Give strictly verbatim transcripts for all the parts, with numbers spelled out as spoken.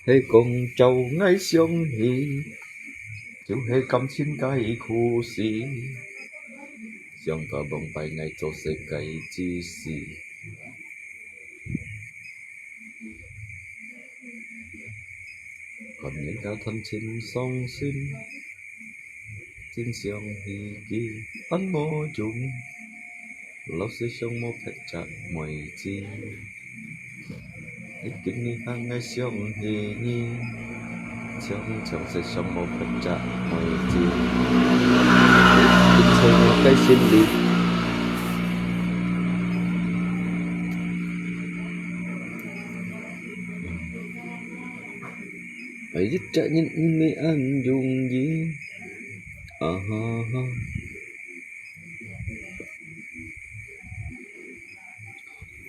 係講照𠊎想起，就係感情个故事。想到往擺𠊎做事个之時，看人家談情傷心，真想起佢，恁無用。 老是想無別隻妹子，你今日喊𠊎想起你，常常是想無別隻妹子，你在𠊎个心裡。愛一隻人毋係恁容易，啊哈哈。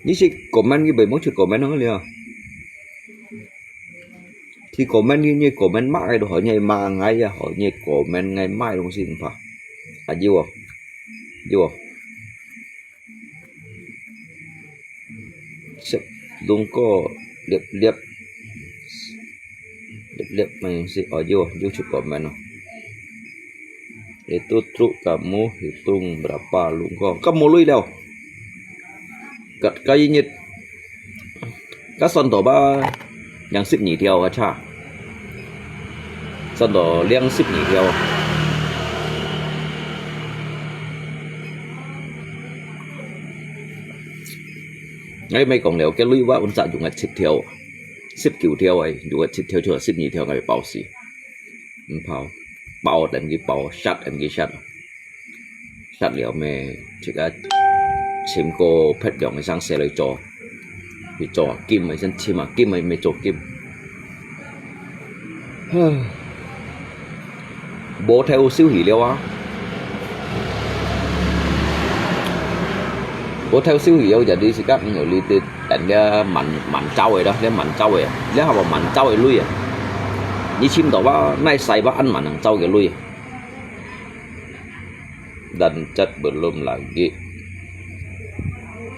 你識comment佢會無出comment哦了。佢comment你，你comment罵佢都好，你罵𠊎也好，你comment𠊎罵東西毋怕。啊，有哦，有哦。食龍哥粒粒，粒粒，哎，是，哦，有哦，有出comment哦。 Itu truk kamu hitung berapa lungkong? Kamu lui liao. Ka, ka ingat. Ka算到吧，兩十二條啊，差。算到兩十二條啊。𠊎毋係講了，該鐳話本身用个七條，十九條个，用个七條就十二條，𠊎包死。 毋包，包等佢包，殺等佢殺。殺了咩，自家尋個別樣个生事來做，去做金个先尋啊，金个咩做金。無頭收起了啊！無頭收起了，jadi自家，嗯，你得 等這滿，滿招个啦，這滿招个，這下無滿招个鐳啊！你尋到吧，哪使吧，恁滿能招个鐳啊？Dan cat belum lagi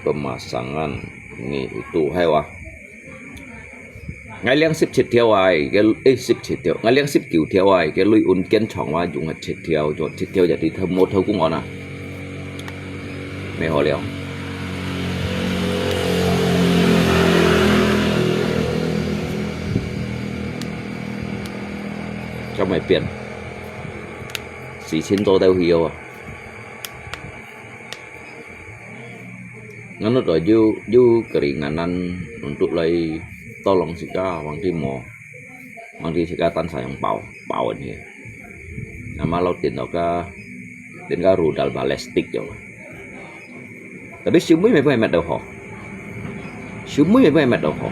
pemasangan ni itu，係哇？𠊎領十七條啊，个，誒，十七條，𠊎領十九條啊，个鐳運堅長哇，用个七條，用七條就係偷，無偷工安啊。 美好了。做麼變？事情做到去哦。Ngano to，有，有keringanan untuk來tolong自家，waktu無，waktu自家單sayang包，包个。Nama lo tin to ka，tin ka rudal balestik jo. Tapi siu mui mai pun hemat dah ho. Siu mui mai pun hemat dah ho.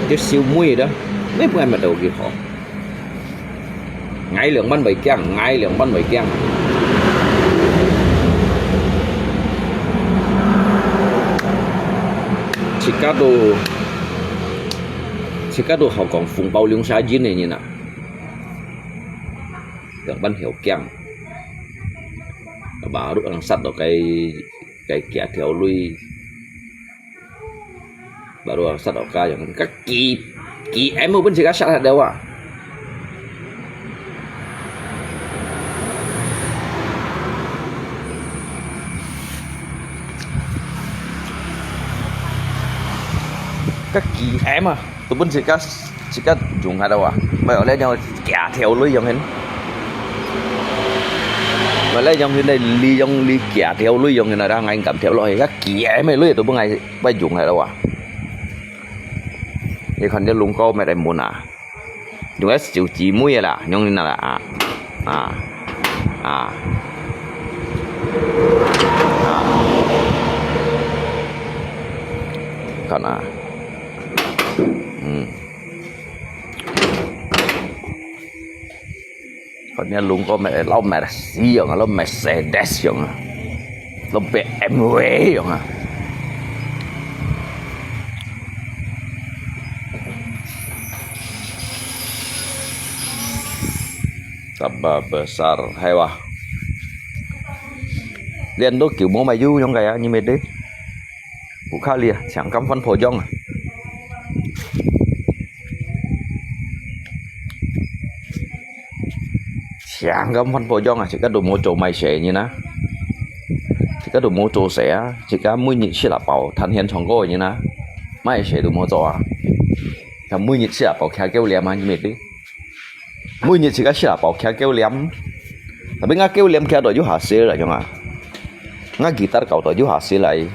Dia siu mui dah. Mai pun hemat dah ho. Ngai liang ban bai kiang, ngai liang ban bai kiang. Chika tu, chika tu hào kong phùng bao liung sa jin ne nyin ah. Yang ban hiu kiang. Baru ang sat do kai, kai kia thiau lui. Baru ang sat do ka yang ka ki, ki em pun sika sat hat dewa. Ka ki em ah. Tu pun sika, sika jung hat wa. Mai ole nyau kia thiau lui yong hin. Mai ole yong hin dai li yong li kia thiau lui yong hin ada ngai kam thiau loi. Ka kia mai lui tu pun ngai bai jung hat wa. Ye khan ye lung ko mai dai mun a. Jung ai siu ji mui la, yong hin la a. A. A. A. Khan a. Hmm. Khan ya lung ko me lau me si yong, lau Mercedes yong, lau B M W yong a. Tambah besar, hai wah. Lian tu kiu mo mai yu yong kaya ni me de. 烏卡里啊，像甘番婆樣啊。像甘番婆樣啊，自家都無做麼个事人啊。自家都無做事啊，自家每日食啊飽，彈絃唱歌个人啊，麼个事都無做啊。像每日食啊飽，徛狗鏈啊，你乜知？ 每日自家食啊飽徛狗鏈，tapi𠊎狗鏈徛到又下死了，樣啊。𠊎吉他搞到又下死來。𠊎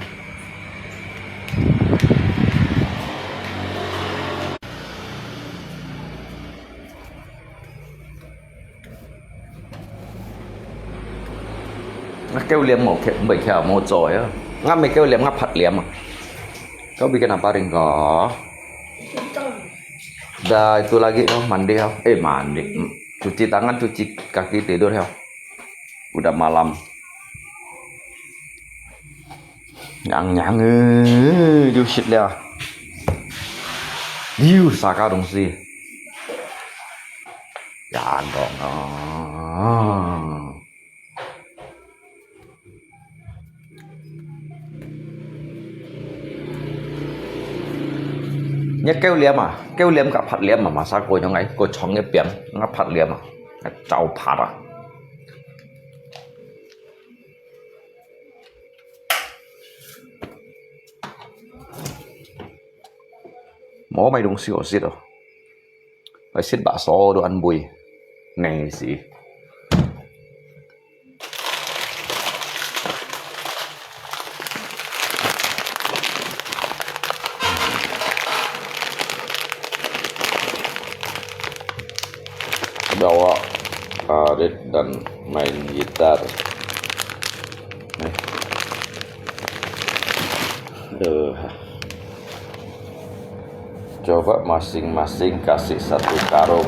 狗鏈無徛，毋會徛，無做呀。𠊎毋係狗鏈，𠊎拍鏈啊。Kau bikin apa, Ringko? Dah itu lagi, oh, mandi, oh. Eh, mandi. Hmm. Cuci tangan, cuci kaki, tidur, oh. Udah malam. Nyang, nyang, eh, 又食了。又啥个東西？ 你狗鏈啊，狗鏈甲白鏈啊，嘛，啥个樣个，个長个邊，𠊎白鏈啊，个招牌啊。無買東西好食哦。 Ai sit bakso tu ăn bui. Nè si. Bawa Arit dan main gitar. Nè. Aduh. Coba masing-masing kasih satu karung.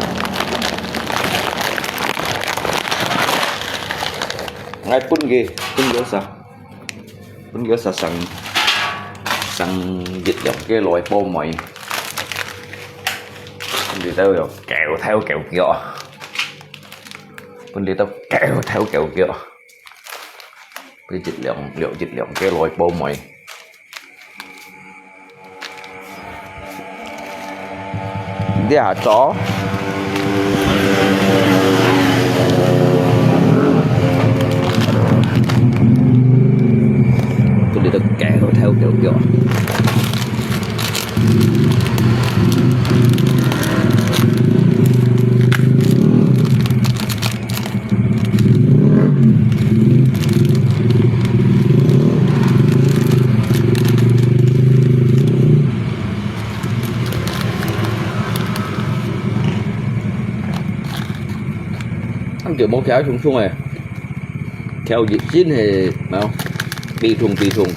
Ngai pun ge, pun ge sa. Pun ge sa sang, sang git yong ge loi po moi. Pun di tau yo kêu theo kêu kiểu. Pun di tau kêu theo kêu kiểu. Pun git yong, liu git yong ge loi po moi. Dia cho. Tôi đi được kéo theo kiểu kiểu. Ăn kiểu màu kéo sung sung này. Kéo dịp chín thì, nào, tùy thùng, tùy thùng.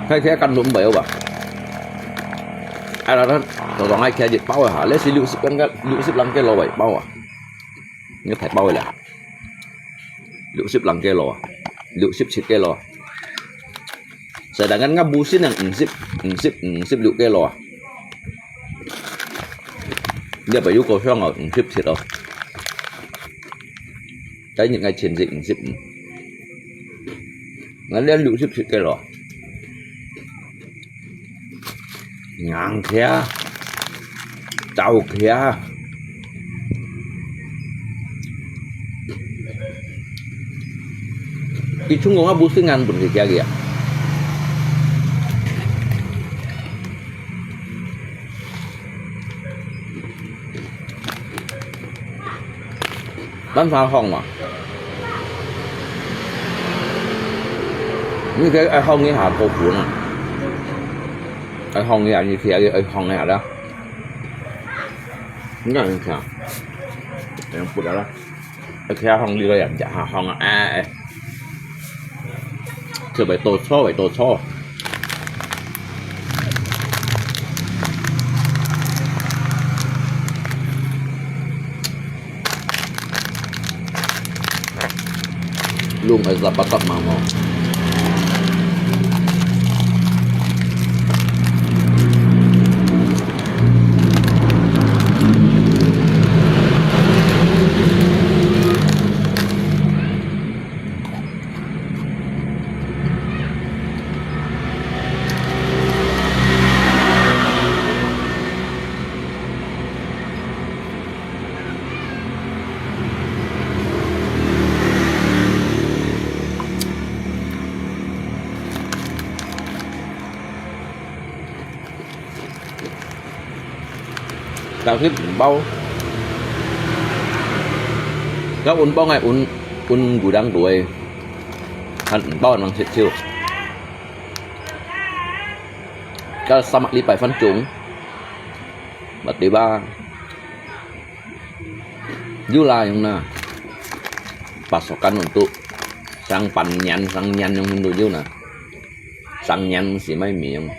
Khai thẻ căn lụm bèo bà. Ai là đó, tao tao ai khai dịp bao à hả? Lẽ xí lựu xíp lăng cái, lựu xíp lăng cái lô bèo bao à? Nhớ phải bao là. Lựu xíp lăng cái lô à? Lựu xíp xịt cái lô à? Sai đa ngăn ngắp bu xíp năng ưng xíp, ưng xíp, ưng xíp lựu cái lô à? Giờ phải yêu cầu sang ở ưng xíp xịt rồi. Cái những ngày chiến dịch ưng xíp. Ngăn đen lựu xíp xịt cái lô à? Ngang kia. Tau kia. Ki chung ngô bu sing ngan bun kia kia. Bán pháo hông à? Như thế ai hông như hả cô cuốn à? Ai hông như hả như thế ai hông như hả đó? Nó là như thế nào? Em không biết đó. Ai kia hông đi rồi em chả hả hông à? À, à. Thì phải tô số, phải tô số. Lung ai zapatat mamo. 教佢毋包，教阮幫个阮，阮古當多个，還毋包人食酒。教三個禮拜分鐘，乜對吧？有啦，有啦。Pasokan untuk sang panyan, sang nyan yang dulu na. Sang nyan si mai mi yang.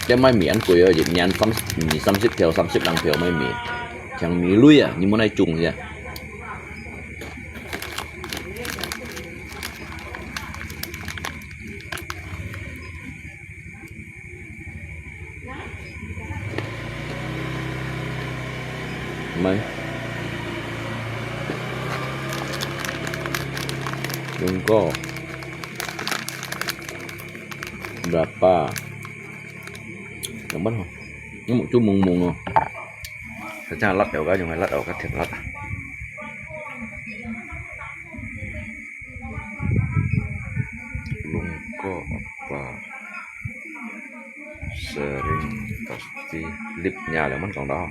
Cái mai mi ăn quỷ rồi, nyan三, mì三mươi triệu, 三十零票 mai mi. Chẳng mì lui à, nhưng mà này chung vậy. Mai. Lungko. Berapa? Yang mana? Ini mau cuma mung mung. Saja lat ya, kan, yang lat ya, kan, thiệt lat. Lungko apa? Sering pasti lipnya lah, man kong dah.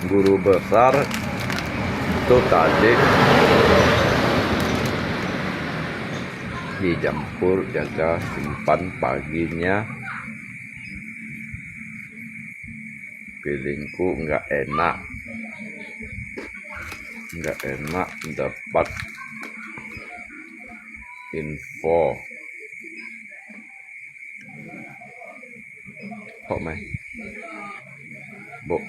Guru besar itu tadi dicampur, jaga, simpan paginya. Feelingku nggak enak. Nggak enak dapat info. Hok mai. Bok.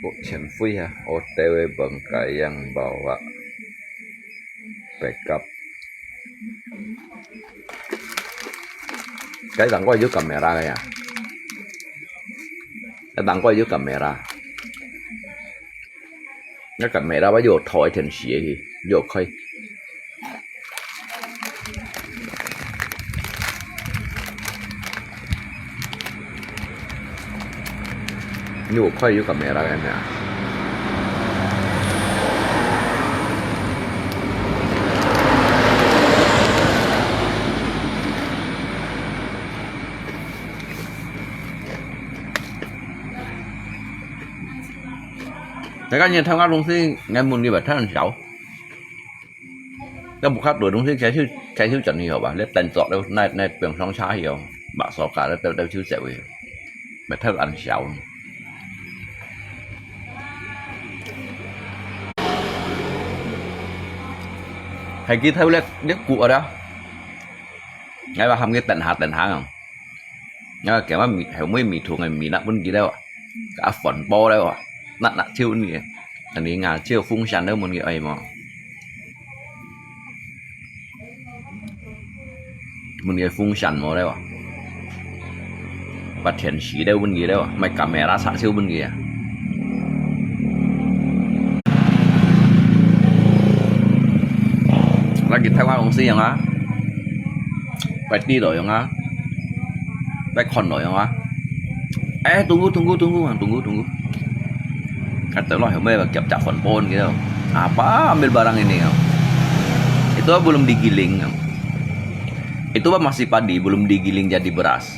Bok 前鋒 ha. O T W bangkai yang bawa backup. Cái đằng có dưới camera kìa. Cái đằng có dưới camera. Cái camera bắt vô thổi thì xỉa thì vô khơi. Vô khơi dưới camera kìa nè. Cái cá nhân tham quan luôn thì nghe mừng đi bản thân sáu. Cái một khắc đuổi đúng thế, cái thứ, cái thứ chọn nhiều ba, lết tên dọn đâu, này, này, bằng sóng xa hiểu, bạc so cả, đâu, đâu, đâu, thứ sẽ vậy. Mà thơ ăn sáu. Hay kia thơ lết, lết cụ ở đó. Ngay ba hâm cái tên hạt, tên hạt không? Ngay ba kéo ba mì, hẻo muối mì thùng này, mì nặng bún kia đâu. Cả phần bò đâu. Nặng nặng chiêu nè. Anh đi ngà chiêu phun săn đâu, muốn cái ai mà. Mun ngi fung shan mo deu a. Ba thian shi deu mun ngi deu a. Mai camera sa siu mun ngi a. Lagi Taiwan 公司 yang a. Bai ti lo yang a. Bai khon lo yang a. Eh, tunggu, tunggu, tunggu, tunggu, tunggu. Kata lo, hemai ba kiap cak phone phone gitu. Apa ambil barang ini? Itu belum digiling. Itu masih padi, belum digiling jadi beras.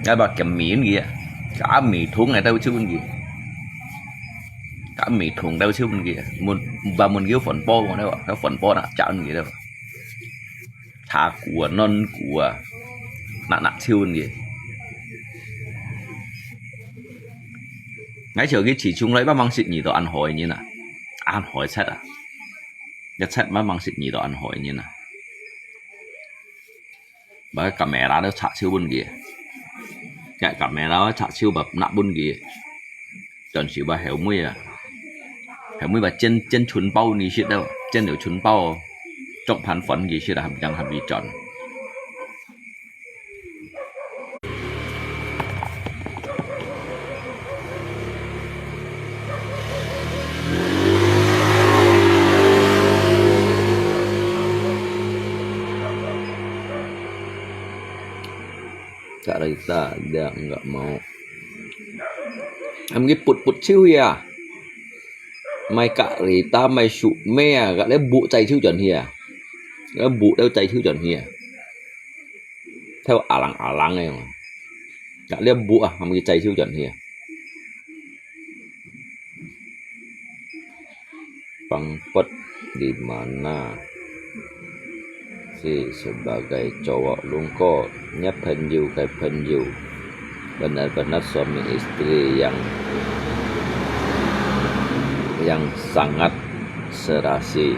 Ngai ba kiap mi gitu. Ka mi thung ngai tau chiu gitu. Ka mi thung tau chiu gitu. Mun ba mun gitu phone phone gitu. Ka phone phone nak cak gitu. Tha kua, non kua, nak nak chiu ngi. Ngai chiu ki chi chung lai ba mang sit ngi to an hoi ngi na. An hoi chat a. Ya chat ba mang sit ngi to an hoi ngi na. Ba camera do chat chiu bun ngi. Ya camera chat chiu ba nak bun ngi. Chọn siu ba hẻo mui a. Hẻo mui ba chén, chén chun bao ni sit đâu. Chén liu chun bao. Chọc phán phấn gì sit là hàm răng hàm vi chọn. Kak Raisa, dia enggak mau. 還毋係噗噗手去啊？賣咖哩打，賣手尾啊，隔了補再手轉去啊，隔了補了再手轉去啊，頭阿冷阿冷个，隔了補啊，還毋係再手轉去啊。 Pang Pet di mana? Si sebagai cowok lungko, nya 朋友 kay 朋友, benar-benar suami istri yang yang sangat serasi.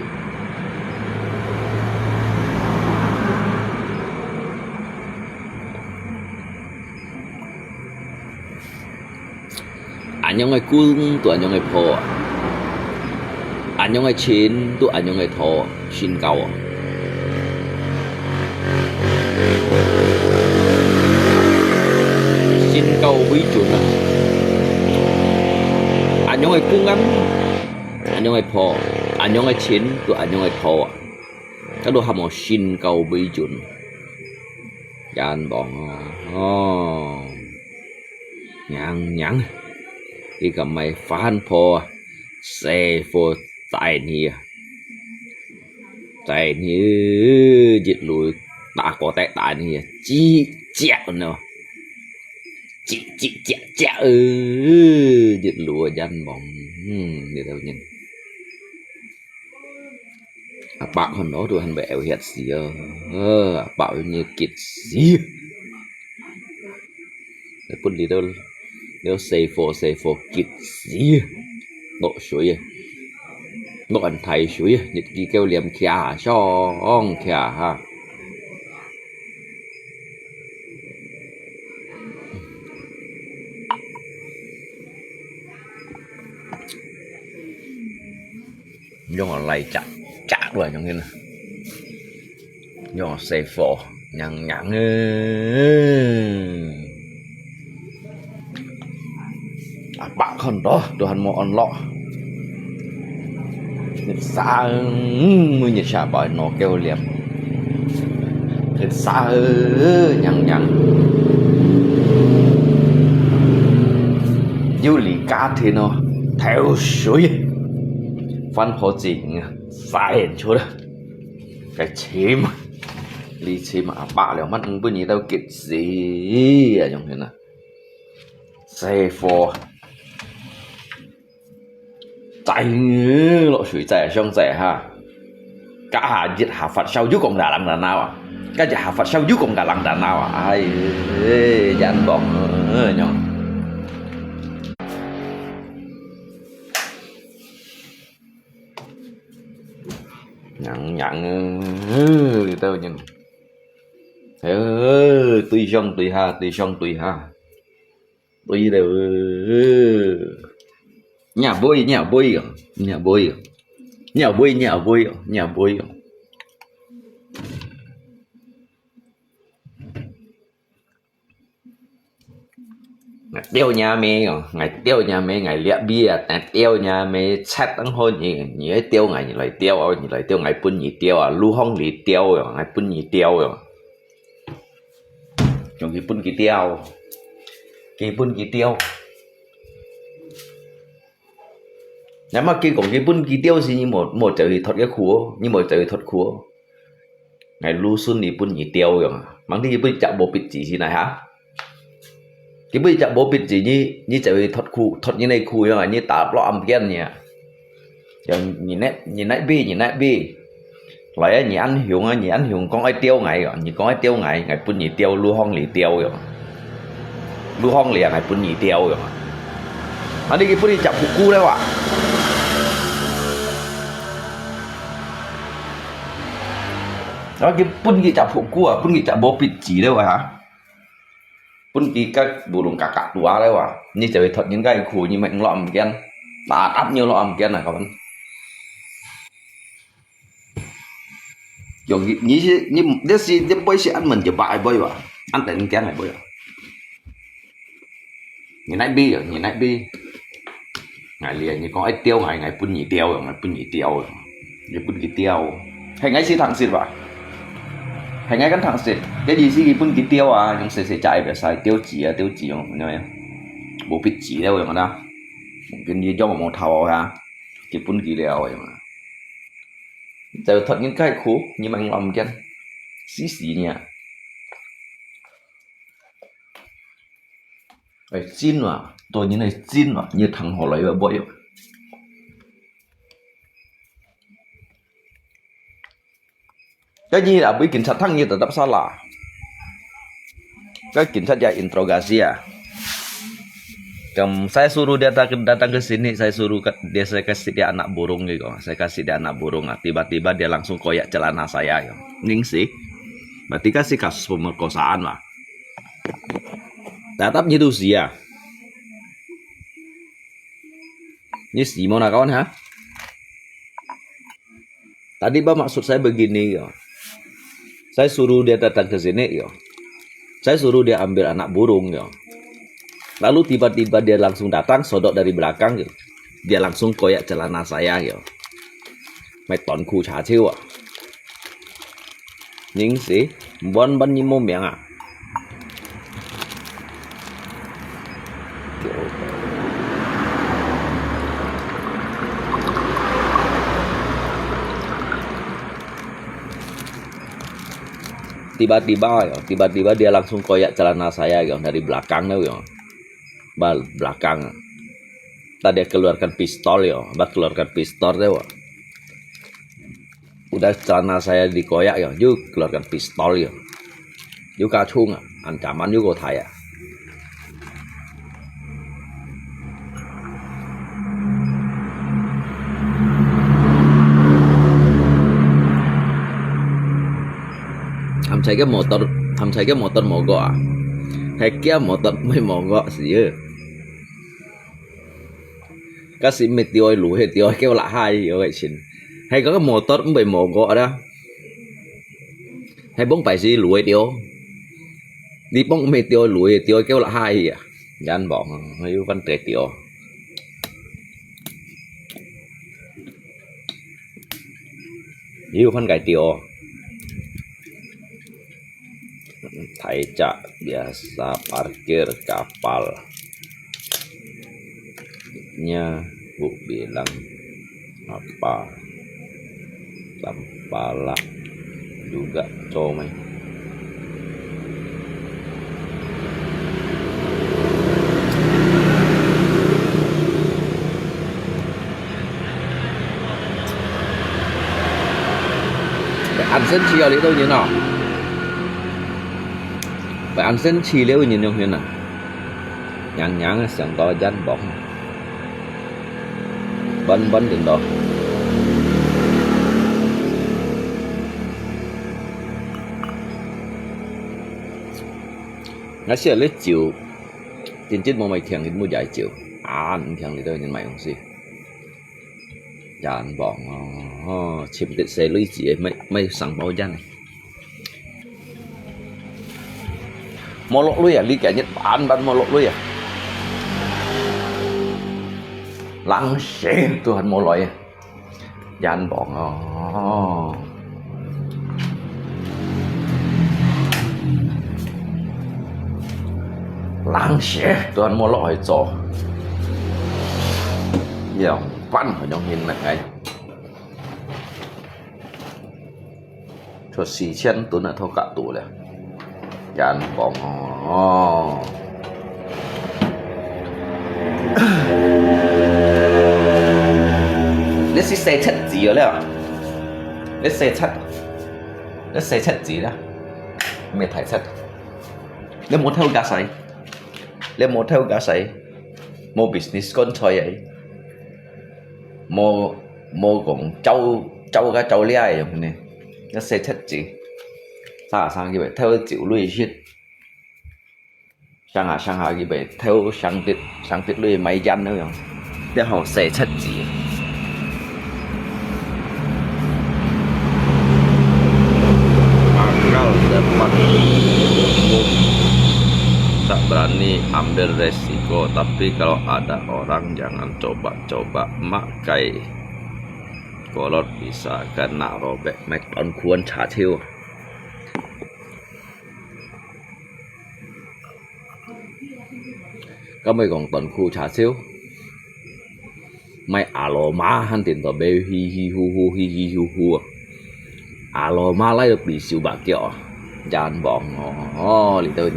Anyong ai kung tu anyong ai pho, anyong ai chin tu anyong ai tho, 身高啊。身高為準啊。Anyong ai kung an, anyong ai pho, anyong ai chin tu anyong ai tho. Kalau hamo 身高為準。Yan bong oh. Nyang nyang. Ika mai fan pho. Xe pho tai ni. Tai ni. Jit lu ta ko tai tai ni. Chi chia no. Chi chi chia chia. Jit lu yan bong. Hmm, ni tau nyen. Apa kon lo tu han bai eu hiat si. Apa ni kit si. Pun li tau. Nếu xe pho xe pho kịt xí. Nộ suối. Nộ ăn thầy suối. Nhật ký kêu liêm kia. Song kia ha. Yong lai chak chak đuôi yong hin. Yong xe pho. Nhang nhang. Apa kon to, Tuhan mo on lo. Nit sa, mui nit sa bai no kêu liêm. Nit sa, nhang nhang. Yuli ka thi no, theo suối. Phan pho ching, sa hen chua. Cái chim. Li chim apa liao, mắt bui ni tao kịt xí. Yong hen na. Xe pho. Chạy ngư, lọ suối chạy, sông chạy ha. Cả hà dịch hà Phật sau dú cộng đà lăng đà nao à. Cả dịch hà Phật sau dú cộng đà lăng đà nao à. Ai, yan bong, nhong. Nhang nhang, li tao nyen. Ơ, tui sông tui ha, tui sông tui ha. Tui leo. Nhà bôi, nhà bôi à, nhà bôi à. Nhà bôi, nhà bôi à, nhà bôi à. Ngài tiêu nhà mẹ à, ngài tiêu nhà mẹ, ngài liệt bi à, ngài tiêu nhà mẹ, chết tăng hôn nhỉ, nhỉ ấy tiêu ngài, nhỉ lại tiêu à, nhỉ lại tiêu ngài bún nhỉ tiêu à, lu hông lì tiêu à, ngài bún nhỉ tiêu à. Chúng kì bún kì tiêu, kì bún kì tiêu. Ngài mà kì cũng kì bún kì tiêu xí nhỉ, mò, mò chịu thì thoát cái khổ, nhỉ mò chịu thì thoát khổ. Ngài lu sun ni bún nhì tiêu yong. Mang đi bún chak bố bịt chỉ gì này hả? Kì bún chak bố bịt chỉ nhì, nhì chạy thoát khu, thoát nhì này khu yong, nhì ta lo âm kiên nhì. Yong nhì nét, nhì nét bi, nhì nét bi. Lại á, nhì ăn hiùng á, nhì ăn hiùng con ai tiêu ngài yong, nhì con ai tiêu ngài, ngài bún nhì tiêu, lu hong lì tiêu yong. Lu hong lì ngài bún nhì tiêu yong. Anh đi kì bún đi chak khu khu đấy à. Đó, kì bún kì chả phủ cua, bún kì chả bố bịt chỉ đâu hả? Bún kì cái bù lùng cà cà tua đấy à? Nhì chả bị thoát những cái khu nhì mẹ lo âm kiên. Ta tắt như lo âm kiên này các bạn. Dùng nhì, nhì, nhì, nhì, nhì, nhì bơi sẽ ăn mình chả bại bơi à? Ăn tận kiên này bơi à? Nhì nãy bi à, nhì nãy bi. Ngài lìa, nhì con ếch tiêu ngài, ngài bún nhì tiêu, ngài bún nhì tiêu, nhì bún kì tiêu. Hay ngài xí thẳng xịt vậy? Hay ngài cắn thẳng xịt. Cái gì xí kì bún kì tiêu à? Những xì xì chạy về sai tiêu chỉ à, tiêu chỉ không? Nhớ nhá. 無必要了，有無啦？跟你講無頭啊，結婚佢了，有無啦？就托人解苦，你莫諗見，死死你啊！哎，真啊，當然係真啊，你聽好來要不要？ Kaya abis警察datang, dia tetap salah. Kan警察dia interogasi ah. Kan saya suruh dia datang, datang ke sini, saya suruh ke, dia, saya kasih dia anak burung gitu. Saya kasih dia anak burung ah. Tiba-tiba dia langsung koyak celana saya gitu. Ningsih. Berarti kan si kasus pemerkosaan lah. Tetap nyitu sia. Ni si mo na kawan ha? Tadi bah maksud saya begini ya. Saya suruh dia datang ke sini ya. Saya suruh dia ambil anak burung ya. Lalu tiba-tiba dia langsung datang, sodok dari belakang ya. Dia langsung koyak celana saya ya. Mai tuan ku cha chiu ah. Ningsih, mbuan mbuan ni mo miang ah. Tiba-tiba yo, tiba-tiba dia langsung koyak celana saya yo dari belakang tu yo. Bal belakang. Tadi keluarkan pistol yo, bah keluarkan pistol tu. Udah celana saya dikoyak yo, yu keluarkan pistol yo. Yu kacung ah, ancaman yu ko thai ah. Ham sai ke motor, ham sai ke motor mogok ah. Hai kia motor mai mogok sih. Kasi mai tioi lu he tioi kêu lạ hai yo cái xin. Hai cái motor mai mogok ah. Hai bông pai si lu he tioi. Đi bông mai tioi lu he tioi kêu lạ hai ah. Yan bông, hai yu văn tê tioi. Yu văn cái tioi. Thai cak biasa parkir kapalnya bu bilang apa. Tampalak juga comai. Ăn sen chi liu nyin oh. Ăn sen chi liu nyin yong hiên ah. Nhàng nhàng sàng to yan bông. Bân bân đến đó. Ngã sia lết chiu. Tin chit mong mai thiang lít mu yai chiu. Ăn thiang lít đó nhân mai ung si. Yan bông oh, chim tết xe lui chi mai mai sang bao yan. Mò lộc lui ah, li kẻ Nhật Bản bán mò lộc lui ah. Lăng xe tu hẳn mò lọi ah. Yan bông oh. Lăng xe tu hẳn mò lọi cho. Yang pan hoi nhong hin nè ai. Cho xì chen tuần là thâu cạ tủ lẹ. Yan bông oh. Lê xì xe chết gì rồi lẹ. Lê xe chết. Lê xe chết gì đó. Mẹ thải chết. Lê mô theo gà sấy. Lê mô theo gà sấy. Mô business con choi ấy. Mô, mô kong châu, châu gà châu lia ấy yong nè. Nó xe chết gì. Sa sang kì bè theo chiu lui shit. Sang hà, sang hà kì bè theo sang tít, sang tít lui mai yan nó yong. Tiết hậu xe chết gì. Manggal dapat umum. Tak berani ambil resiko, tapi kalau ada orang jangan coba-coba makai. Kolot bisa kena robek mek ton kuan cha chiu. 該毋係講短褲車手，買阿羅馬還顛倒買唏唏呼呼，唏唏呼呼啊！阿羅馬拉到比手把腳啊，真棒哦！哦，這兜人。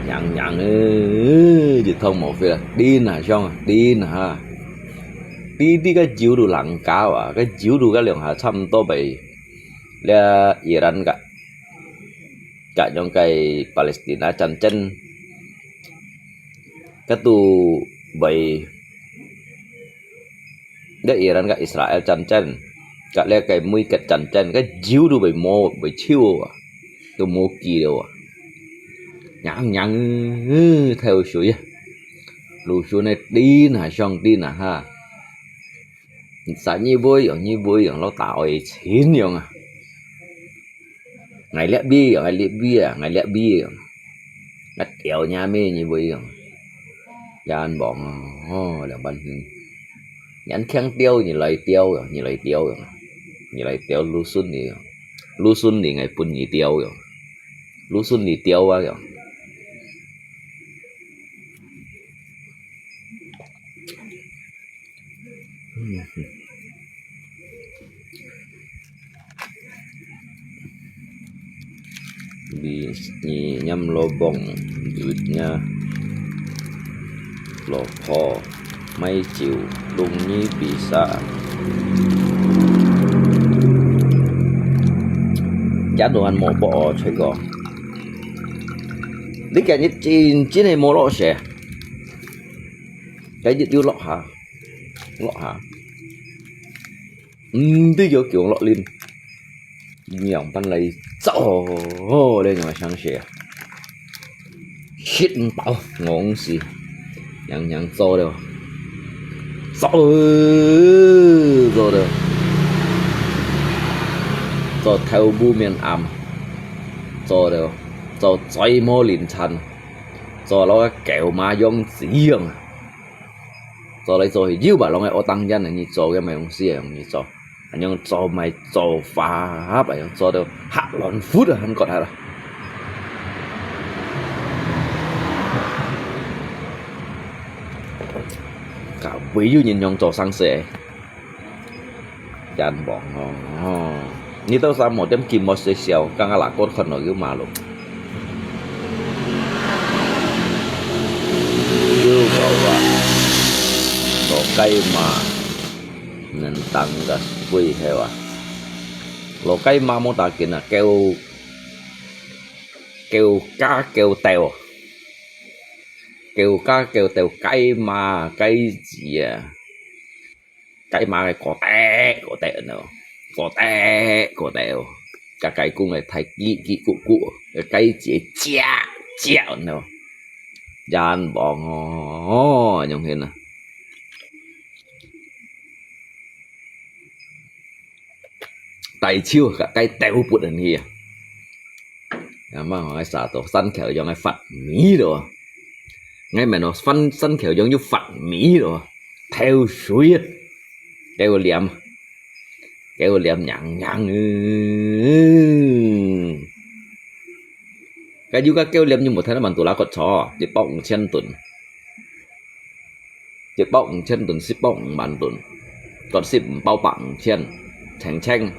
娘娘欸，一趟無飛啦，頂啊上啊，頂啊哈！ 比，比該油都冷加啊，該油都該兩下差毋多比這Iran甲，甲用該Palestina戰爭，該都比這Iran甲Israel戰爭，甲這个美國戰爭，該油都比無，比少啊，都無幾了啊。娘娘，呃，透水啊！ 路脣个頂啊，上頂啊哈！啥你會用，你會用，老大愛情用啊！𠊎這位用，𠊎這位啊，𠊎這位用。那調你咩，你會用？真棒啊！哦，兩半天。你強調，你來調用，你來調用，你來調路脣哩用，路脣哩𠊎分你調用，路脣哩調啊用。 Bini nyam lobong, duitnya lopho, mai ciu, lung nyi bisa. Chán đồ ăn mổ bọ trời có. Lý cả nhất chín chín hay mổ lọ sẽ. Cái nhất tiêu lọ hả? Lọ hả? Ừm, tí kiểu kiểu lọ lên. Nhỏng pan lấy. Chọ. Đây là sáng sớm. Shit, tao ngóng gì. Nhang nhang cho đâu. Cho. Cho đâu. Cho theo bu miền am. Cho đâu. Cho chói mô lìn chăn. Cho lo kéo má yong gì. Cho lấy cho thì dư bà lòng ai ô tăng nhân này, như cho cái mày ông xia, như cho. Anh nhung cho mày cho phá hấp, anh nhung cho đâu. Hạ lòn phút rồi, hẳn còn hả? Cả với dư nhìn nhung cho sang xe. Chán bóng hò. Nyi tau sa mò tiêm kim mò sê siêu, kang ala kot khon no yu ma lo. Yu bảo wa. Lo kai ma. Nên tăng ga vui heo à. Lo kai ma mô ta kin à, kêu, kêu cá, kêu tèo. Kêu cá, kêu tèo, kai ma, kai gì à. Cái má cái có té, có té nữa. Có té, có té. Cái cái cũng là thay kỹ, kỹ cũ cũ. Cái cái chỉ chia, chia nữa. Chán bóng ồ, nhung hên à. Tay chiêu, cái cái téo bụt anh hìa. Ngài mang ngài xả tổ săn khéo yong ngài phát mì đó. Ngài mà nó săn, săn khéo yong yuk phát mì đó. Theo suối. Kéo liêm. Kéo liêm nhang nhang. Cái yuk cái kéo liêm như một thế nó bằng tù lá cột chó. Chỉ bọc một chân tuần. Chỉ bọc một chân tuần, ship bọc một bàn tuần. Còn ship bao bọc một chân. Chèng chèng.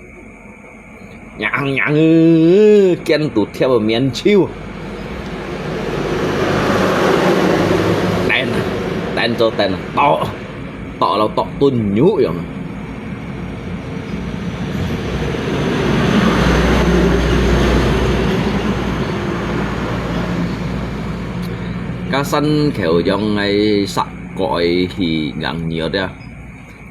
Nhang nhang, kiên tụt theo miền chiêu. Tên, tên cho tên, to. To là to tuần nhũ yong. Cá săn khéo yong ngài sạ gọi hì ngang nhiều đa.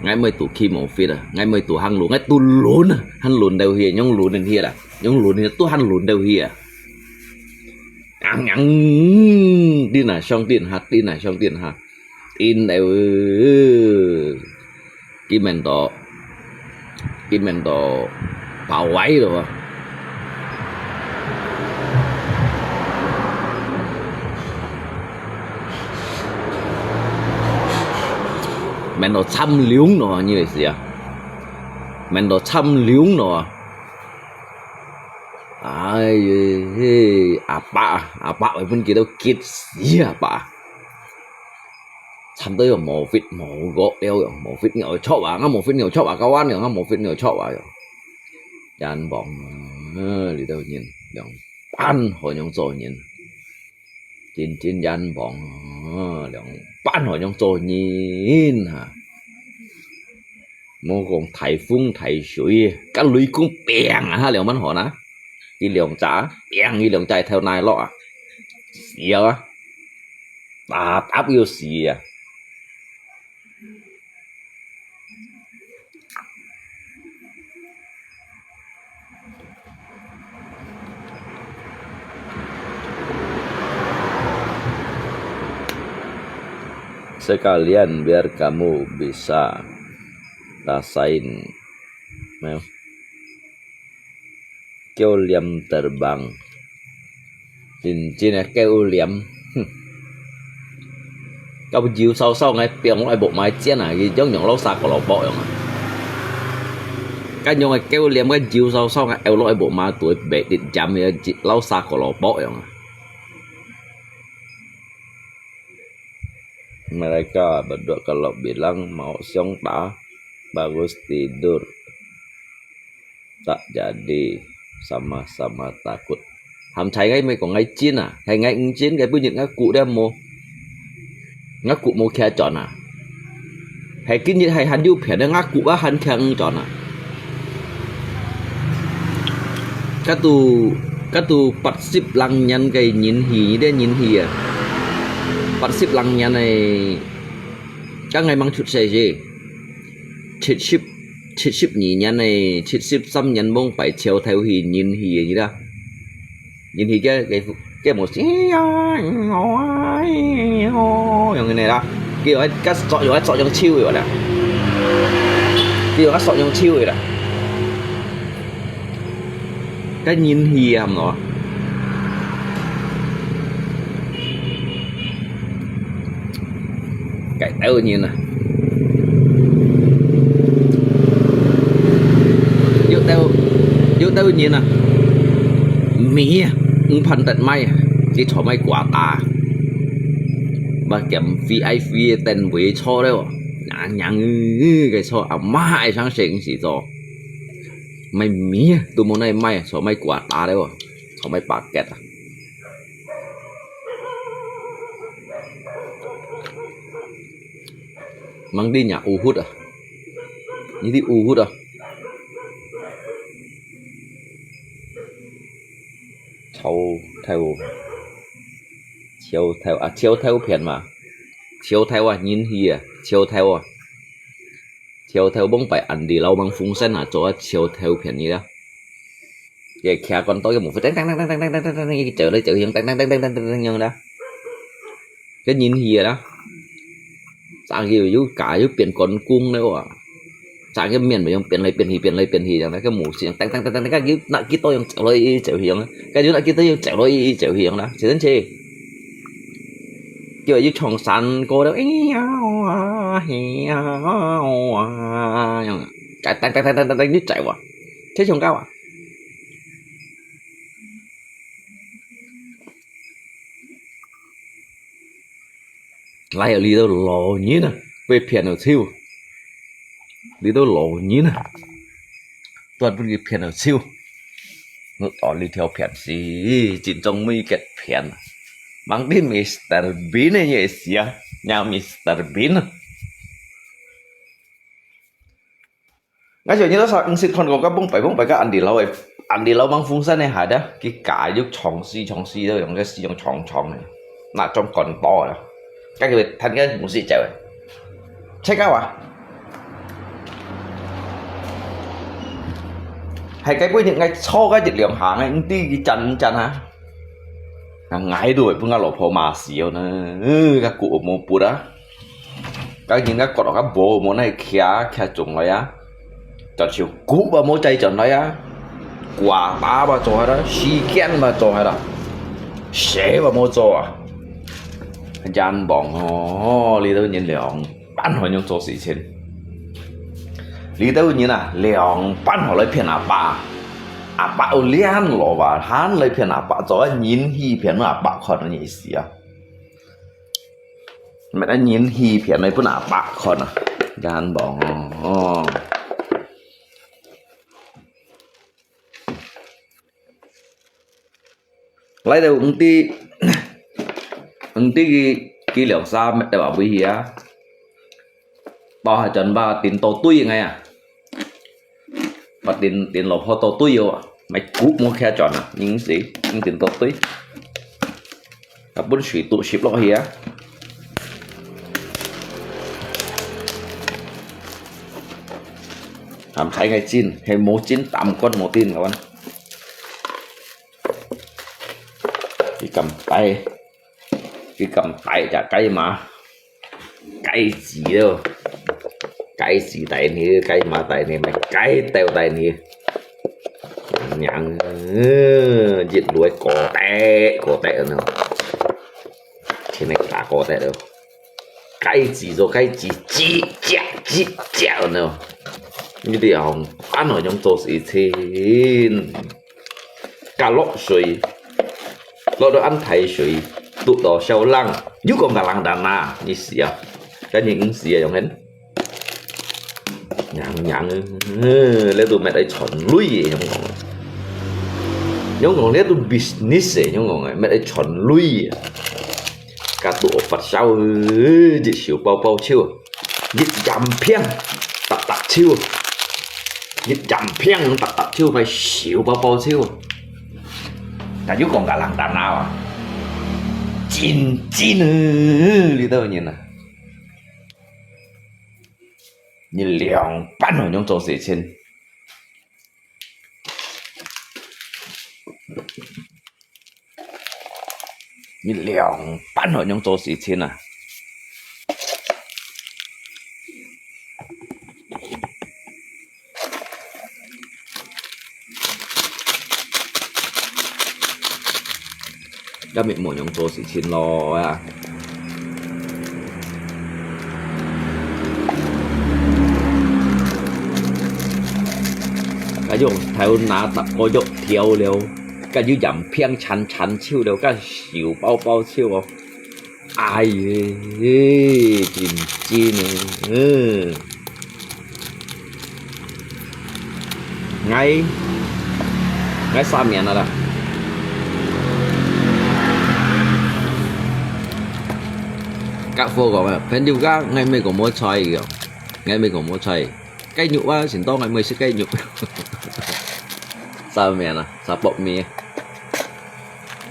Ngài mới tụ khi mong fit à, ngài mới tụ hăng lùn, ngài tụ lùn à, hăng lùn đều hì, nhung lùn nên hì à, nhung lùn hì, tụ hăng lùn đều hì à. Ngang ngang, tin à, song tin ha, tin à, song tin ha. Tin đều, kim men to, kim men to, bảo vệ rồi. 免到慘了咯，你个事啊，免到慘了咯。哎呀，嘿，阿伯啊，阿伯會分佢兜激死啊，阿伯啊！慘到又無fit無角了，又無fit又著啊，𠊎無fit又著啊，kawan，𠊎無fit又著啊，又。冤枉啊，這兜人，兩班好樣做人。 真真冤枉啊，兩班好樣做人啊！莫講大風大水，甲雷公砰啊，兩班好啊！佢兩隻，砰，佢兩隻頭那落啊，死啊！打打又死啊！ Sekalian biar kamu bisa rasain. Nah. 狗㪐terbang，真正个狗㪐，哼！該油燒燒个放落去木馬煎啊，佢樣樣摎沙哥羅卜樣啊。該樣个狗㪐个油燒燒个，摎落去木馬肚，白滴尖个，摎沙哥羅卜樣啊。Mereka berdua kalau bilang mau siang ta, bagus tidur. Tak jadi, sama-sama takut. Hàn chhai𠊎乜講𠊎精啊，係𠊎毋精，該本日𠊎骨了無？𠊎骨無徛轉啊？係今日係還有片个，𠊎骨啊還徛轉啊？該都，該都八十零年个人氣，你个人氣啊？八十零年个，該𠊎吂出世時。 七十，七十二年个，七十三年往擺潮頭去人氣个啦。人氣个，个，个無，樣个呢啦。佢用个作，用个作用手个啦。佢用个作用手个啦。 該人氣啊，毋咯？該兜人啊，有兜，有兜人啊，米啊，毋盼得買啊，佢坐買掛打，嘛兼V I P个凳位坐了，娘娘个坐，阿媽愛上先時坐。 買米啊，都無哪買，坐買掛打了啊，坐買巴結啊。吂知若有福啊，你知有福啊。潮頭，潮頭啊，潮頭片嘛，潮頭啊，人氣啊，潮頭啊。 潮頭往擺恁樣摎吂風扇啊，做啊潮頭便宜啦。這徛關刀又無，叮叮叮叮叮叮叮叮叮，走來走去，叮叮叮叮叮叮叮樣啦。該人氣个啦。早佢有假又變關公了啊！早佢面咪用變來變去，變來變去樣啦，該無線，叮叮叮叮，該有哪幾多樣走來走去樣啦，該有哪幾多樣走來走去樣啦，真神奇。 叫佢唱山歌了，哎呀哇，嘿呀哇，樣，叮叮叮叮叮叮，你知哇？這唱歌啊？來啊，這兜老人啊，被騙了手，這兜老人啊，都分佢騙了手。 我哦，這條片是真正每個片。吂知Mister Bean个也是啊，若Mister Bean啊。𠊎想你都上五十看過，該蹦白蹦白个安迪佬个，安迪佬吂風扇个下的，佢假又長絲長絲个，用个絲用長長个，那種管道啦。該佢彈个music走个。Check out啊！ 係該本日𠊎坐該一兩下，𠊎毋知佢真毋真啊！𠊎都會分𠊎老婆罵死哦呢！呃，該骨無budget啊！該今日骨頭該無無哪徛徛轉來啊！就像骨啊無再轉來啊！掛打嘛做下啦，時間嘛做下啦，死嘛無做啊！冤枉哦！這兜人兩恁好樣做事情。這兜人啊，兩班好來騙阿伯，阿伯有兩老啊，還來騙阿伯，做人欺騙阿伯看个意思啊。乜人欺騙來分阿伯看啊，真棒哦。 來到毋知，毋知佢，佢兩儕搣到哪位去啊？包下轉吧，訂到堆个啊！把訂，訂老婆到堆哦，買股無徛轉啊，硬死，硬訂到堆。啊，分水肚食落去啊！含太个精，係無精，擔罐無定，老闆。 佢咁大，佢咁大隻雞嫲，雞子咯，雞子大呢，雞嫲大呢，乜雞竇大呢，娘，一路過得，過得呢，天天打過得咯，雞子做雞子，吱喳吱喳呢，你哋講，恁好樣做事情。 加落水，落到恁大水，堵到燒冷，又講个冷淡啊，你死啊！該你毋死啊，用人？娘娘，嗯，這都乜愛賺鐳个，用講。用講這都business个，用講个，乜愛賺鐳个。加堵發燒，一手包包手。 一飲平，搭搭手，一飲平，搭搭手，快手包包手。但又講个冷淡啊，真真啊，這兜人啊，你兩班好樣做事情。 你兩班好樣做事情啊？也毋好樣做事情咯啊！ 該用頭那搭个肉條了，該又飲平餐餐手了，該手包包手哦。哎耶，真真哦，嗯。𠊎，𠊎三年了啦。甲火講啊，朋友甲，𠊎乜講無菜个，𠊎乜講無菜。 雞肉啊，先到𠊎毋會食雞肉。三面啊，三百面。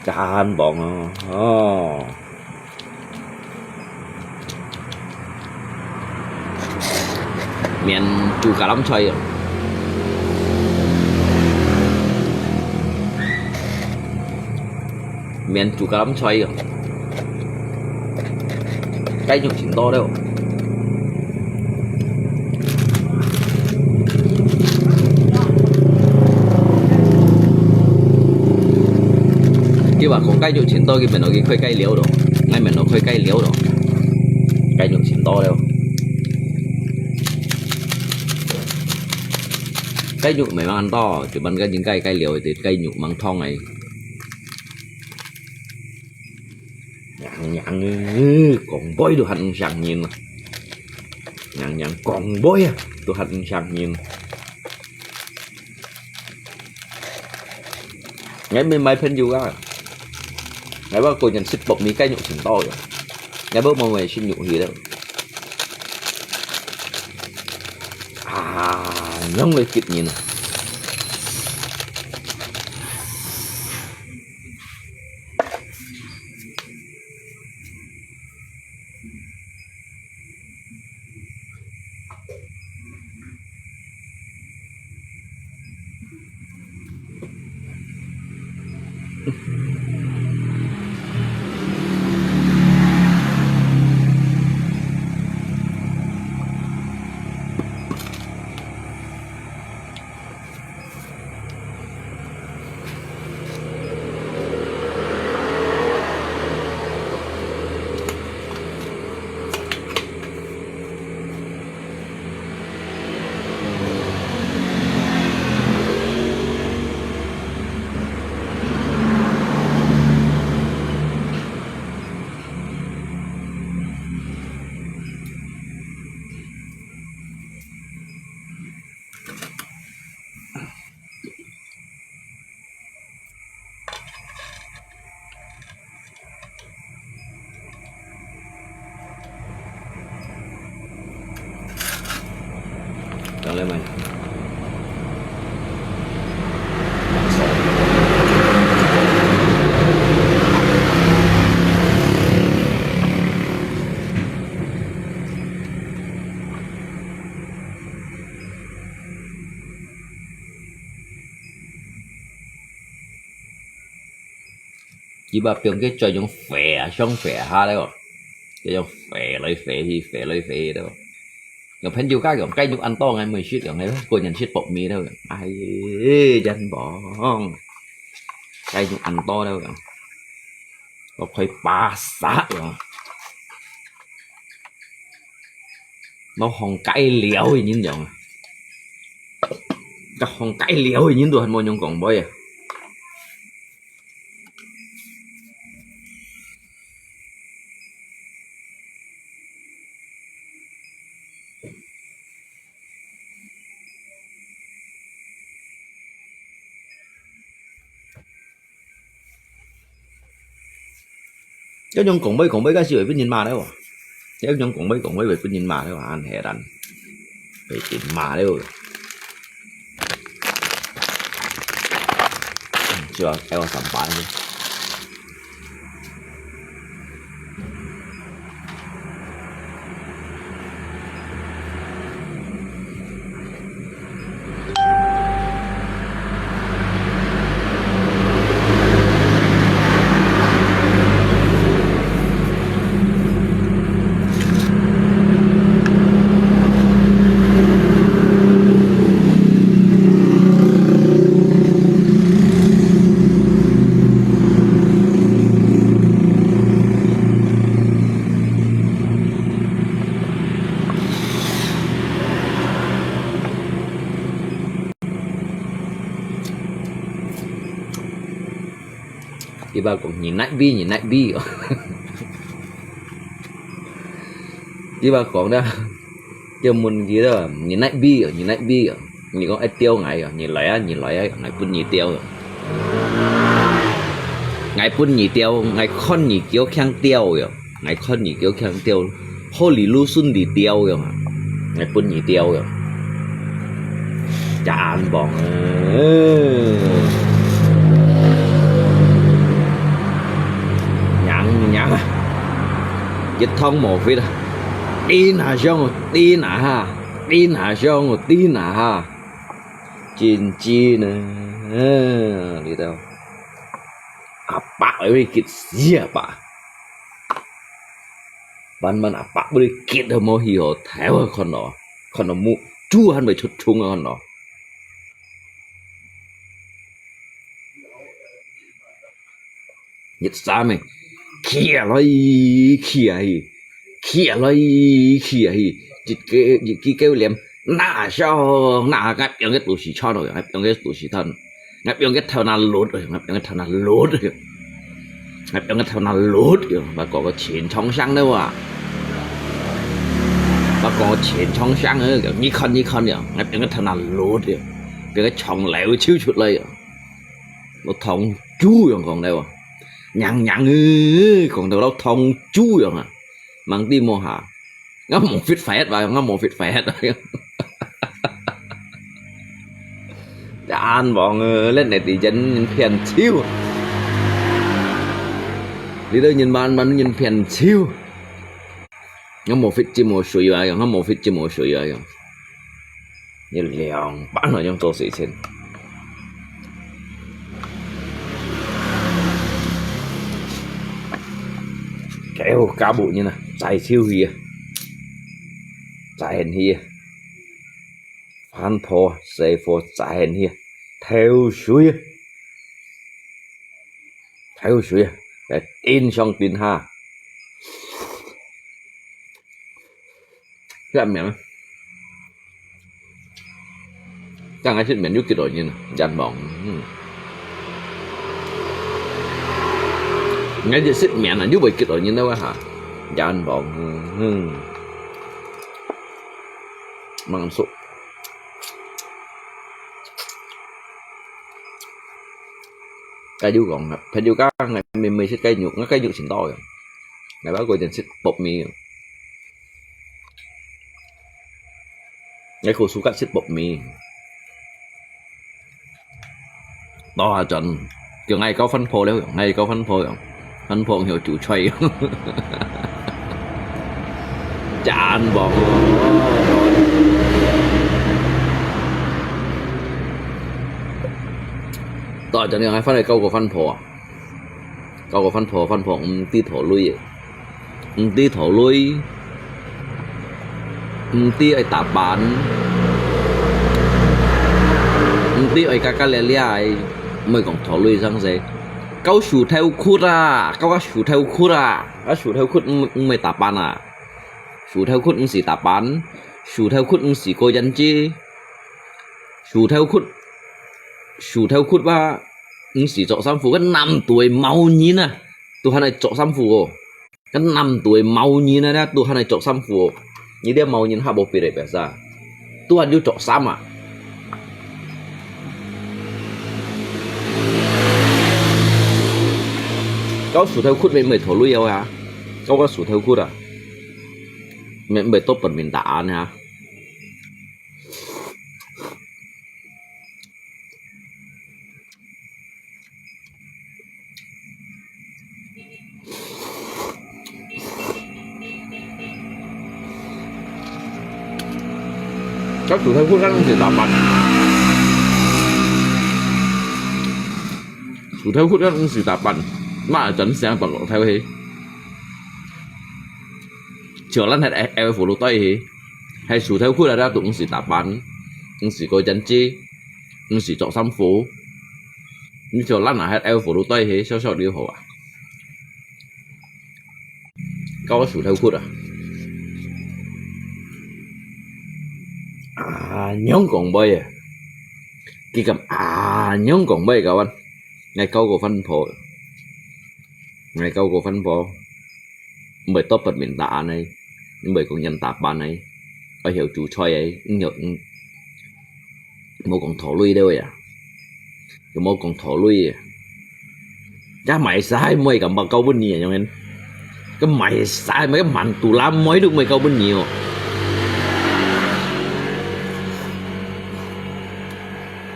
真棒哦，哦。免煮橄欖菜哦。免煮橄欖菜哦。 雞肉盡多了。佢話講雞肉盡多，佢問我去開雞寮咯，𠊎問我開雞寮咯，雞肉盡多了。雞肉毋係吂多，就問該間雞，雞寮个雞肉吂湯个。 娘娘，講話都還毋像人啊！娘娘，講話啊，都還毋像人。𠊎毋係賣朋友啊！𠊎話個人食薄面雞肉盡多个，𠊎無無會食肉去了。啊，仰會激人啊！講了沒？佢把放佢嘴用飛啊，像飛下了哦，佢用飛來飛去，飛來飛去了。有朋友家講雞肉恁多，𠊎毋食，講个個人食薄面了。哎，真棒，雞肉恁多了，講，我開巴薩了。無放雞料个人樣啊，該放雞料个人都還無用講話啊。 這種講話講話，該時會分人罵了哦。這種講話講話會分人罵了哦，恁係人，會分罵了哦。嗯，就要愛我上班去。 佢把講，你哪位，你哪位哦？佢把講了，就問佢了，你哪位哦，你哪位哦？你講愛釣𠊎哦，你來啊，你來啊，𠊎分你釣哦。𠊎分你釣，𠊎看你夠強釣哦。 𠊎看你夠強釣，好哩路順哩釣樣啊，𠊎分你釣樣。真棒啊！贏贏啊！一趟無fit啊！頂下上哦，頂下下，頂下上哦，頂下下！真真啊！嗯，你兜阿伯，你激死阿伯！ 慢慢啊，百分之一都無去哦，頭啊看到，看到目珠還未出蟲啊，看到。一三个，企啊來，企啊去，企啊來，企啊去，一个，一个狗臉，那上，那个，用个都是穿咯，用个都是穿。 𠊎用个頭那落，𠊎用个頭那落，𠊎用个頭那落，把哥哥全創傷了啊！把哥哥全創傷了，你看你看了，𠊎用个頭那落，變个長流抽出來啊！我痛豬樣講了啊，娘娘欸，講到老痛豬樣啊，mang地摸下。 𠊎無fit fat啊，𠊎無fit fat啊。冤枉啊，恁呢啲人騙手。你兜人慢慢人騙手。𠊎無fit就無水啊，𠊎無fit就無水啊。 你兩百來樣做事情。狗家母人啊，再抽氣啊，再現氣啊，翻破細火再現氣啊，偷水啊，偷水啊，來頂上頂下。 食麵，正愛食麵又幾多人啊，冤枉。嗯。𠊎一食麵啊，又會幾多人了啊哈，冤枉。嗯。吂熟。該就講啊，朋友講，𠊎每每食雞肉，𠊎雞肉盡多个，𠊎包括一定食薄麵。𠊎好suka食薄米。到下轉，叫𠊎搞番婆了，𠊎搞番婆樣，番婆曉煮菜樣。真棒哦！到下轉，𠊎翻來搞個番婆啊！ 搞個番婆，番婆毋知討鐳个，毋知討鐳，毋知愛打扮，毋知愛加加咧咧个，毋會講討鐳生事。搞樹頭窟啊，搞个樹頭窟啊，啊樹頭窟毋毋會打扮啊，樹頭窟毋使打扮，樹頭窟毋使過日子，樹頭窟，樹頭窟啊！ 毋使著衫褲，該南島个毛人啊，都還愛著衫褲哦。該南島个毛人啊，都還愛著衫褲哦。你這毛人還無別个別啥，都還有著衫啊。搞樹頭窟乜毋會討鐳啊？搞个樹頭窟啊，乜毋會得分明答案啊？ 該樹頭窟該毋使打扮，樹頭窟該毋使打扮，嘛真像白老頭嘿。像咱係L F路對嘿，係樹頭窟啊，都毋使打扮，毋使過日子，毋使著衫褲。 你就咱若係L F路對起，笑笑就好啊。搞樹頭窟啊！啊，仰講話啊！佢敢啊，仰講話搞完，𠊎搞個番婆，𠊎搞個番婆。 毋會得分明答案个，毋會講人打扮个，愛曉煮菜个，毋曉，毋，無講討鐳了呀，又無講討鐳个。這賣晒妹敢毋會搞分你啊，樣个？該賣晒妹，該滿肚拉妹都毋會搞分你哦。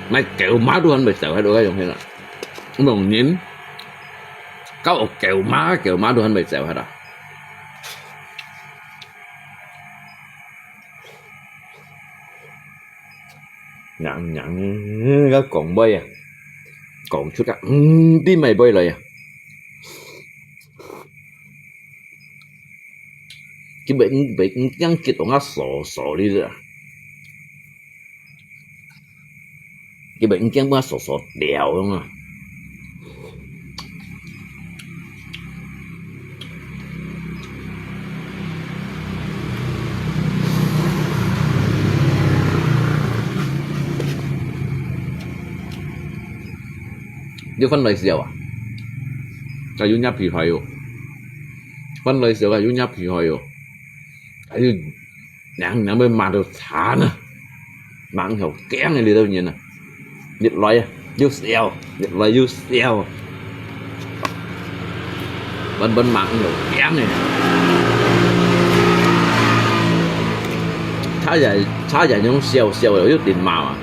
賣狗嫲都還袂走，還都該樣个啦。 弄人，搞狗嫲，狗嫲都還袂走下啊！娘娘，該講話啊，講出个，嗯，知乜會來啊！佢袂，袂，驚激動啊，傻傻哩啊！ 佢袂驚分傻傻掉樣啊！你翻來笑啊？該有若皮害哦！翻來笑啊，有若皮害哦！哎喲！ 娘娘會罵到慘啊！罵到驚个這兜人啊！越來啊，又笑，越來又笑啊！本本罵到驚个。他也，他也用笑笑个，又頂罵啊！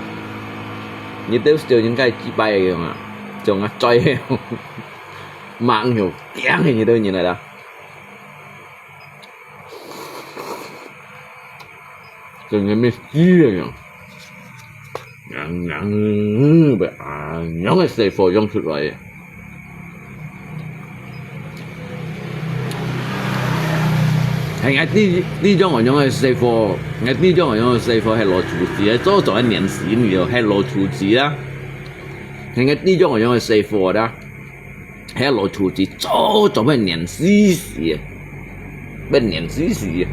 你兜笑人該幾擺个樣啊？像啊，嘴个，罵到驚个，你兜人來啦！ 真个咩事个樣，娘娘，會恁樣个細貨用出來个。係𠊎知，知種恁樣个細貨，𠊎知種恁樣个細貨係老鼠子，做做个年時呢，係老鼠子啊。係𠊎知種恁樣个細貨啦。 係老鼠子早早分人死死个，分人死死个。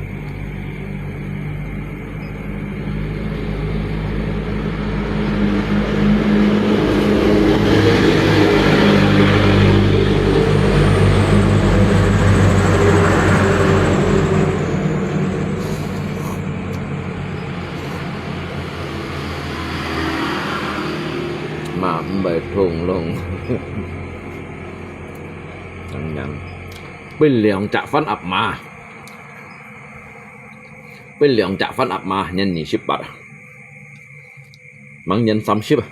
嘛毋會通弄。 娘娘，分兩隻番鴨嫲，分兩隻番鴨嫲，年二十八啊！吂年三十啊，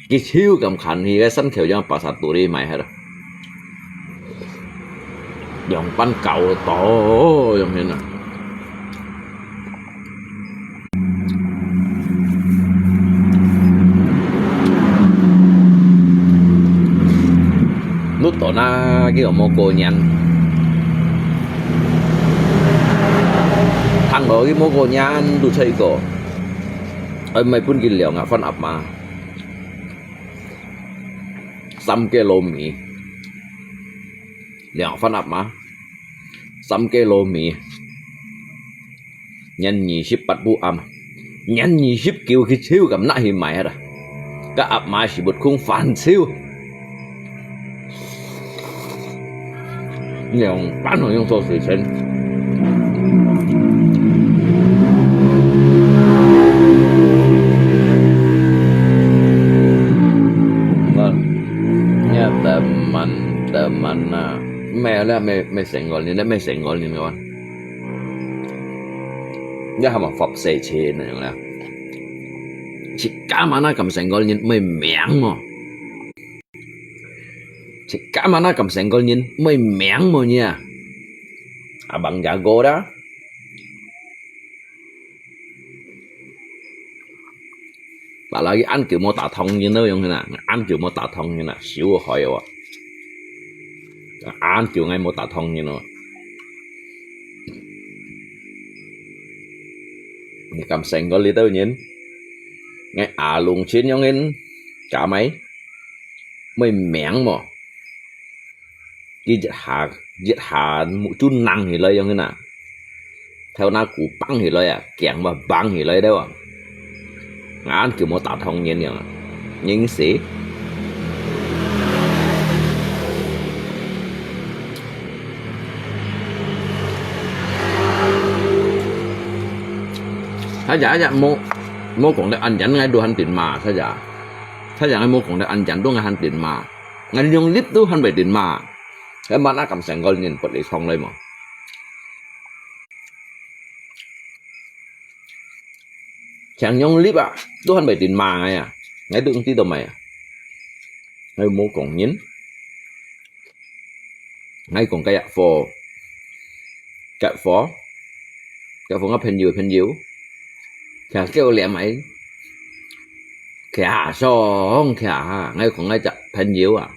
佢就敢牽去該山口洋巴沙肚裡賣忒啊。兩班搞到，用天啊！你到哪，佢又無過年。聽到佢無過年，都出一個。 愛買分佢兩啊番鴨嫲，三個老米，兩番鴨嫲，三個老米。年二十八不暗，年二十九佢就敢拿去賣啊！該鴨嫲係不空翻手。 兩班好用做水深。啊，ya teman-teman啊，咩啦，咩咩成個人，咩成個人个話，你係嘛發射車那種啦？自家嘛那敢成個人，咩名哦？ 自家嘛那敢成個人，咩名無呢啊？Abang jago dah。Apalagi恁久無打通人咯，用啦，恁久無打通人啦，少害哦。恁久𠊎無打通人咯。你敢成個呢兜人？𠊎阿龍錢用人，假咪？ 咩名無？佢一下一下就硬起來樣个呐，頭那骨挷起來啊，頸嘛挷起來了啊，眼叫無打通人樣啊，認識。他呀呀，莫莫講得恁遠，𠊎都還定嘛，他呀。 他樣个無講得恁遠，都𠊎還定嘛。𠊎用力都還袂定嘛。該麼那敢成個人不離床來嘛？像用力啊，都還袂定嘛，𠊎啊，𠊎都毋知道嘛啊。𠊎無講人。 𠊎講該一伙，該伙，該伙𠊎朋友朋友，佢叫念𠊎，佢啊，上，佢啊，𠊎講𠊎隻朋友啊，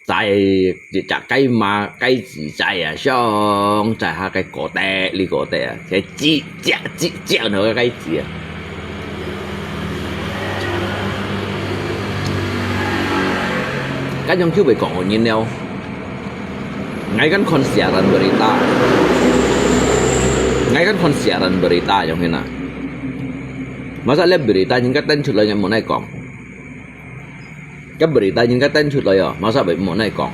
在一隻該馬該子在啊，上，在下該個地，你個地啊，佢指，指，指，指，然後該子啊。 該樣就會講好人了。𠊎kan看siaran berita，𠊎kan看siaran berita樣形啊。Masa lihat berita人家登出來，人無奈講。該berita人家登出來哦，masa會無奈講。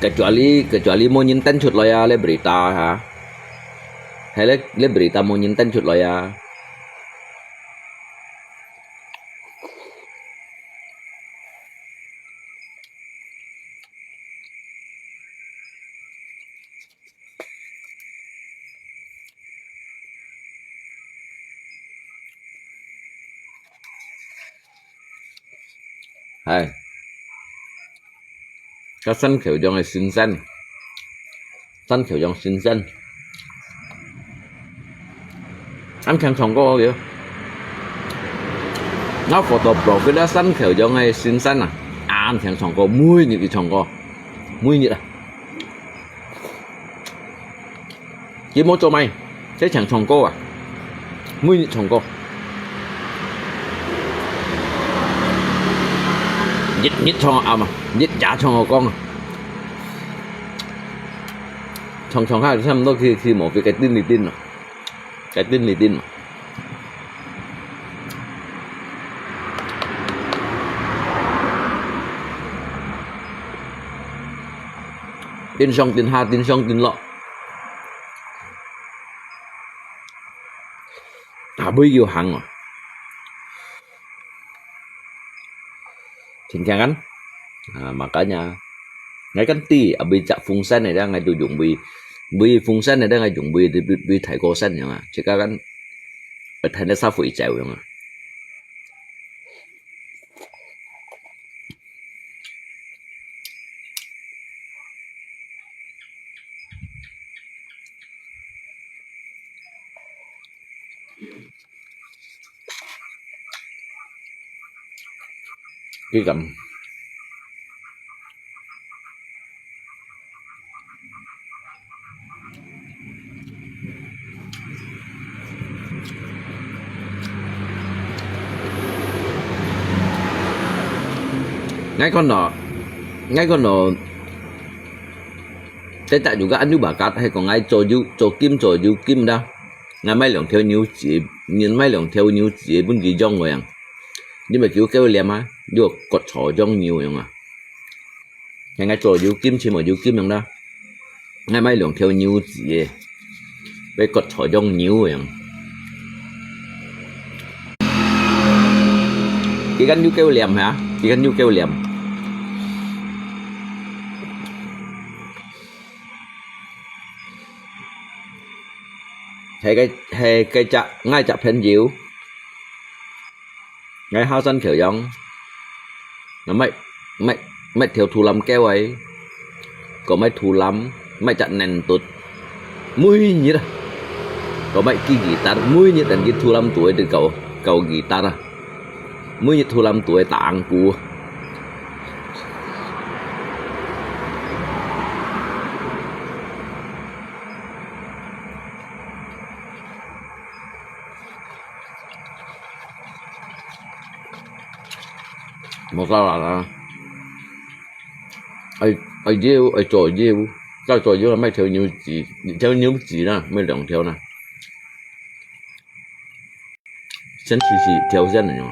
Kecuali，kecuali無人登出來啊，lihat berita哈。 係咧，lihat berita無人登出來啊。係。 該山口洋个先生，山口洋先生，恁慶唱歌个。𠊎foto profile該山口洋个先生啊，恁慶唱歌，每日佢唱歌，每日啊。 佢無做麼，佢淨唱歌啊，每日唱歌，日日唱啊嘛，日夜唱啊講啊，唱唱下差毋多佢佢無佢个叮哩叮啊，个叮哩叮啊。 Tin sông tin ha, tin sông tin lọ. Abui kiu hang. Chính kan? Ah, makanya, ngai kan ti, abui cak fungsan ni dia, ngai tu jung bui. 微風扇个，等下用微微微大个扇樣啊，自家間，會彈得煞飛走樣啊。幾感。𠊎看到，𠊎看到，這隻有个恁樣bakat，係講𠊎做有，做金做有金啦。 𠊎買兩條牛子，人買兩條牛子分佢養个樣，你咪叫狗念啊，你个割草養牛樣啊。𠊎做有金，全部有金樣啦。𠊎買兩條牛子个，愛割草養牛个樣。佢間有狗念哈，佢間有狗念。 係个，係个隻，𠊎隻朋友，𠊎下山橋樣，𠊎買，買，買條土lâm狗仔，過買土lâm，買隻nền tut，每日啊，過買支吉他，每日等佢土lâm肚仔都搞，搞吉他啊。 每日土lâm肚仔打紅鼓。無夠啦！愛，愛有，愛做有，愛做有，買條牛子，一條牛子啦，買兩條啦。 先試試條線个哦。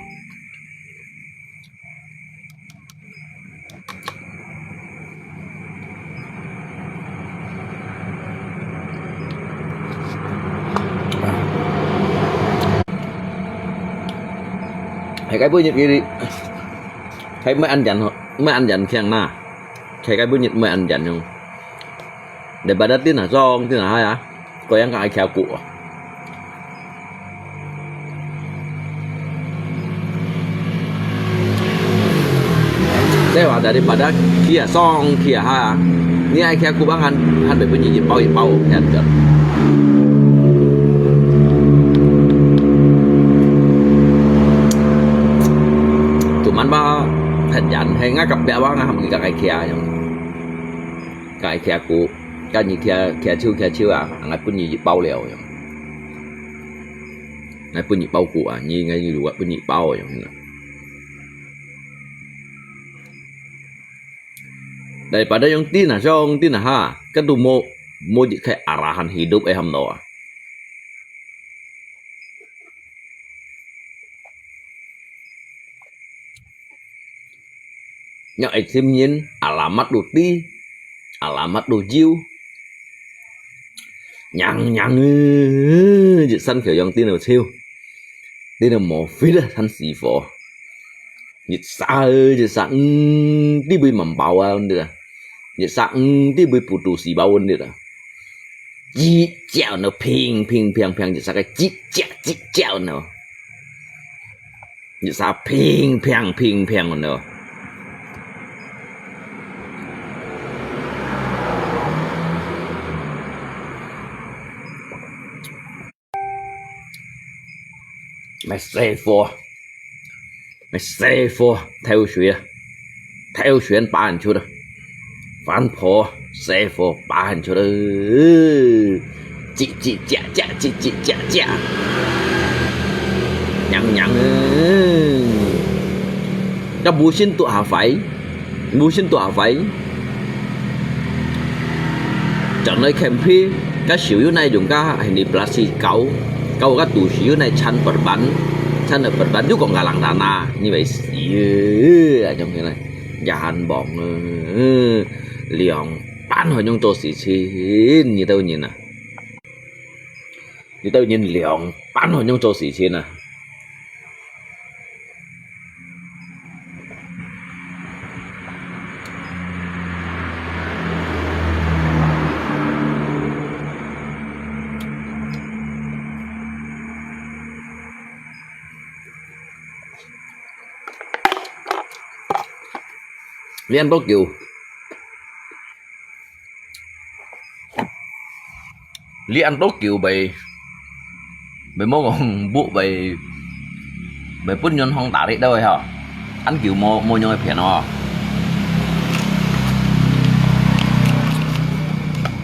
係个本日佢，係毋會恁樣吼，毋會恁樣強啦。係个本日毋會恁樣用。Daripada天下上，天下下啊。 Kau yang ka ai kia ku. Saya daripada kia song kia ha. Ni ai kia ku bang han han bepun ni pau pau kan kan. Cuman ba 很遠，係𠊎隔壁啊，𠊎還毋敢去kia樣。 該徛久，該日徛，徛手，徛手啊，𠊎分你一包了樣。𠊎分你包過啊，你，𠊎又分你包樣。Daripada yang tina, yang tina ha, kan tu mo, mo je kai arahan hidup eh hamno ah. Nyak ai thim nyin, alamat tu ti, alamat tu jiu. Nyang nyang, je san kheu yang tin chiu. Tin mo fit ah, san si fo. Nyit sa, je sa, mm, ti bui mambau ah, ndi ah. Nyit sa, mm, ti bui putu si bau, ndi ah. Ji jiao no, ping, ping, piang, piang, je sa kai ji jiao, ji jiao no. Nyit sa ping, piang, ping, piang no. Mày xe phô. Mày xe phô. Theo suy à. Theo suy anh bán chút à. Phán phô. Xe phô bán chút à. Chị, chị, chạ, chạ, chị, chị, chạ, chạ. Nhắn, nhắn. Các bố xin tụ hà phải. Mbuo sin tuah fai. Chak noi khemphi, ka siu yu nai yung ka, hini plasi kau. Kau ka tu siu yu nai chan perban. Chan perban yu kong ka lang tana. Ni bai siu, ajong ni nai. Jahan bong. Liang pan ho nyong cho si chin, ni tau nyin ah. Ni tau nyin liang pan ho nyong cho si chin ah. 你恁多久？你恁多久未，未無講未，未分銀行打你兜个吼？恁久無，無用个片哦。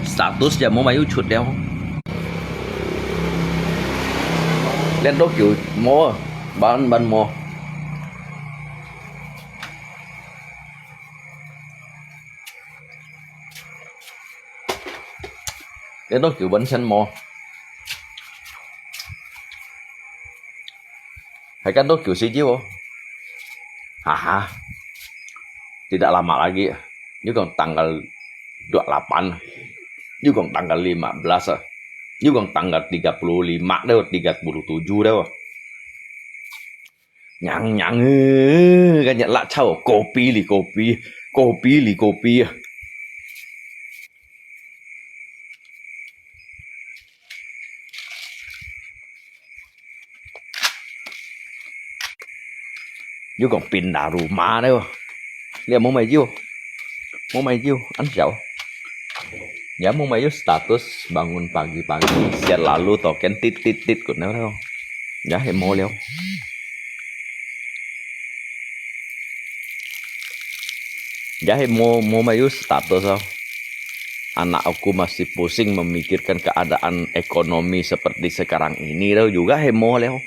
Status也無買有出了。恁多久無，慢慢無。 Ini tuh cuman sen mo. Hai kan tuh cuci jiwo. Haha. Tidak lama lagi. Ini kong tanggal dua puluh delapan. Ini kong tanggal lima belas. Ini kong tanggal tiga puluh lima deh, tiga puluh tujuh deh. Nhang nhang, eh, kan nyak lak chau, kopi li kopi, kopi li kopi. Yuk kong pindah rumah deh. Lihat mau maju. Mau maju, ăn chau. Ya, mau maju status bangun pagi-pagi, siat lalu token tit tit tit kut neo. Ya, he mau liao. Ya, he mau, mau maju status oh. Anak aku masih pusing memikirkan keadaan ekonomi seperti sekarang ini, tau juga he mau liao.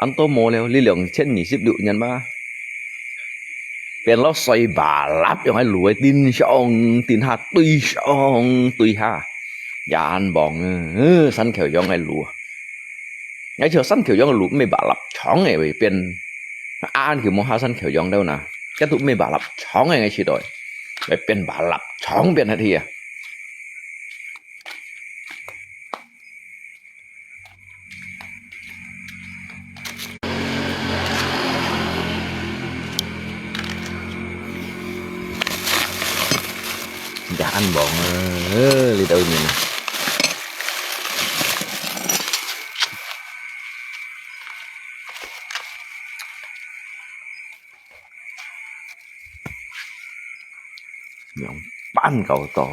Ăn tô mau liao, li liang chén ni sip liu nyan ma. Pian lo soi balap yong hai lu ai tin song, tin ha, tui song, tui ha. Yan bong, eh, san khêu yong hai lu. Ngai chua san khêu yong hai lu, mê balap chong eh, wei pian. An khêu mo ha san khêu yong dau na. Chá tu mê balap chong eh, ngai chi doi. Wei pian balap chong pian hat hi ah. Dah ăn bong, eh, li tau nyin. Nhong pan kau to,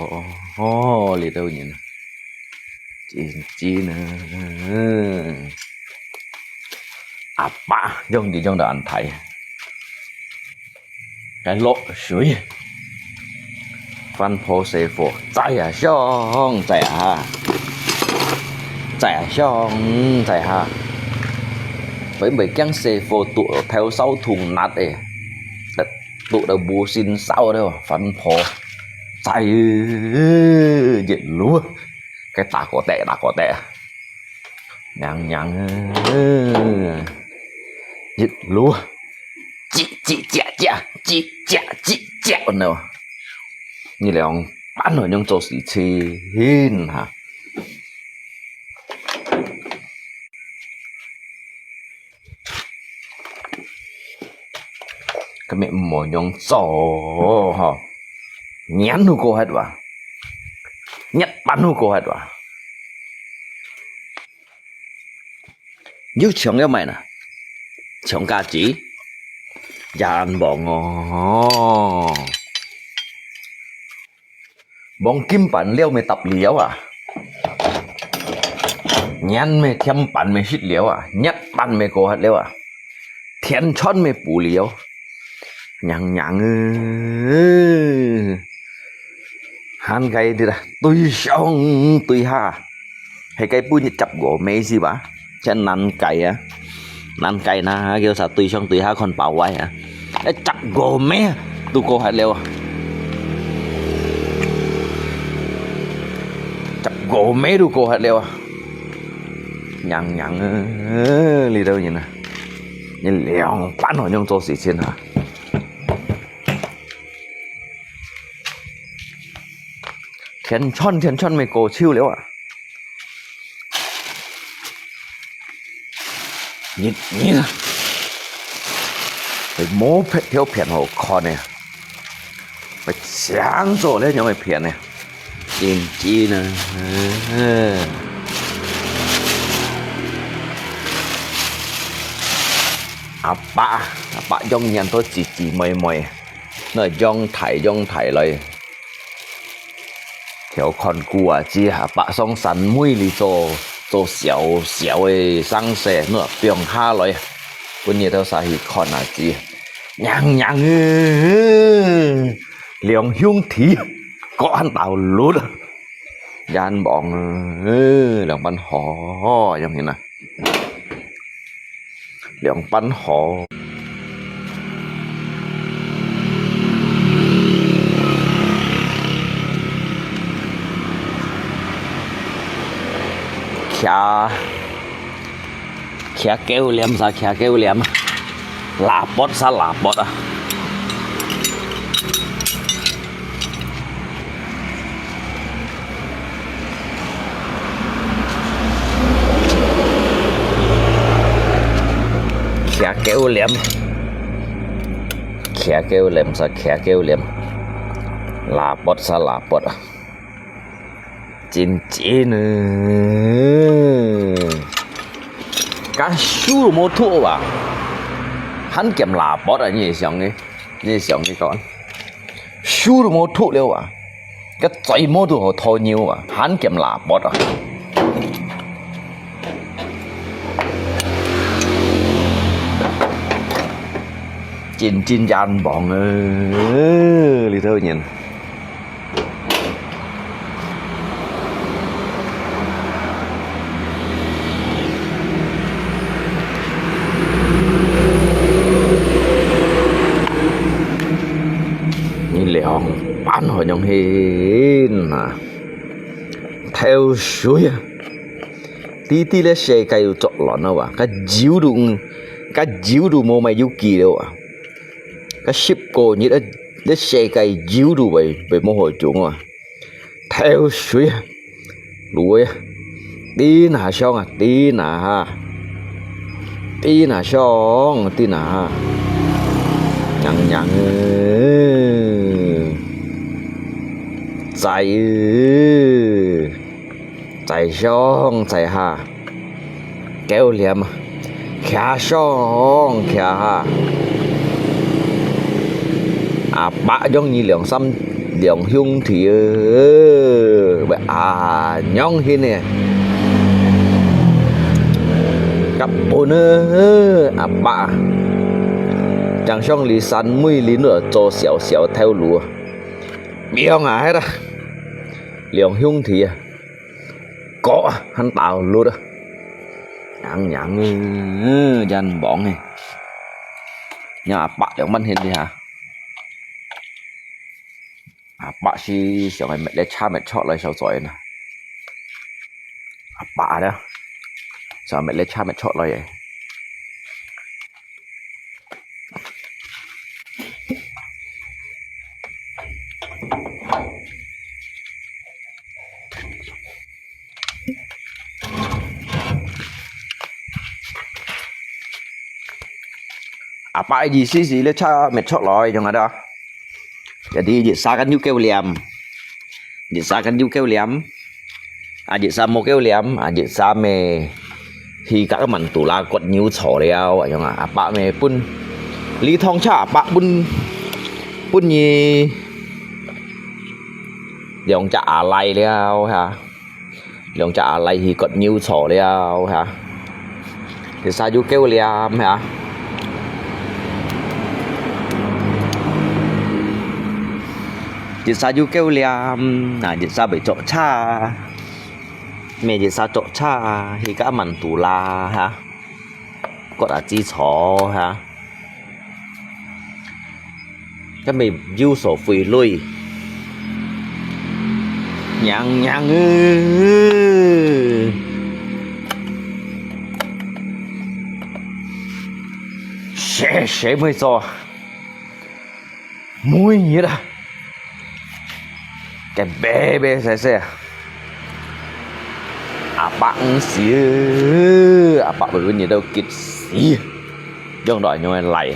oh, li tau nyin. Chín chín à. Apa, jong di jong da ăn thai. Cái lọ suối. Phan pho sê phô. Chai à xiong, chai à ha. Chai à xiong, chai ha. Bởi bởi kiang sê phô tụ theo sáu thùng nát ê. Tụ đầu bù xin sáu đâu. Phan pho. Chai ư, dễ lúa. Cái ta có tệ, ta có tệ. Nhang nhang ư. Dễ lúa. Chị, chị, chị, chị, chị, chị, chị, chị, no. Nhi liang pan no nhung cho xì chi hin ha. Cái mẹ mò nhung cho ha. Nhắn hù cô hết wa. Nhật Bản hù cô hết wa. Yuk chiang yuk mai na. Chiang ka chi. Yan bong o. Bong kim bản liao mê tạp liao à. Nhắn mê thiam bản mê hít liao à. Nhật Bản mê cô hát liao à. Thiên Chọn mê bù liao. Nhang nhang ư. Hàn cái đi ra. Tui sông tui ha. He cái bún chập gỗ mê gì ba. Chân năn cái á. Năn cái na, kêu sa tui sông tui ha khon bảo vay á. Ê, chập gỗ mê. Tu cô hạt liu à. Chập gỗ mê tu cô hạt liu à. Nhang nhang ư. Li đâu nhìn à. Nhìn liang pan hò nhung cho xì xin hả. Thiên Chọn, Thiên Chọn mê cô chiu liu à. Nhìn, nhìn. Phải mô phết thiếu phiền hổ con nè. Phải sáng rồi đấy nhóm mày phiền nè. Nhìn chi nè. Apa, apa jong nhan thôi chỉ chỉ mời mời. 那樣大樣大來，條看顧啊，只下北上山尾裡做，做小小个生事，那放下來，分日頭晒去看啊，只，娘娘欸，兩兄弟，各人頭路啊，冤枉啊，兩班好，樣形啊。 兩班好。騎，騎狗鏈啥，騎狗鏈，拉拔啥拉拔啊！ 騎狗鏈，騎狗鏈啥，騎狗鏈，拉拔啥拉拔啊！真真啊！該手都無脫啊，還兼拉拔啊！你想呢？你想呢講？ 手都無脫了啊，該嘴毛都好拖尿啊，還兼拉拔啊！真真冤枉啊，這兜人。 你兩班好樣形啊！偷水啊！知知這世界有作亂啊哇！該油都，該油都無賣有幾了啊！該十個月啊，這世界油都會，會無好用啊！ 偷水啊，滷啊，叮下上啊，叮下下，叮下上，叮下下，娘娘欸，在欸，在上在下。 狗鏈啊，騎上騎下。阿伯養你兩三兩兄弟啊，會恁樣形呢？該分啊，阿伯啊，正想在山尾林做小小頭路啊，命啊，係啦，兩兄弟啊， 哥啊，還打路啊。娘娘欸，冤枉欸。你阿伯兩萬現在哈。阿伯係想愛搣這車搣出來小嘴呢。阿伯呢，想搣這車搣出來欸。 阿伯个意思係這車搣出來，用啊得。Jadi，一儕个有狗鏈，一儕个有狗鏈。 啊，一儕無狗鏈，啊，一儕咩，去該滿都啦割牛草了，恁樣啊，阿伯咩分，這趟車阿伯分，分你兩隻阿倈了哈，兩隻阿倈去割牛草了哈。 一儕有狗鏈哈，一儕有狗鏈，啊，一儕會著車，咩一儕著車，去該滿都啦哈，割啊枝草哈。 該乜有所費累。娘娘欸，細細妹做，每日啊，該白白細細啊，阿伯毋死，阿伯會分你兜激死，用到恁樣个來。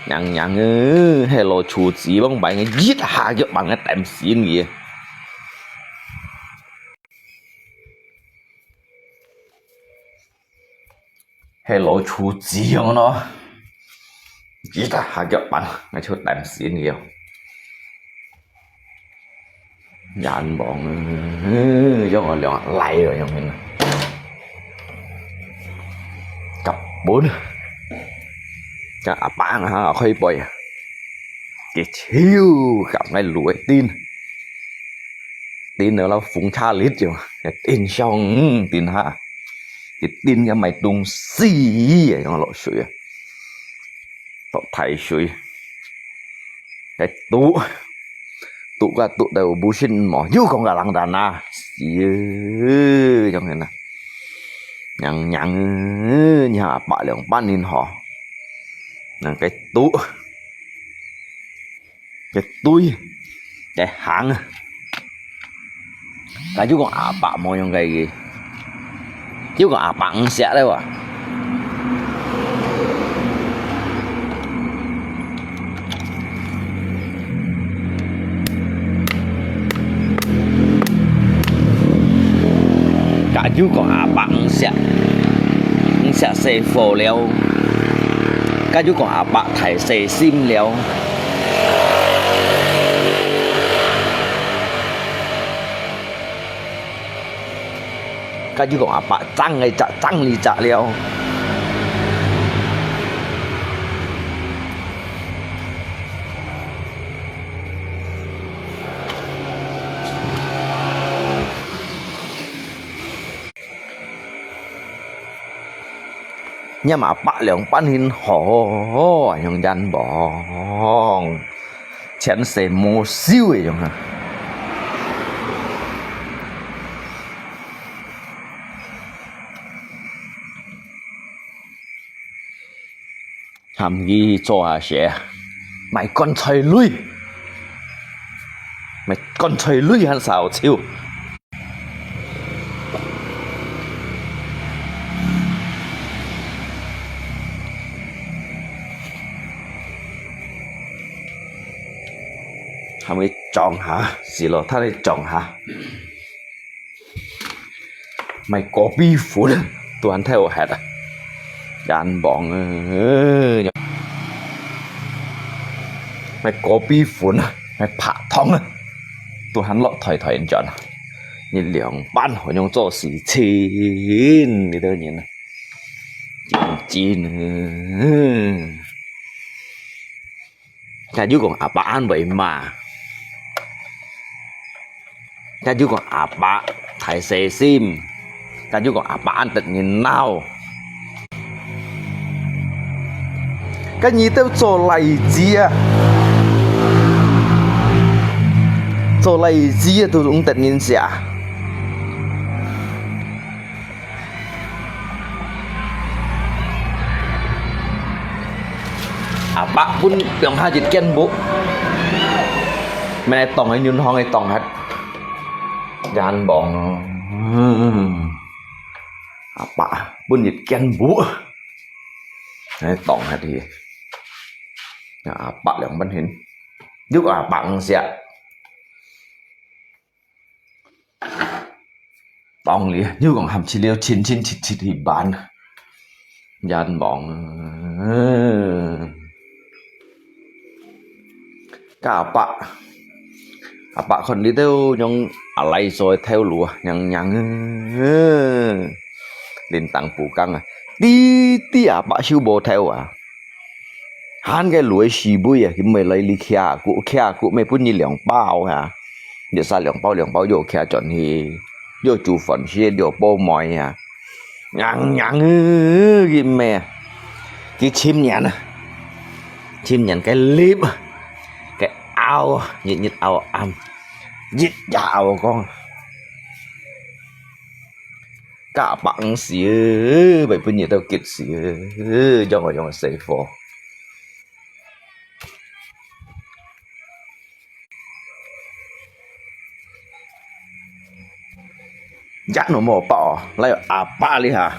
娘娘欸，係老鼠子，往擺一下就吂个抌死你。係老鼠子樣咯，一打下腳板，𠊎就擔心了。 冤枉啊，用我兩个來了，用个。甲本，甲阿伯啊，開背啊，佢就甲𠊎摎佢釘，釘到風車裂咗，釘上，嗯，釘下，佢釘个買東西啊，用落水啊，落大水。 該堵，堵个堵到無信無，又講个人單啊，死，樣个啊，娘娘，你阿伯兩百年好，人該堵，該堆，該行啊。 該就講阿伯無用个，就講阿伯毋惜了哇。該就講阿伯毋惜，毋惜細貨了，該就講阿伯大細心了。 該就講阿伯爭个隻，爭你隻了。你阿伯兩百年好，用冤枉，前世無修个樣啊。 喊佢做下事，賣棺材鐳，賣棺材鐳還燒臭。喊佢撞下，死咯，他來撞下。 賣果皮粉，都還偷忒啊！冤枉啊！賣果皮粉啊，賣白糖啊，都還落袋袋轉啊！你兩班好用做事情，你兜人啊，真真啊！ 該就講阿伯恁會罵，該就講阿伯大細心，該就講阿伯恁得人惱。該你兜做倈子啊，做倈子啊，都毋得人惜。 阿伯分兩下一間屋，乜當个銀行个當忒，冤枉。阿伯分一間屋，哎，當忒去。阿伯兩分錢，又阿伯毋惜。 當然，又講喊七六親親戚戚去辦，冤枉啊！該阿伯，阿伯看你兜用阿倈做个頭路啊，娘娘啊！連當不講啊，知知阿伯收無頭啊！ 還个鐳个時尾啊，佢毋會來你屋下，佢屋下佢毋會分你兩包啊，你煞兩包兩包又屋下轉去，又煮飯食，又報妹啊，娘娘啊，佢毋會啊，佢尋人啊，尋人个粒啊，个拗啊，日日拗暗，日夜拗光。 該阿伯毋死，會分你兜激死，用啊用啊細貨。一路無包哦，來阿伯哩哈，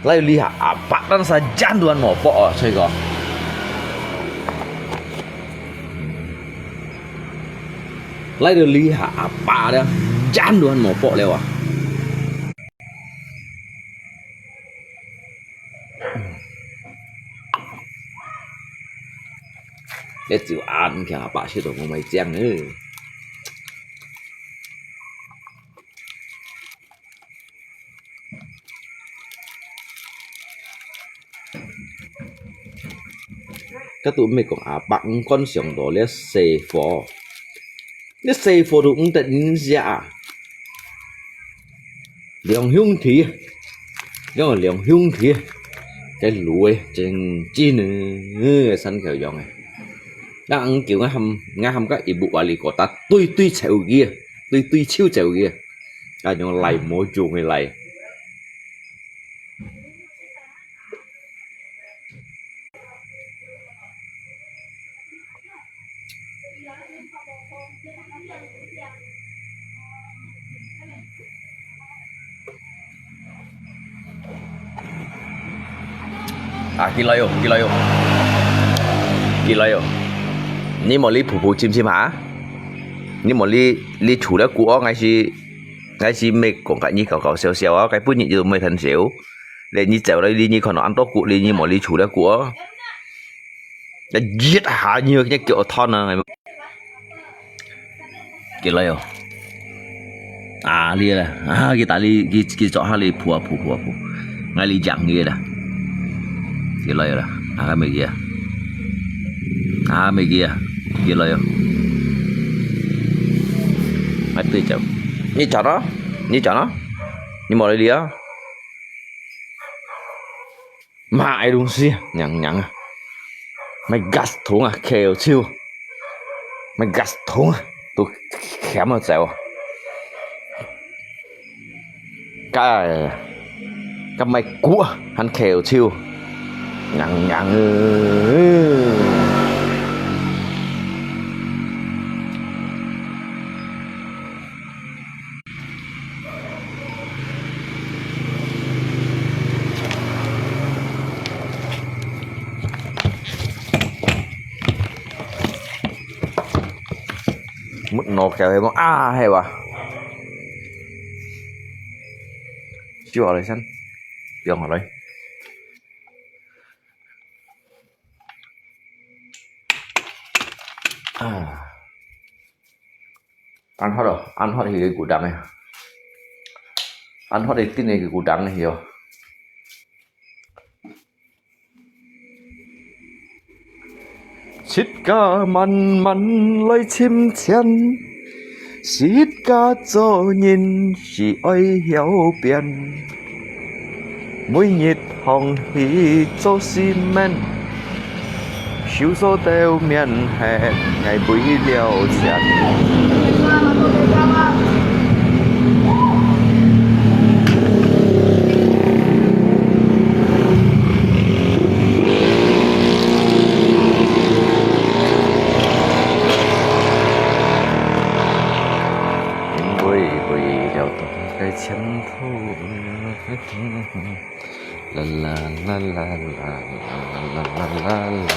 來哩哈阿伯，但係一路無包哦，衰哥。 來到這下，阿伯了，人都還無剝了啊！一朝阿五強阿伯食到無買靚呢。該都毋係講阿伯，毋敢想到這細貨，這細貨都毋得人食啊！兩兄弟，兩兩兄弟，該滷个真真个，山口洋个。那五九，𠊎喊𠊎喊个一步話你過，但對對手个，對對手手个，該種來無中个來。 啊，幾來喲，幾來喲，幾來喲！你莫哩噗噗尖尖哈？你莫哩哩除了苦哦，還係還係乜講个你搞搞笑笑啊？該本日又毋係很少，你你走了哩，你看到恁多苦哩，你莫哩除了苦哦。 一下你个腳斷啊！幾來哦？啊，你啦，啊，佢打你，佢佢做下你噗啊噗噗啊噗，𠊎你講佢啦。幾來哦啦？啊，還沒佢啊？啊，還沒佢啊？幾來哦？哎，對走，你講啊，你講啊，你莫理佢啊。 買東西，娘娘啊，買gas桶啊，摳手，買gas桶啊，都撿啊走啊。該該買骨啊，還摳手，娘娘啊！ Mut nó kéo hay mong à hay wa. Chưa lấy sẵn. Dòng ở đây. À. Ăn hết rồi, ăn hết thì cái củ đắng này. Ăn hết thì tin này cái củ đắng này hiểu. Sit ka man man loi chim chian. Sit ka cho nhìn chỉ oi hiếu biển. Mỗi nhịp hòng hí cho xi men. Siu so teo miên he ngai bui liao xian. Bui bui liao tong kai qian pu. La la la la la la la la la la.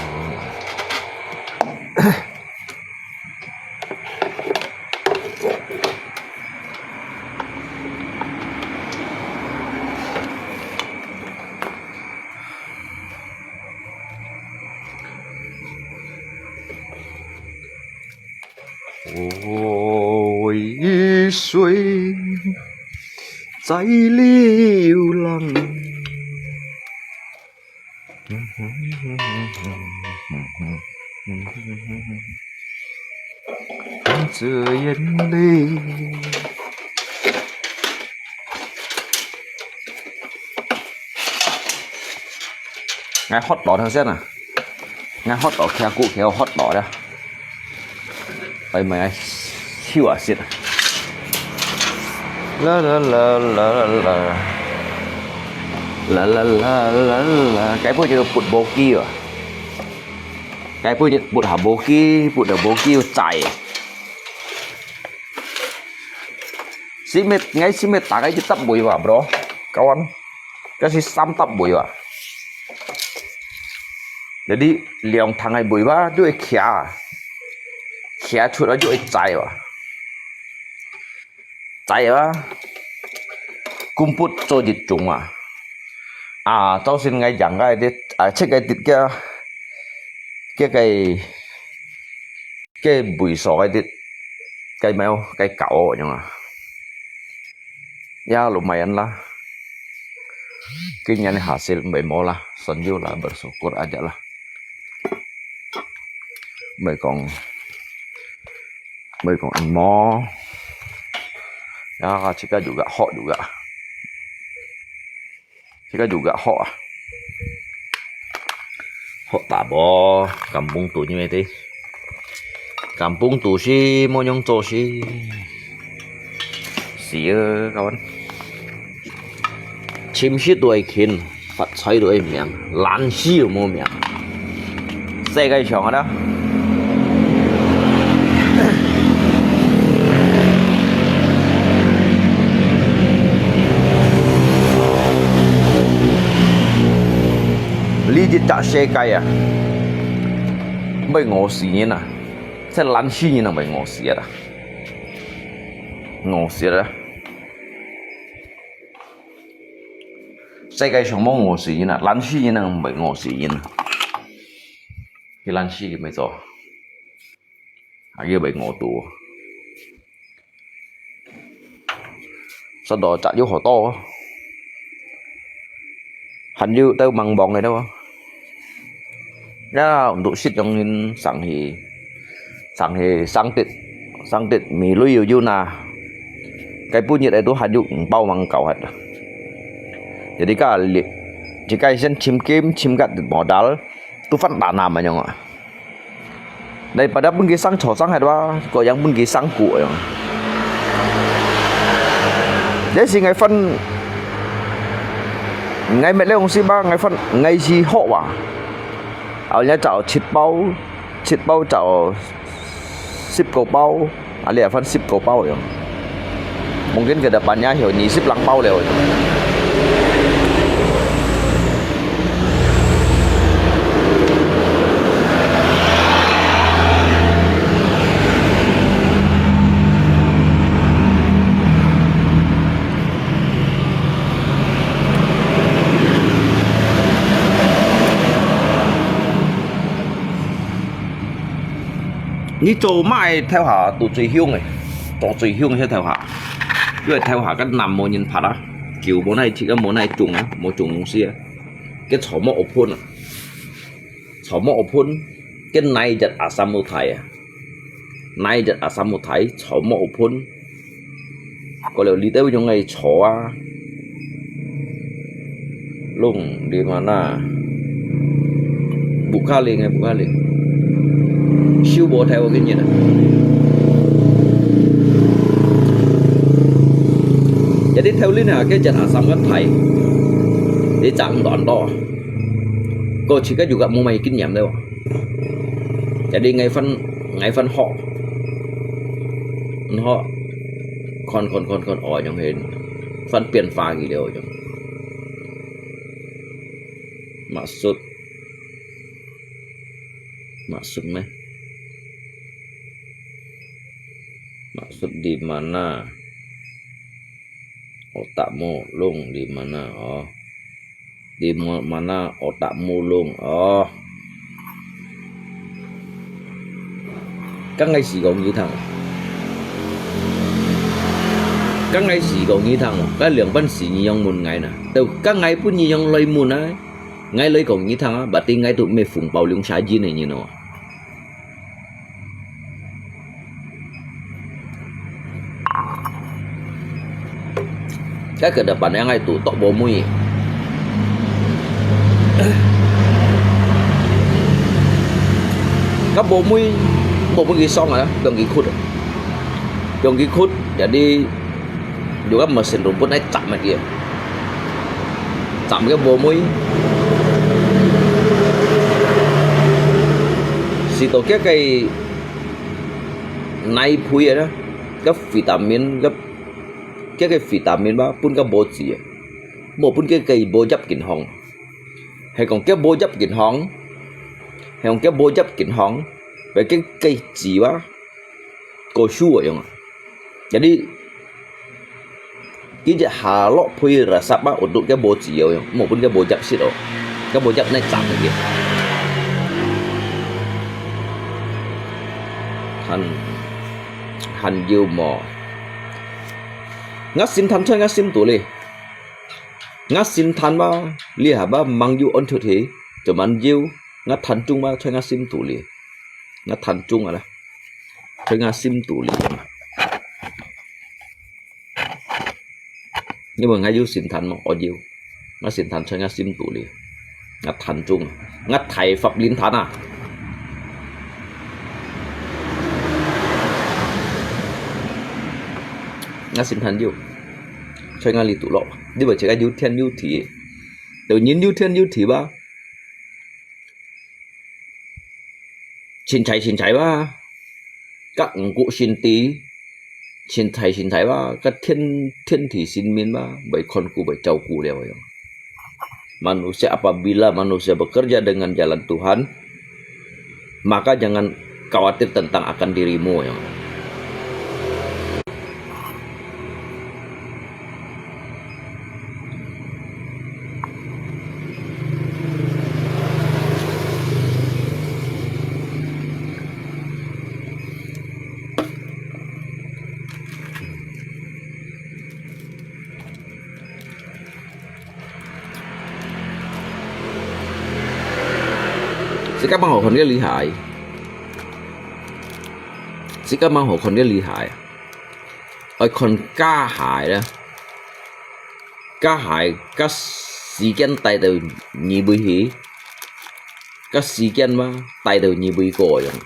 Ôi suối trái liu lăng. Tự nhiên đi. Ngai hot dog thang xian à. Ngai hot dog kia cũ kia hot dog đó. Ơi mày ai siêu à xịt. La la la la la la. La la la la la. Cái bữa giờ bụt bô kia. Cái bữa giờ bụt hả bô kia, bụt hả bô kia chạy. Xí mệt, ngay xí mệt ta cái chữ tấp bụi vào bro. Kawan. Cái xí xăm tấp bụi vào. Jadi, liang thang ai bụi vào, chú ai khía. Khía chuột vào chú ai chạy vào. Chạy vào. Cũng bụt cho dịch trùng à. À, tao xin ngay giảng cái đi, à, check cái tịt kia. Kia cái 个位所个个个貓个狗樣啊。Ya lumayan lah. Kini ni hasil may mo lah, sonyu lah, bersyukur aja lah. May kong may kong imo. Ya, chika juga, hok juga. Chika juga hok ah. Hok tabo, kampung tu ni mete. Kampung tu si mo nyong cho si. Si kawan. Chim si tuai kin, fat chai tuai miang, lan si mo miang. Sai kai chong ada. Li di tak sai kai ah. Bai ngo si ni na. Sai lan si ni na bai ngo si ada. Ngo si ada. Sai kai chong mo ngo si ni na. Lan si ni na bai ngo si ni na. Ki lan si ki mai cho. Agi bai ngo tu. Sa do chak yu ho to. Han yu tau mang bong ai do. Ya untuk sit yong in sang hi. Sang hi sang tit. Sang tit mi lui yu yu na. Kai pu nyit ai tu han yu bao mang kau hat. Jadi ka li. Jikai sen chim kim chim gat modal. Tu fan ta nam ai yong ah. Daripada pun kisang chosang hai dua, ko yang pun kisang ku yang. Jadi si ngai fan ngai met leong si ba ngai fan ngai si hok wa. Au nya chao chit bao, chit bao chao sip ko bao. 啊，你也分十个包樣。Mungkin ke depannya有二十零包了。你做麼个頭下都最凶个，做最凶个頭下，因為頭下个男無人拍啊，球無奈踢啊，無奈中啊，無中東西啊，个草木屋盆啊，草木屋盆，个哪一隻阿三無睇啊，哪一隻阿三無睇，草木屋盆。 Kalau litau yung ay choa. Lung, di mana? Bukaling ay bukaling. Siu bo thai wa kinyin. Jadi thai lin ha, kaya jan asam kan thai. Di chang don to. Ko chika juga mo may kinyin daw. Jadi ngai fan, ngai fan hok. Hok. Kon, kon, kon, kon, oi, nyong hen. Fan pian fa gi liu, nyong. Maksud. Maksud meh. Maksud di mana? Otakmu, Lung, di mana? Oh. Di mana otakmu, Lung? Oh. Kang ngai si kong yi thang. Kang ngai si kong yi thang. Kang liang pan si ni yong mun ngai na. Tau kang ngai pun ni yong loi mun na. Ngai loi kong yi thang. Berarti ngai tu me fung pau liung sa jin ni no. Ka ke depan yang ai tu tok bo mui. Ka bo mui, bo mui ki song ah, dong ki khut. Dong ki khut, jadi juga mesin rumput nai cham mah dia. Cham ke bo mui. Si to ke kai nai phui ah, ke vitamin, ke, ke, ke vitamin ba, pun ke bo chi ah. Mo pun ke, ke bo jap kin hong. Hai kong ke bo jap kin hong. Hai kong ke bo jap kin hong. Ba ke, ke chi ba. Ko shu ah yong. Jadi, ki je ha lo phui rasap ba, untuk ke bo chi yo, mo pun ke bo jap sit o. Ke bo jap nai cham ke. 還，還有無？𠊎心壇在𠊎心肚裡。𠊎心壇嘛，這下嘛，吂有安出去，就吂有。𠊎壇中嘛，在𠊎心肚裡。𠊎壇中啊啦，在𠊎心肚裡。 因為𠊎有心壇嘛，𠊎有。𠊎心壇在𠊎心肚裡，𠊎壇中，𠊎大法輪壇啊！𠊎心壇有，在𠊎裡肚咯。你會自家有天有地，就人有天有地吧。 清採清採吧，甲五穀新地，清採清採吧，甲天，天地神明吧，會看顧，會照顧了樣。Manusia apabila manusia bekerja dengan jalan Tuhan, maka jangan khawatir tentang akan dirimu yang. Sikap mang hokon ke lihai. Sikap mang hokon ke lihai. Oi kon ka hai la. Ka hai ka siken tai tau nyi bui hi. Ka siken ma tai tau nyi bui ko yong.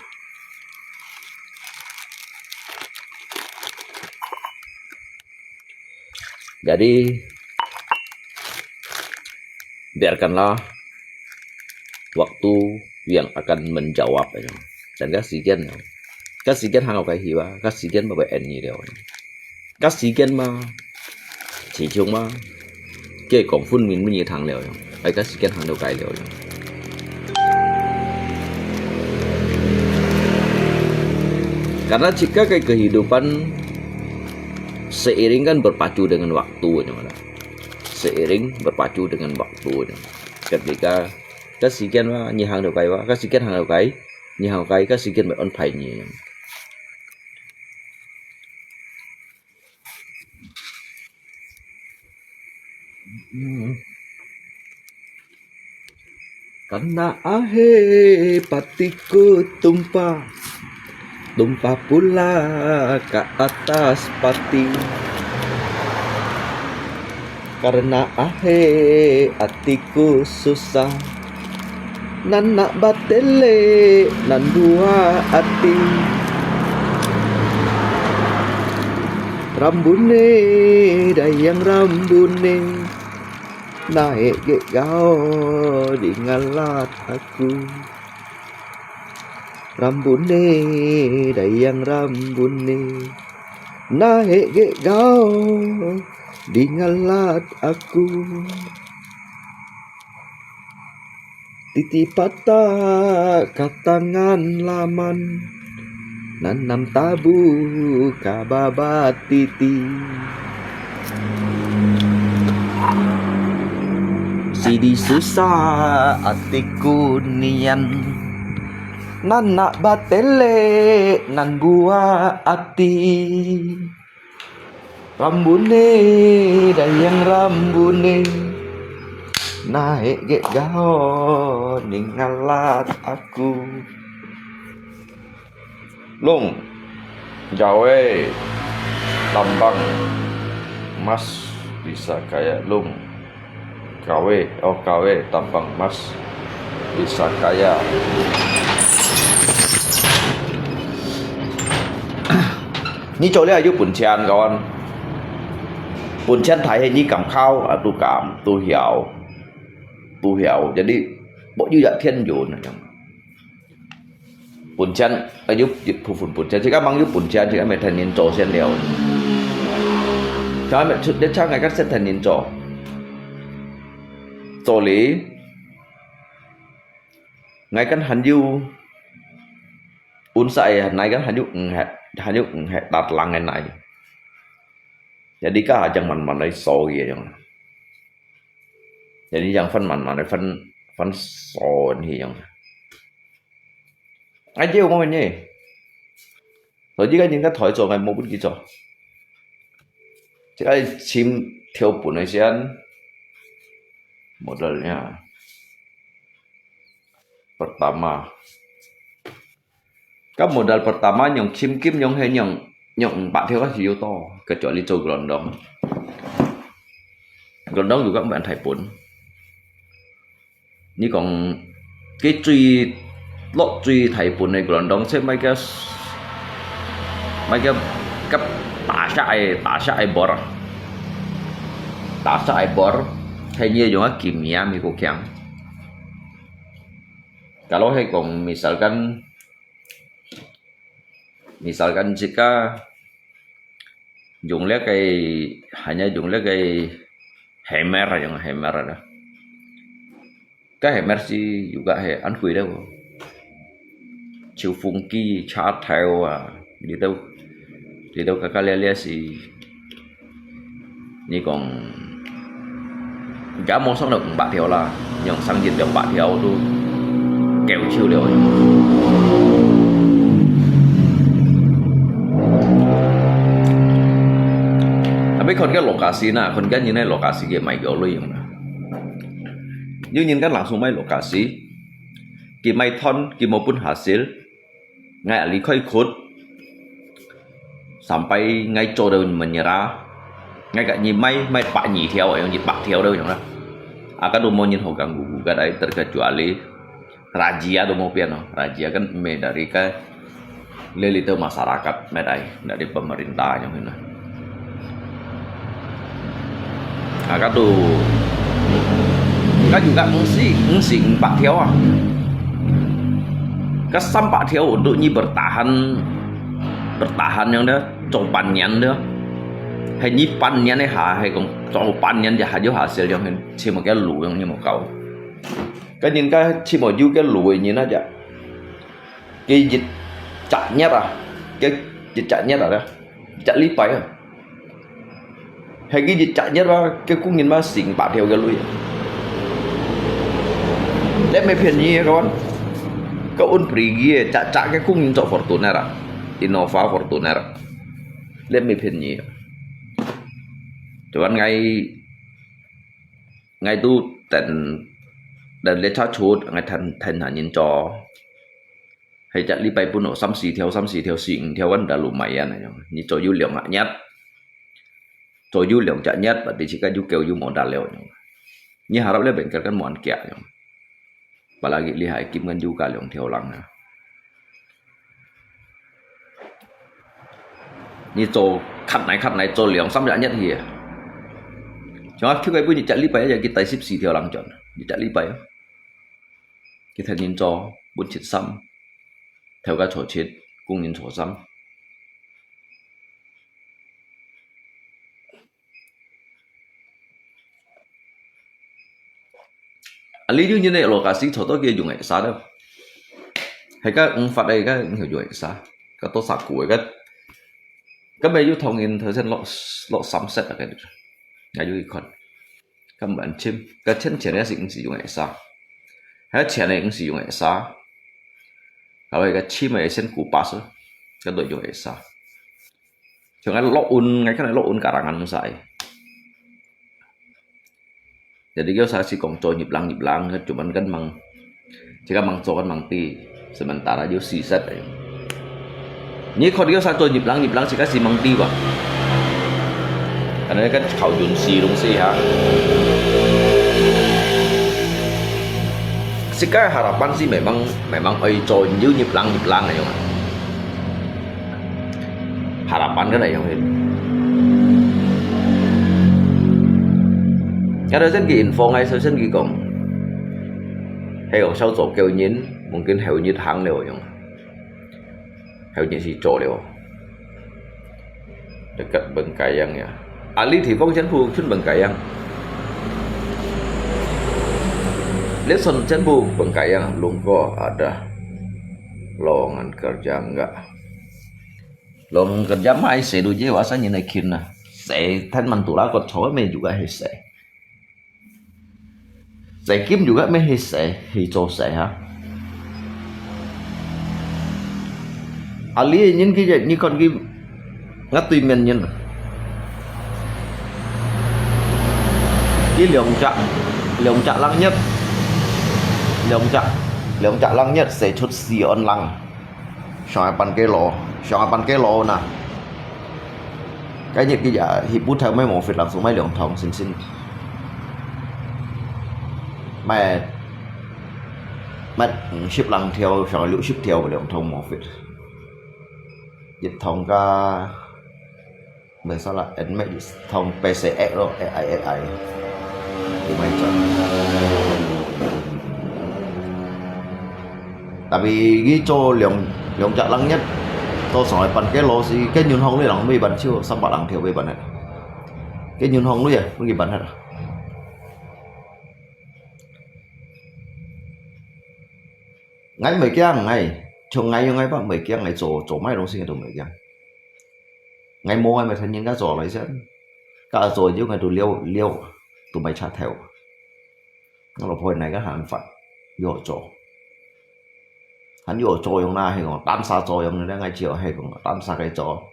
Jadi, biarkanlah waktu yang akan menjawab. Dan ka siken, ka siken hang okai hiwa, ka siken ba ba en ni leo. Ka siken ma, chi chung ma, ke kong fun min min yi thang leo. Ai ka siken hang leo kai leo. Karena jika ke kehidupan seiring kan berpacu dengan waktu, seiring berpacu dengan waktu. Ketika ka siken ma, ni hang leo kai wa, ka siken hang leo kai, ni hang kai, ka siken mai on pai ni. Karena ahe patiku tumpah, tumpah pula ke atas pati. Karena ahe atiku susah, nan nak batele nan buah ati. Rambune dayang rambune, naik ke gao di ngalat aku. Rambune dayang rambune, naik ke gao di ngalat aku. Titi patah ka tangan laman, nanam tabu ka babat titi. Sidi susah atiku nian, nan nak batele nan buah ati. Rambune dayang rambune, naik ke gao ning ngalat aku. Lung, gawe tambang emas bisa kaya lung. Gawe, oh, gawe tambang emas bisa kaya. Ni cho le ayu pun chan kawan. Pun chan thai he ni kam khao, atu kam, tu hiao. Tu hiao. Jadi, bo yu ya thian yun. Pun chan, ayu, phu phun pun chan, jika mang yu pun chan, jika me than nin cho sian liao. Jika me chut de chang ngai kan sian than nin cho. Cho li, ngai kan han yu, un sa e, ngai kan han yu ng he, han yu ng he, tat lang e nai. Jadi ka jang man man lai so ye jang. Jadi jang fan man man lai fan, fan so ni jang. Ai, chiu ngoi ni. 到這個人家台做，𠊎無分佢做。這個尋條本个先，modal-nya。Pertama。該modal pertama用尋金用係用，用五百條个係有多，kecuali做gelondong。Gelondong juga毋係大本。 你講，佢最，落最大本个gelondong，係買个，買个，个大隻个，大隻个bor。大隻个bor，係你用个金牙，美國強。Kalau係講，misalkan，misalkan自家 用這個，hanya用這個hammer，用hammer啦。該hammer係juga係恁貴了。抽風機、車頭啊，這兜，這兜加加咧咧係，你講， 也無算到五百條啦，用成日兩百條都夠手了。啊，愛看該lokasi啦，看該人个lokasi佢賣幾多鐳用啦。有人家langsung賣lokasi，佢賣斷，佢無分hasil， 𠊎離開ikut，sampai𠊎做到menyerah，𠊎个你賣，賣百二條，用一百條都用啦。啊，該都無人好ganggu，該來terkecuali，razia都無變咯，razia kan meh dari該，這裡都masyarakat，meh dari，dari pemerintah用啦。 啊，該都，該juga毋係，毋係五百條啊。該三百條untuk你bertahan，bertahan樣个，做半年个。係你半年个下，係講做半年就還有hasil樣个，尋無个路樣你無搞。該人家尋無有个路个人啊，就，佢一隻月啊，佢一隻月啊，一隻禮拜啊。 係佢一隻月啊，該工人嘛成百條个鐳啊。這毋係便宜个，kawan。Kau un pergi，隻隻个工人做Fortuner啊，Innova Fortuner啊。這毋係便宜。Cuman𠊎，𠊎都等，等列車出，𠊎等，等下人做。 係隻禮拜分哦，三四條，三四條，四五條，kan dah lumayan啊，你做有兩隻月，做有兩隻月，berarti自家有夠有modal了。你harap了bengkel kan無恁遽樣。Apalagi你還金kan有加兩條人啊。你做cut來cut來做兩三隻月去啊。像啊，去个分一隻禮拜，一隻去帶十四條人轉，一隻禮拜啊。 佢天天做，分七三，頭家做七，工人做三。啊，你有人个lokasi做到佢用个啥了？係个五發个，个用个啥？个多少股个，个，个沒有同人頭先落，落三set个，个，那有一款。 根本簽，个簽簽个係毋係用个啥？還簽个毋係用个啥？然後个簽个先古巴士，个都用个啥？像个loan，𠊎看个loan karangan masa。Jadi kaya saya si kong cho nyip lang nyip lang, cuman kan mang Jika mang做kan mang知，sementara有事實个。你看佢个做入冷入冷，自家是mang知吧？Karena kan靠運勢東西哈。自家harapan是memang，memang愛做有入冷入冷个樣啊。Harapan kan係樣个。Kada先佢inform，首先佢講， 係講少做救人，mungkin後日行了樣。後日去做了。Dekat Bengkayang ya. Ahli地方全部去Bengkayang。Lesson全部Bengkayang，如果ada lowongan kerja enggak？Lowongan kerja mai sedu je wasa nyinai kin na. Saya tan mantura kot chawai me juga hesai. Saya kim juga me hesai, hicho saya ha. 啊，你个人佢，你看佢，𠊎對面人啊，佢兩隻，兩隻零一，兩隻，兩隻零一，使出四萬零，上一班个路，上一班个路呐。該日佢也去不透買毛血，langsung買兩桶先先，買，買五十零條，上六十條兩桶毛血。 一桶个，毋係啦，and make一桶P C X咯，X I X I，有賣做。Tapi佢做兩，兩隻零一，做上一班个路時，个銀行你人買辦少，三百零條買辦个。个銀行你啊，分佢辦个啦。 𠊎毋會驚，𠊎，像𠊎樣，𠊎毋會驚，𠊎做，做麼个東西𠊎都毋會驚。𠊎無，𠊎毋會同人家做來先，該做就𠊎都了，了，都毋會插頭。𠊎老婆哪个還法，有做，還有作用啦，係講，單儕作用咧，𠊎只有係講，單儕个做。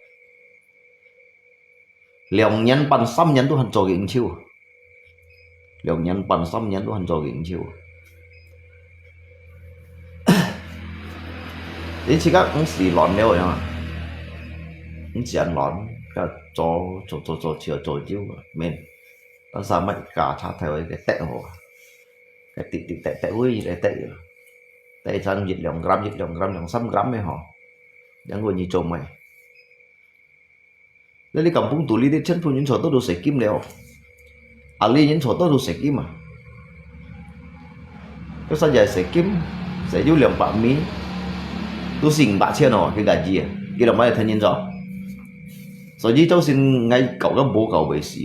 兩年半、三年都還做緊手。 兩年半、三年都還做緊手。你自家毋係亂了呀？毋係恁亂，該做做做做久做久啊，免。但係乜加插頭个得好啊，該滴滴得得會个得了，得一餐一兩gram、一兩gram、兩三gram个吼，兩個月做咩？ 該你kampung肚裡个全部人坐到都食金了，啊，你人坐到都食金啊。該實在食金，食有兩百米，都四五百千哦，佢个字啊，佢兩百天天做。所以造成𠊎搞个無搞為死，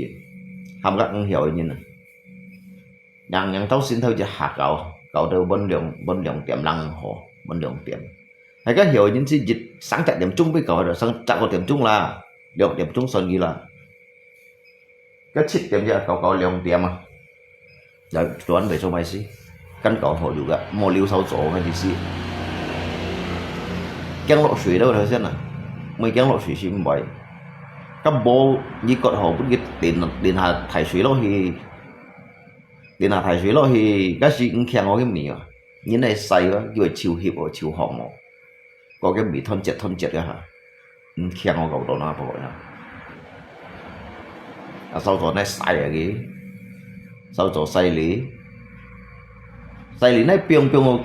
喊个毋曉个人啊。 人人到先頭就下搞，搞到晚兩，晚兩點零好，晚兩點。大家曉人知一三隻點鐘被搞到，三隻個點鐘啦，兩點鐘算佢啦。該七點就搞搞兩點啊，又轉來做麼事？跟搞好有个，莫留手做个意思。驚落水了，頭先啊，莫驚落水先唔會。該無你割好，分佢淋，淋下大水落去。 你若大水落去，該時毋驚哦，該米哦，人會曬哦，佢會臭翕哦，臭烘哦，該个米斷節斷節个哈，毋驚哦，搞到那破呀。啊，燒做那曬啊个，燒做曬哩，曬哩那冰冰哦，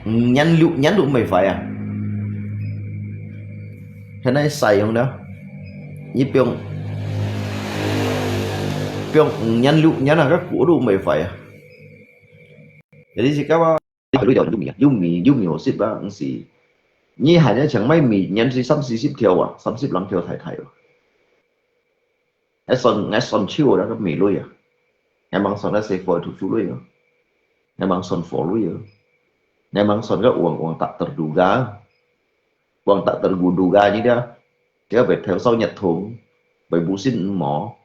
五年六年都毋會壞啊。現在曬用了，你冰，冰五年六年啊，該骨都毋會壞啊。 Jadi si kawa，你還有條有米啊，有米有米好食啊，毋係。你還要想買米，年時三四十條啊，三十零條大大哦。𠊎算，𠊎算少那個米類啊，𠊎吂算該些貨土豬類啊，𠊎吂算貨類啊，𠊎吂算該uang-uang tak terduga，uang tak terduga你知啊，佢會偷燒熱桶，會無信毋好，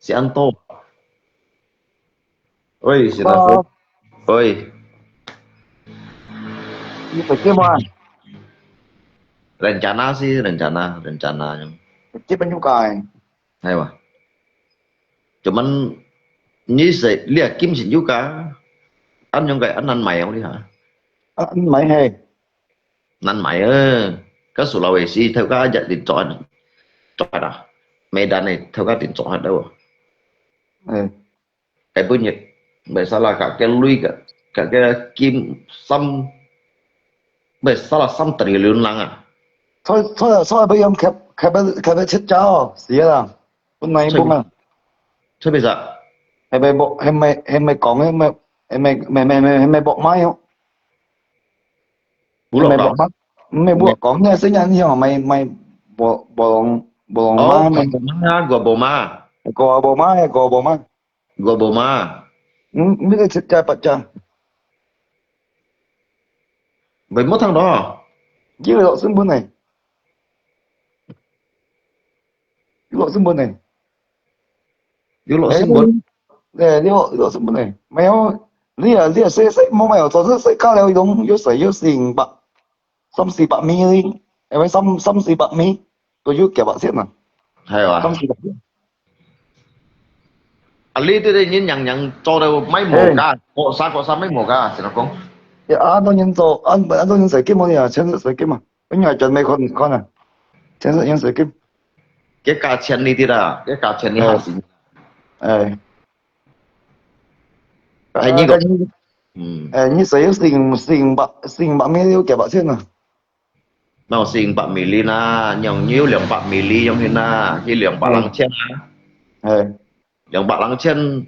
是恁多。 喂，是啦。哦。喂。你食雞嘛？Rencana sih, rencana, rencana。食雞本就該。係嘛？Cuman，你食，你啊，金錢有加，恁樣个，恁難買哦，你哈。啊，難買嘿。難買啊，該Sulawesi，頭家一定做，做啊，Medan呢，頭家一定做得到啊。嗯。 Ai bunyi, biasalah kak ke lui kak, kak ke kim sam, biasalah sam triliun lang ah. 所以，所以，所以要用開，開，開，開車哦，是啦，本來不嘛。車，車比啥？係咪木，係咪，係咪講，係咪，係咪，係咪，係咪，係咪木馬哦？ Bulok tau. Mê buộc có nghe sinh nhắn hiểu mày, mày bộ, bộ lòng, bộ lòng má mày. Gua boma, gua boma. Gua boma, gua boma. Gua boma. Mê cái chết cha bạch cha. Vậy mất thằng đó. Chứ là xứng bữa này. Chứ là xứng bữa này. Yolo simbol. Eh, yolo, yolo simbol eh. Mayo, lia, lia, se, se, mo mayo, so, se, se, ka leo yong, yo se, yo sing, ba. Som si ba mi ling. 因為三三四百米都有幾百千啊，係啊。三四百千。啊，你對對人樣樣做到買無價，哎。國產國產買無價，先講。呀，恁多人做，恁恁多人使金無呢？全係使金啊！你愛轉咩看看啊？全係用使金。這價錢你知啦，這價錢你還行。哎。哎，你講，啊，你，嗯。哎，你使用四五四五百四五百米有幾百千啊？ 無四五百米里啦，用有兩百米里用去啦，去兩百零千啊。哎。兩百零千，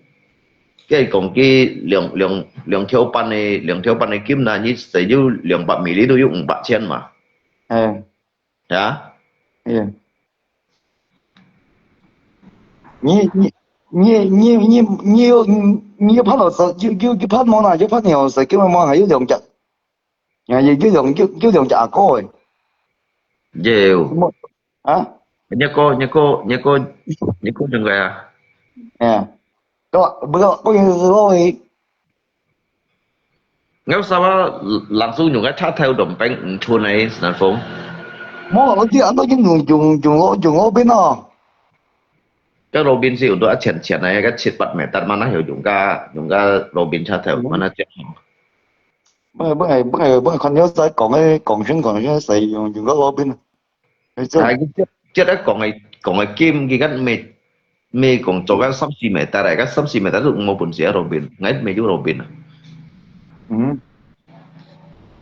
該講佢兩兩兩條半个兩條半个金啦，你使有兩百米里都有五百千嘛。哎。呀？哎。你你你你你你有你有拍到有有有拍無啦？有拍到使金無？還有兩隻。 啊，有有兩有有兩隻阿哥誒。有。啊？你哥你哥你哥你哥兩個啊？哎，對啊，不過不過是老誒。𠊎啥話，langsung用个插頭同兵五寸誒，新加坡。無，我知，安到用用用用路用路邊哦。該路邊係有多少錢錢誒？該七八米，但嘛那有用个用个路邊插頭，嘛那這樣。 本來本來本來本來看了在講个講先講先使用用个路邊啊。哎，這哎，這這个講个講个金，佢个咩咩講做个三四米得來，个三四米得都無本事啊，路邊，𠊎沒有路邊啊。嗯。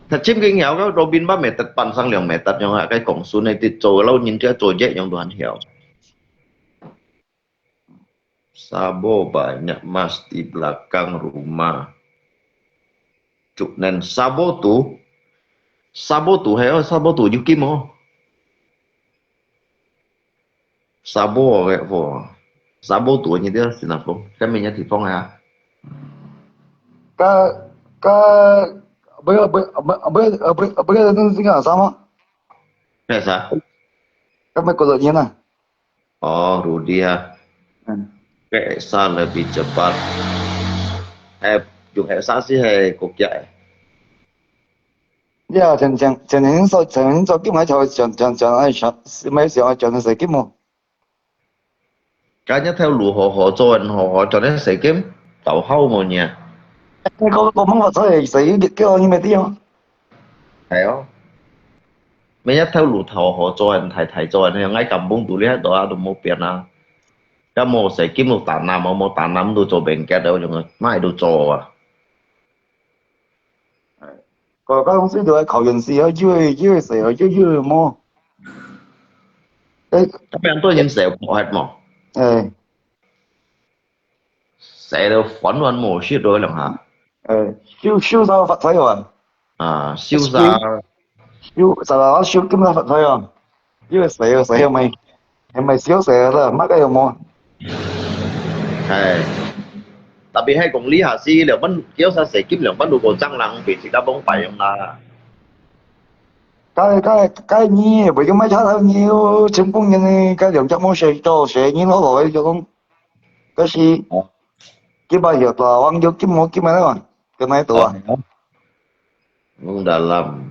佢真个曉个路邊八米得半上兩米得樣啊，該講孫个做老人家做一樣都還曉。 Sabo banyak mas di belakang rumah. Cuk nen sabo tu, sabo tu hai, oh, sabo tu yuki mo. Sabo hai po. Sabo tu ni dia sinapong. Kami nya tipong ya. 該該不要不要不要不要不要不要認真啊，啥嘛？那啥？該美國的人啊。 Oh, Rudy ha. Hmm. Kek Esa lebih cepat. Eh, yung Esa si hai kukyai. Ya, 前前前年做前年做金還做轉轉轉愛想，買想愛轉个使金無？該日頭路好好做，好好轉个使金，到好無呢？你講講問我做个使金，叫你咩地方？係哦。 每日頭路頭好做人，大大做人，愛甘榜肚裡遐多啊，都無變啊。該無使金都打南，無無打南都做免結了，種啊，乜都做啊。個個東西都愛靠運氣啊，有个有个使，有有个無。誒，該邊多人使，無係無？誒。 使到翻翻無食到兩下。誒，收收到發財哦。啊，收晒。收，收到收金啦發財哦。因為使哦使哦，買，買少使啦，麼个有無？係。特別係講這下時，兩萬，叫啥使金兩萬都過張人，被自家幫敗用啦。該該該你，為个買車頭你有成功人呢，該兩隻無使到，使人好來就講。 該時，哦。佢把曉得，往有金無金个啦嘛，該哪度啊？哦。Mung dalam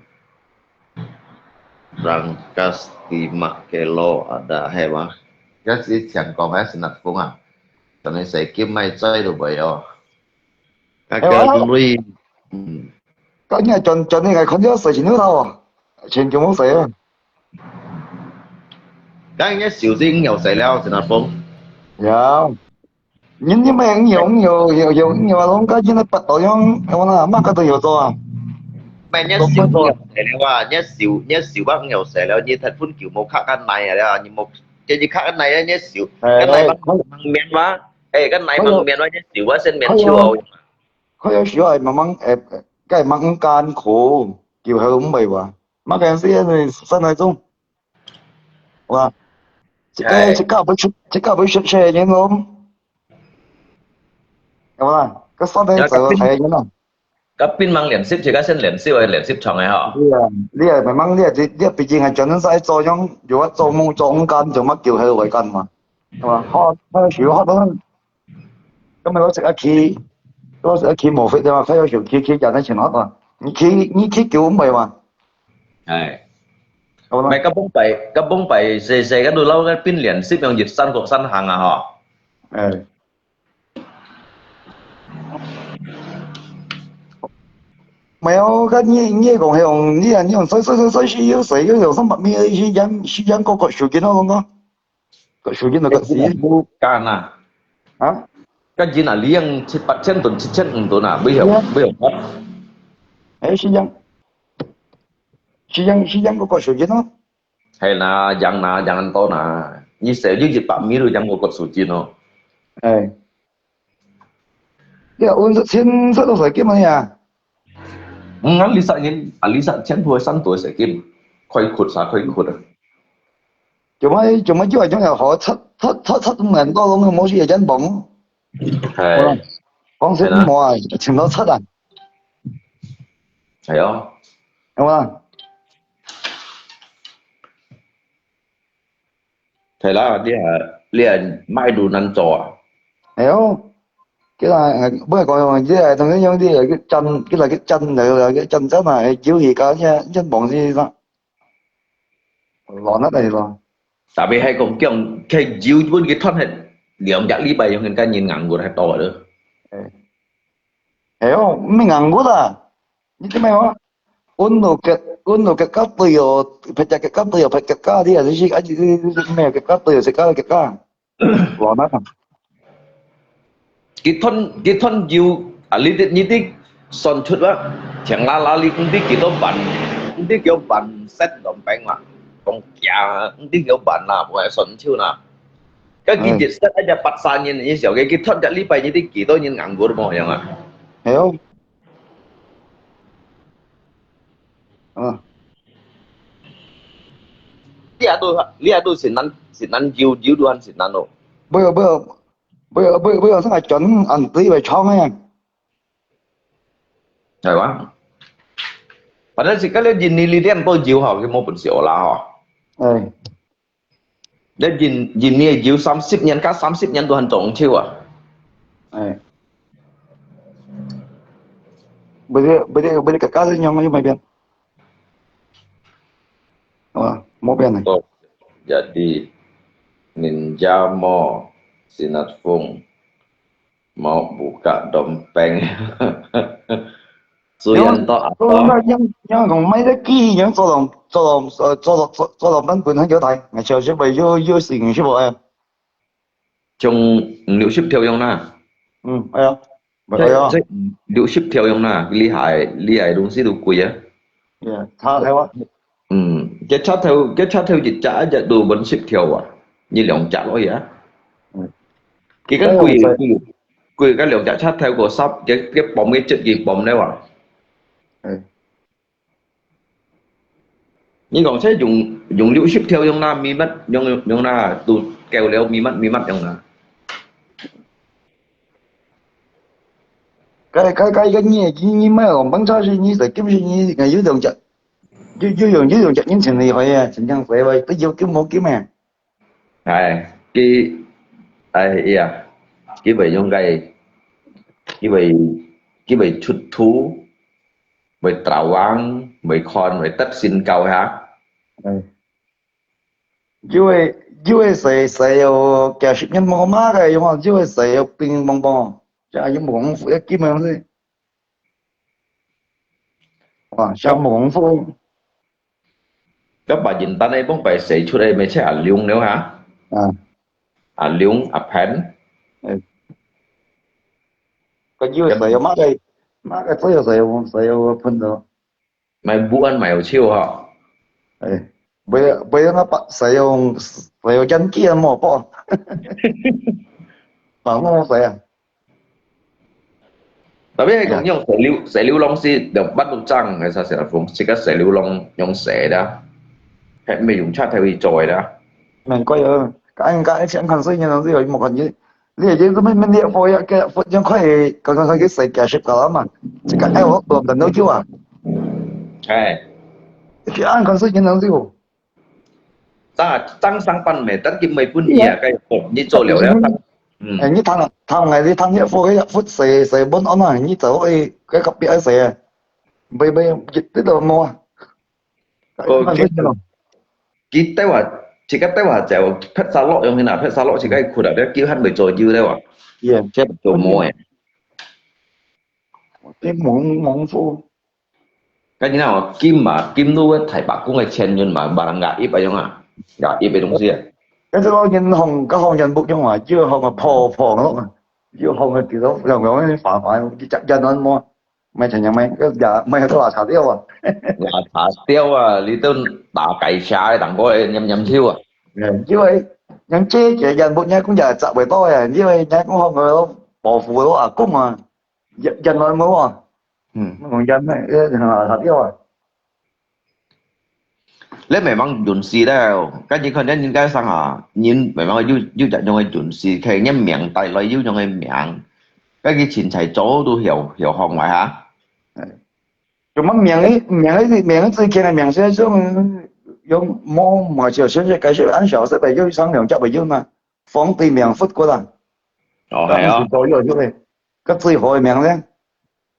rangkas timak kelo ada hai嘛。該時聽講个係哪風啊？可能使金買債都袂哦。該个鐳，嗯。該你轉轉你个看到使錢有頭啊，錢就無使啊。 該應該小心有誰了，真的風。有，人你們有有有有有啊，攏該現在不到用，我那麼个都有做啊。咩，你小心有誰了啊？你小你小心有誰了？你太分久無卡个奶啊，你無，這你卡个奶啊，你小，哎，个奶方面嘛，哎，个奶方面嘛，你小啊，先面笑哦。佢有時候係慢慢，哎，該慢慢艱苦，叫佢毋會話。 麼个事呢？三分鐘。哇，這个，哎。這个不出，這个不出車人咯。有無啦？該三分鐘就係人咯。該邊忙練習，自家先練習，練習唱个吼。對啊，你啊，慢慢你啊，你，你啊，畢竟係專門在做樣，有法做夢做空間，做乜叫佢會幹嘛？係嘛？好，好，有好多，今日我食一期，我食一期無費的嘛，佢有時期期講得全好嘛。你去，你去叫毋會嘛？哎。好啦。毋係，該往擺，該往擺細細該度摎該變臉色樣，一山過山行啊，吼。哎。無啊，該你，你講係用，你啊，你用細細細細細，有細，有用三百米，時間，時間過過手機咯，講講。過手機就過時。不敢啊。啊？該人啊，你用七八千噸、七千五噸啊，不曉，不曉。哎，時間。 時間，時間過過手機咯。係啦，贏啦，贏很多啦。你少就一百米都贏過過手機咯。哎。你啊，運出千出到手機嘛呀？嗯，啊，你殺人，啊，你殺千多三多手機，快哭啥快哭啊！做麼，做麼叫人講好，出，出，出，出門到攏無事，人幫。係。講實話，尋到出啊。係哦。係嘛？ 係啦，你還，你還賣路難做啊？哎喲，佢來，呃，毋係講用，你來，同你用，你來去爭，佢來去爭，來，來去爭，爭嘛，有一個，你，你忘記啥？亂啊，係咯。Tapi還講，講，佢有本佢斷忒兩隻禮拜，用人家人硬骨還多了。哎。哎喲，毋係硬骨啊！ 你知無？Ôn luyện, ôn luyện các thứ rồi, phải các thứ rồi, phải các thứ đi, à, cái gì, cái gì, cái gì, cái gì, các thứ rồi, sẽ các thứ, các thứ. Lo nó thằng. Kỹ thuật, kỹ thuật nhiều, à, lý, lý, lý, son chút á, chẳng là, là lý, công ty kỹ thuật bản, công ty kiểu bản set đóng bánh mà, công kia, công ty kiểu bản là, phải son chiu nè. Cái kỹ Ừ. Thuật set aja paksa nhìn, như kiểu cái kỹ thuật, cái lý bài như thế, kỹ thuật nhìn ngang ngửa mà, yang à. Hiểu. Ờ. Lia tu, lia tu xin ăn, xin ăn jiu, jiu tu ăn xin ăn lô. Bây giờ, bây giờ, bây giờ, bây giờ, bây giờ, sao lại chọn ăn tí về chọn ấy? Hay quá. Padahal si kalian jin nili dian po jiu ha, kimo pun si ola ha. Ờ. Dia jin, jin ni jiu 三十年, ka 三十年 Tuhan tong chiu à. Ờ. Bây giờ, bây giờ, bây giờ cả, cả những người mày biết. Ờ, một bên này. Oh, jadi ninja mo sinat phung mau buka dompeng. Suyan to apa? Yang, yang, yang kong mai de ki, yang 做老，做老，呃，做老，做，做老板本很有台，我小时候有，有事情是不？哎。从五六十条用啦。嗯，哎呀，没有呀。这，这六十条用啦，厉害，厉害东西都贵啊。Yeah，他台湾。 嗯，佢車頭，佢車頭一隻一隻都分十條啊，你兩隻可以啊。嗯。佢个貴，哎呀，貴，貴个兩隻車頭个十，佢，佢磅个質佢磅了啊。嗯。你講這用，用六十條用啦，密密，用，用啦，都夠了，密密，密密用啦。該，該，該，該你，你，你買紅包車是你在金是你，有兩隻，有，有用，有用隻人情厲害啊，真正厲害，都有金無金啊。 哎，佢，哎呀，佢會用該，佢會，佢會出圖，會tawang，會看，會得信教下。嗯。因為，因為誰，誰有幾十年無買个，用啊，因為誰有冰冰冰，這樣有功夫，要基本上是，哇，像功夫。 該把人單个幫擺洗出來，咪係阿龍了哈？啊。阿龍、阿潘。哎。該有个洗有麼个，麼个洗有洗有，洗有噴的。買不安買有臭哈。哎，不要，不要那把洗有，洗有煙機啊，莫爆。把莫洗啊。 Tapi係講用洗流，洗流浪係兩百六張，還係洗流浪？自家洗流浪用洗的啊，還毋係用車頭去做的啊。難怪啊，該，該，該，看水人都有，無看見，你已經係乜，乜，你火呀，該，火用快，剛剛開始洗，加十个了嘛，這个愛我等，等多久啊？哎。佢按看水人都有。 正，正上班咩？等佢每半夜啊，該你做了了。嗯。哎，你聽，聽，你聽，你火，你火洗，洗本安啊，你走去，該隔壁愛洗啊。袂，袂，一直都無啊。哦，看水人咯。佢兜啊，自家兜啊就劈沙落樣个啦，劈沙落自家去ขุ啊，你叫還袂做油了啊，耶，這做毛个。你蒙蒙福。該你看哦，金嘛，金都个大伯公个錢銀嘛，barang gaib啊樣啊，gaib个東西啊。該這個銀行，該行人不用啊，就行个破破咯，就行个幾多，用用个法法，就จับยันนั้นหมด ไม่ใช่ยังไม่ก็อย่าไม่ก็ราชาเดียวอ่ะ ราชาเดียวอ่ะ 你都打雞蝦，當過黏黏跳啊。因為人姐姐人物人講也摘袂到啊，因為人講好个保護到阿公啊，人人來無啊，嗯，講人咩，个ราชาเดียว啊。 你慢慢運勢了，跟你看，你應該上下，人慢慢有有一種个運勢，佢个命帶來有種个命，該佢凊彩做都曉曉行壞哈。做麼命个命个命个最強个命，所以講用無嘛就先是開始按小事呗，又上兩隻呗，又嘛，皇帝命、佛骨啊，哦，係啊，左右就个，个最好个命咧。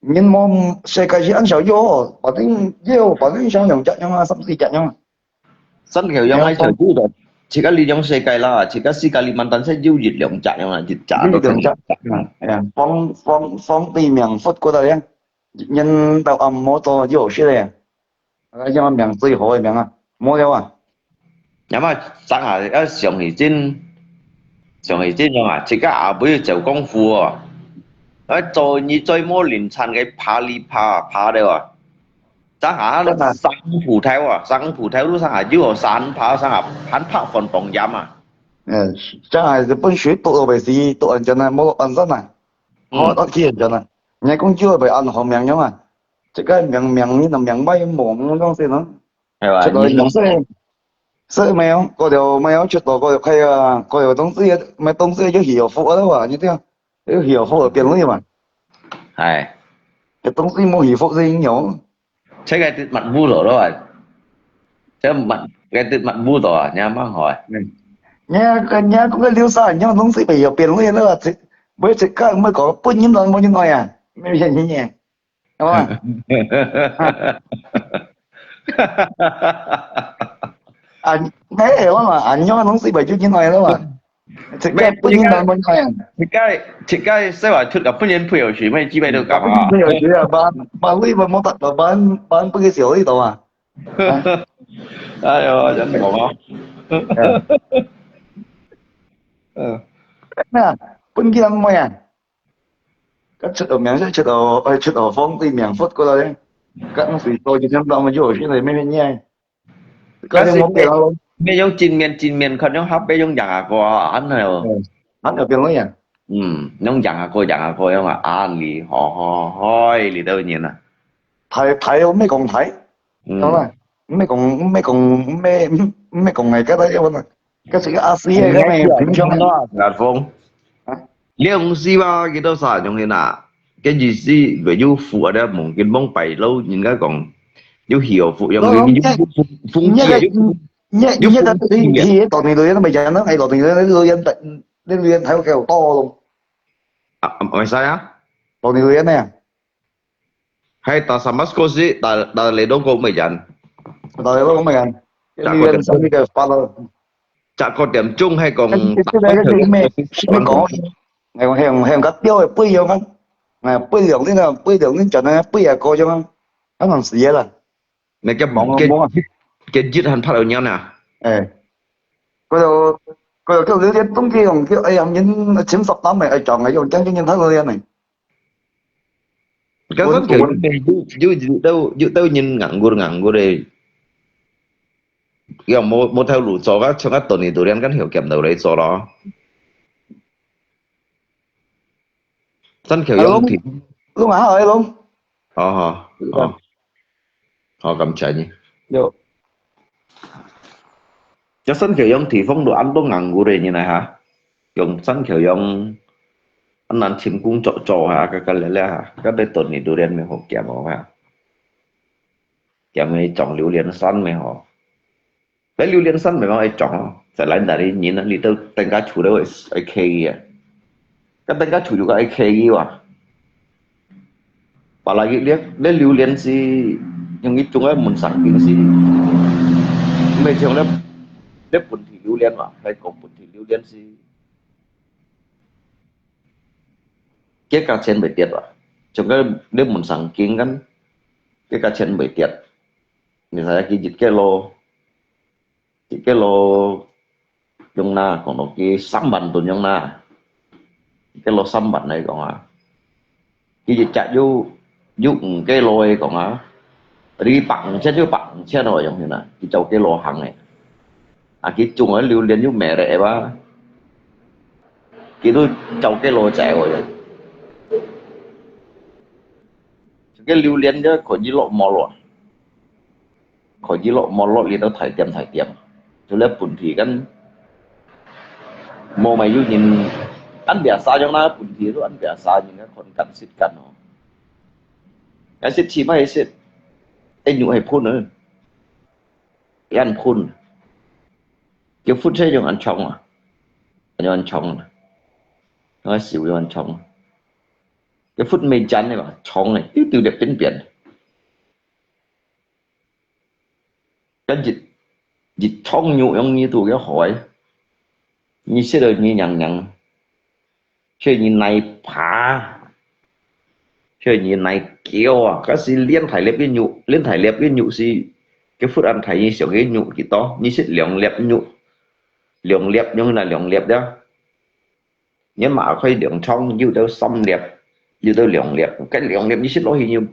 人無世界是恁少有，反正有，反正像兩隻樣啊，三四隻樣啊。三條樣係全部都，自家利用世界啦，自家世界裡面，但係有一兩隻樣啊，一隻都有兩隻。哎呀，放放放對面佛國个咧，人都按摩做有些咧，那像名最好个名啊，無了啊。 那麼，正下愛想起真，想起真樣啊，自家阿妹做功夫哦，愛做你最無靈產个爬哩爬爬的哦。正下那个三步跳啊，三步跳路上啊，又有三爬上啊，還爬翻當嚴啊。嗯，正下係本書讀到未死，讀完真啊，無讀完真啊，好，讀起完真啊。你講就會按好命樣啊，這个命命你能命歹無，無用死呢。 係吧？出到陽世，世沒有，過了沒有出到，過了開啊，過了東西，沒東西就有福了哇，你這樣，有有福就變了嘛。哎，這東西無有福是有。這个就蠻無聊了啊，這蠻，這个就蠻無聊啊，你還蠻好啊。嗯，你看，你看，這个流沙，你看東西沒有變了啦，這，不是這个，沒搞，不应当，不应当呀，没有原因呀。 係嘛？啊，哎，我嘛，啊，你看東西咪就进來了嘛。這个不应当問題啊。這个，這个說話出个不能配合水，乜基本都搞啊。不能配合水啊，把把位嘛，莫打，把把不给小力的嘛。哎呦，真講啊。嗯。那不能给他们呀。 該出到名就出到，哎，出到皇帝名佛過來咧。該毋係多一點當就有些人咩咩嘢。該係無變咯。咩用正面正面看，用下背用樣啊過啊，恁樣哦。嗯，恁樣變咯呀。嗯，用樣啊過樣啊過，用啊，啊，你好好好，你都人啊。大大哦，咩講大？嗯。當然，咩講咩講咩咩講个，該个要問啊。 該係个阿四个，該个平常个。啊，風。啊？你用西吧，幾多少用个呐？跟住是，佢有福啊，你望見望白路，人家講，有喜有福，用个，有福，風，風，你个，你个，你个，你个，當年留言都未講呢，係當年留言，留言，你留言睇過幾多咯？啊，唔使啊。當年留言呢？ 係，打三巴斯過時，打，打雷東過美人。打雷東過美人。一年三个八咯。十個點鐘係講，這，這，這，這，這，咩，咩講？哎，我向，向个標个不一樣啊。哎，不一樣，你那不一樣，你講那不一樣高樣啊，可能是也了。那个，望啊，望啊。个，个日還拍到人啊。哎，嗰度，嗰度叫榴莲東西用，叫，哎呀，人尋十擔咪，哎，撞啊，用將軍人睇榴莲呢。 該陣時有，有，有兜，有兜人硬骨硬骨个，又無，無頭路做，該像該當年榴槤，該條劍就來做咯。真橋用鐵。弄啊，好，弄。好，好，好。好，感謝你。有。 這新橋用地方都恁多硬骨个人來哈，用新橋用恁難尋工作做哈，該，該，該，該，該，該，當年榴槤乜好減哦哈，減个種榴槤山乜好，該榴槤山乜愛種哦，在來哪裡人啊，你都等下出來會，會開个啊。 該等下就有个愛客語哇。Apalagi你，你榴槤係用一種个門上邊係，毋係像你你本地榴槤哇，係講本地榴槤係，佢價錢會跌哇。像該你問生煎kan，佢價錢會跌。你睇下佢一kilo，一kilo樣哪，講到佢三萬ton樣哪，一kilo三萬來講啊。 佢一隻有，有五kilo个講啊，你百五千就百五千咯，樣形啊，佢照kilo行个。啊，佢種个榴槤有merek个吧，佢都照kilo仔哦。這个榴槤就可以落毛咯。 可以落，無落你都大店大店。就係本地kan，無買有人，恁biasa樣啦，本地都恁biasa人啊，看kan食kan哦。但係起碼係，哎，肉係分啊，恁分。佢分係用恁長啊，用恁長啊，用少用恁長啊。佢分美展个嘛，長个，一丟就扁扁。 Kan一，一長肉樣你都要害，你食到你娘娘，食你耐爬，食你耐叫啊！該係練大粒个肉，練大粒个肉係，佢分恁大你想个肉幾多？你食兩粒肉，兩粒樣啦，兩粒了。 你嘛可以兩長，有兜三粒，有兜兩粒。該兩粒你食落去，你，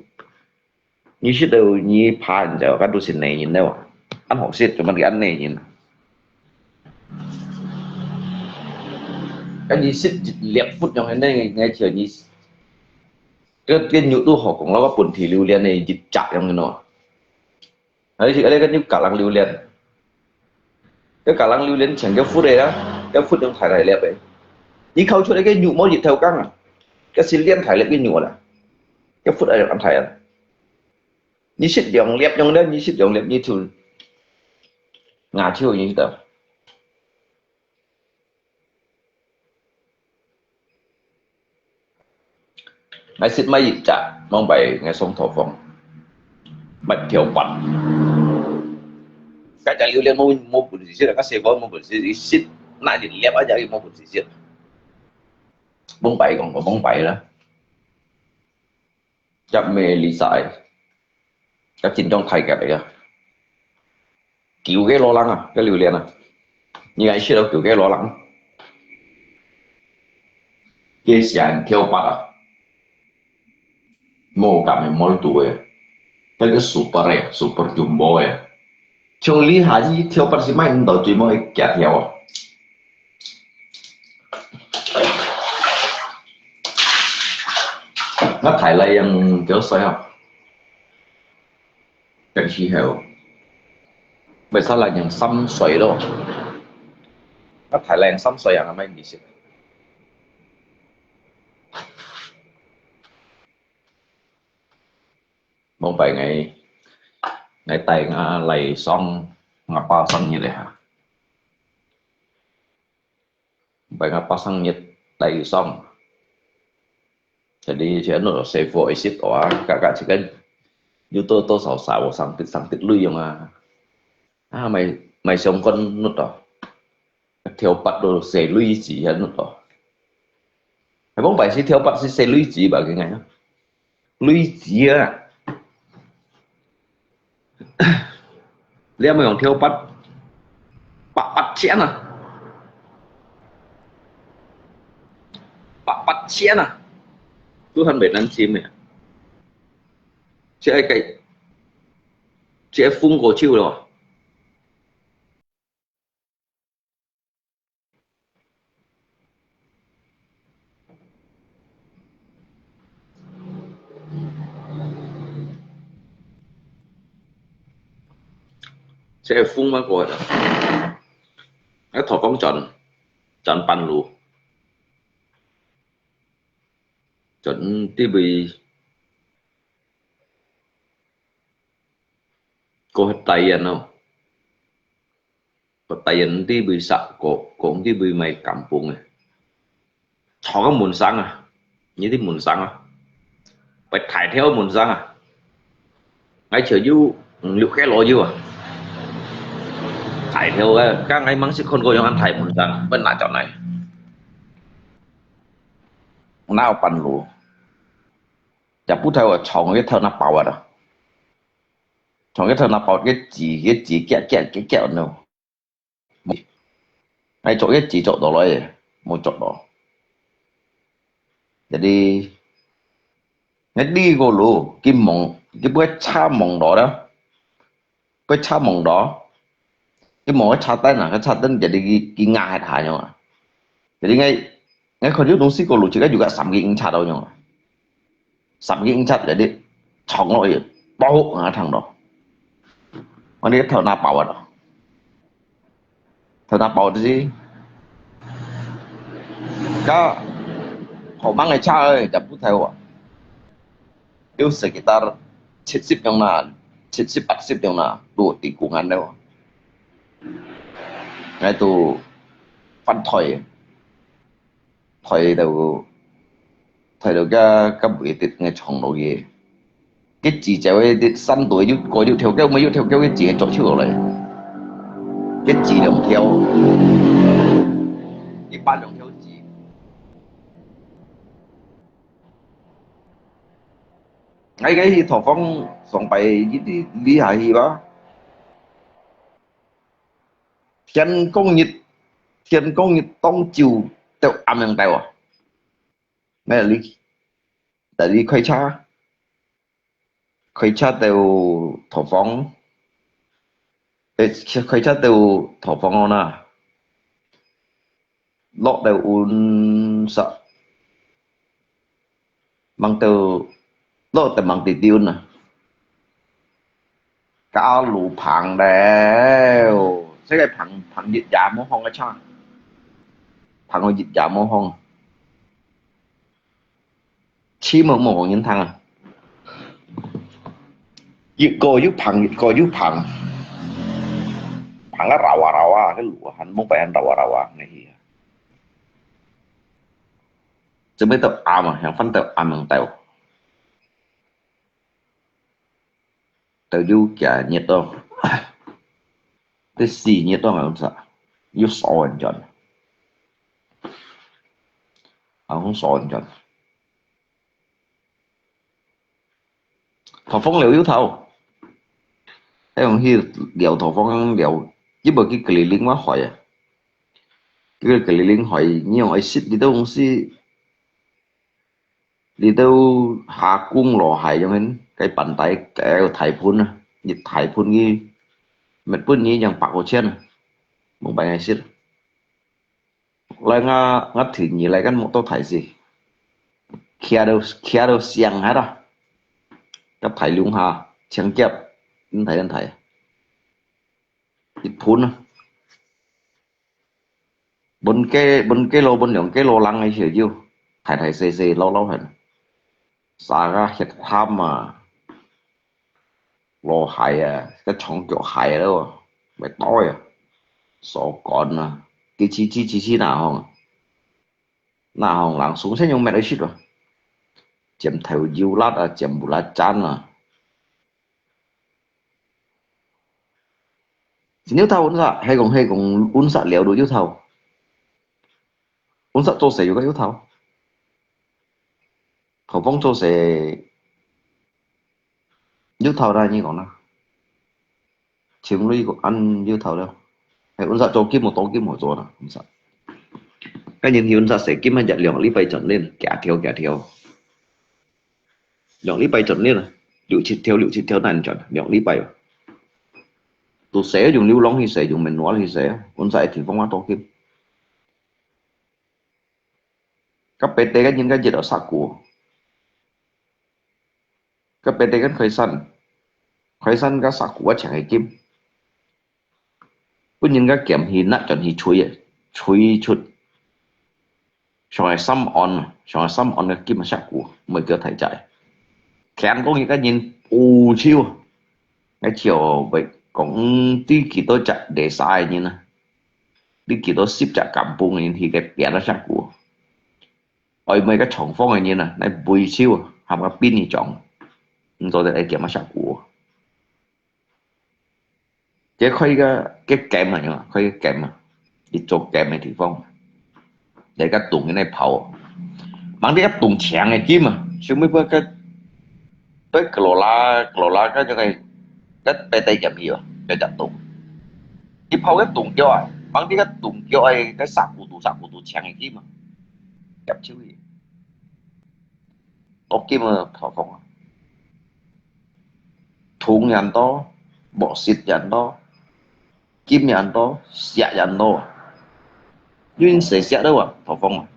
你食到你爬，你就感覺係泥人了啊。恁好食，做麼个恁泥人啊？該你食一粒忽樣个泥，泥條你，該，該肉都好講，該本地榴槤个一隻樣个喏。 而且，而且，該又格蘭榴槤，該格蘭榴槤全个核个啦，該核用大大粒个。你烤出來个肉無一頭gang啊，該係煉大粒个肉啦，該核係恁大啊。你食兩粒用咧，你食兩粒，你就牙條你得。 𠊎識買一隻，往擺𠊎上討訪，買條八。該隻榴槤無，無本事食啦，該細個無本事，佢識拿一粒啊，就無本事食。往擺講，講往擺啦。 隻Melissa，隻真正大隻个啊。九kilo零啊，該榴槤啊。你愛食到九kilo零。該係條八啊，無咁个molto个，該个super个，super jumbo个。 像你下去條八係買毋到，最尾會寄條啊。𠊎大倈樣幾多歲啊？當時候，未使倈樣三歲咯。𠊎大倈樣三歲啊，𠊎買毋識。 往擺𠊎，𠊎帶吾倈上吾爸生日个哈。往擺吾爸生日帶佢上。Jadi，就係細貨一息多啊，價價一個，有多多少少，上滴上滴鐳樣啊。啊，買，買相關物哦。 條八都細鐳子啊，喏哦。係講擺時條八係細鐳子吧，應該啊。鐳子啊。你有無用條八？八八千啊！八八千啊！都還袂難尋个。這個，這個風過手了。 這個風乜過啊！𠊎討講轉，轉半路，轉，嗯，對位，過去大園咯。 Petayan ti bisa ko, ko ti bi mai kampung eh. Chong mun sang ah. Ni ti mun sang ah. Pai thai theo mun sang ah. Ngai cheu yu, liu khe lo yu ah. 大條个，剛剛吂識看過樣恁大門上，問哪種來？哪有半路？這布頭啊，長个頭那包啊啦，長个頭那包，个字，个字，夾夾夾夾喏。 𠊎捉一直捉到來，無捉到。Jadi，𠊎呢個路，佢望，佢會差望到啦，會差望到，佢望个差燈啊，个差燈，jadi佢，佢壓下下樣啊。Jadi𠊎，𠊎看到東西個路，自家juga三個英尺到樣啊。 三個英尺來的，衝落去，爆啊，聽到。𠊎个頭那包啊，頭那包就是，該，好慢个車仔，就毋知哇。有sekitar七十樣啦，七十八十樣啦，都在公園了。𠊎都反對。 抬到，抬到該，該位置个長路个。个紙就係山度有，過有條狗，無有條狗个紙捉出來。个紙兩條，一般兩條紙。𠊎个去頭房上擺一日，一下去吧。 天光日，天光日當晝到暗暝到啊。𠊎哩，𠊎哩開車，開車到頭房，誒，開車到頭房哦呐。 落到Unsak，吂到，落到吂知知Unsak啊。該路嗙了，這个嗙，嗙一夜無風个車，嗙到一夜無風。 起碼無人聽啊。一個又嗙，一個又嗙，嗙啊，繞啊，繞啊，該路啊，還無擺還繞啊，繞啊，該去啊。準備到暗啊，想翻到暗暝到。 都有幾日哦，都四日哦，好像係，有少人轉，好像少人轉。頭風了又頭，還用去了頭風了，一無去keliling乜害啊，這個keliling害，你用愛食，你都用食。 你兜下公路係樣形，該粄條个大盤啊，一大盤个，乜分你樣百個錢啊，無辦法食。來，𠊎，𠊎提你來，跟木刀大事，徛到，徛到上下啦，甲大龍蝦，青夾，恁大恁大，一盤啊。 分幾，分幾摞，分兩幾摞人个時候，大大細細摎摎分，沙个血汗啊，摎鞋啊，个長腳鞋了，會袋啊，手管啊，支支支支支哪項，哪項人送先用搣來食啊，尖頭油辣啊，尖不辣椒啊。 真有頭Unsak，係講，係講Unsak了都有頭。Unsak做事有个有頭。頭風做事有頭啦，你講啦。情侶个恁有頭了。係Unsak做金無多金無做啦，Unsak。該人去Unsak洗金啊，一兩禮拜轉呢，幾條幾條。 兩禮拜轉呢啦，六七條，六七條難轉，兩禮拜哦。都洗用流浪去洗，用manual去洗，阮在地方啊多金。甲別地个人甲熱到殺過，甲別地个開山，開山甲殺過啊，全係金。 分人家撿去，拿轉去吹啊，吹出。上个三安啊，上个三安个金啊，石股，毋會叫大隻。聽講一个人烏手，該條會講，嗯，知幾多隻地沙个人啊，知幾多十隻kampung个人去个撿到石股。愛每个廠房个人啊，來圍手，含个兵一種，毋做得來撿啊石股。佢開个，个game啊，開个game啊，一做game个地方，在該洞个那跑，吂知該洞牆个金啊，上尾个，對格羅拉，格羅拉該个，該白帶入去啊，該隻洞。佢跑个洞腳啊，吂知該洞腳个，該石骨肚，石骨肚牆个金啊，入手去。 到今啊，頭講啊，銅也多，bauxit也多，金也多，錫也多，有人使錫个啊，頭講啊，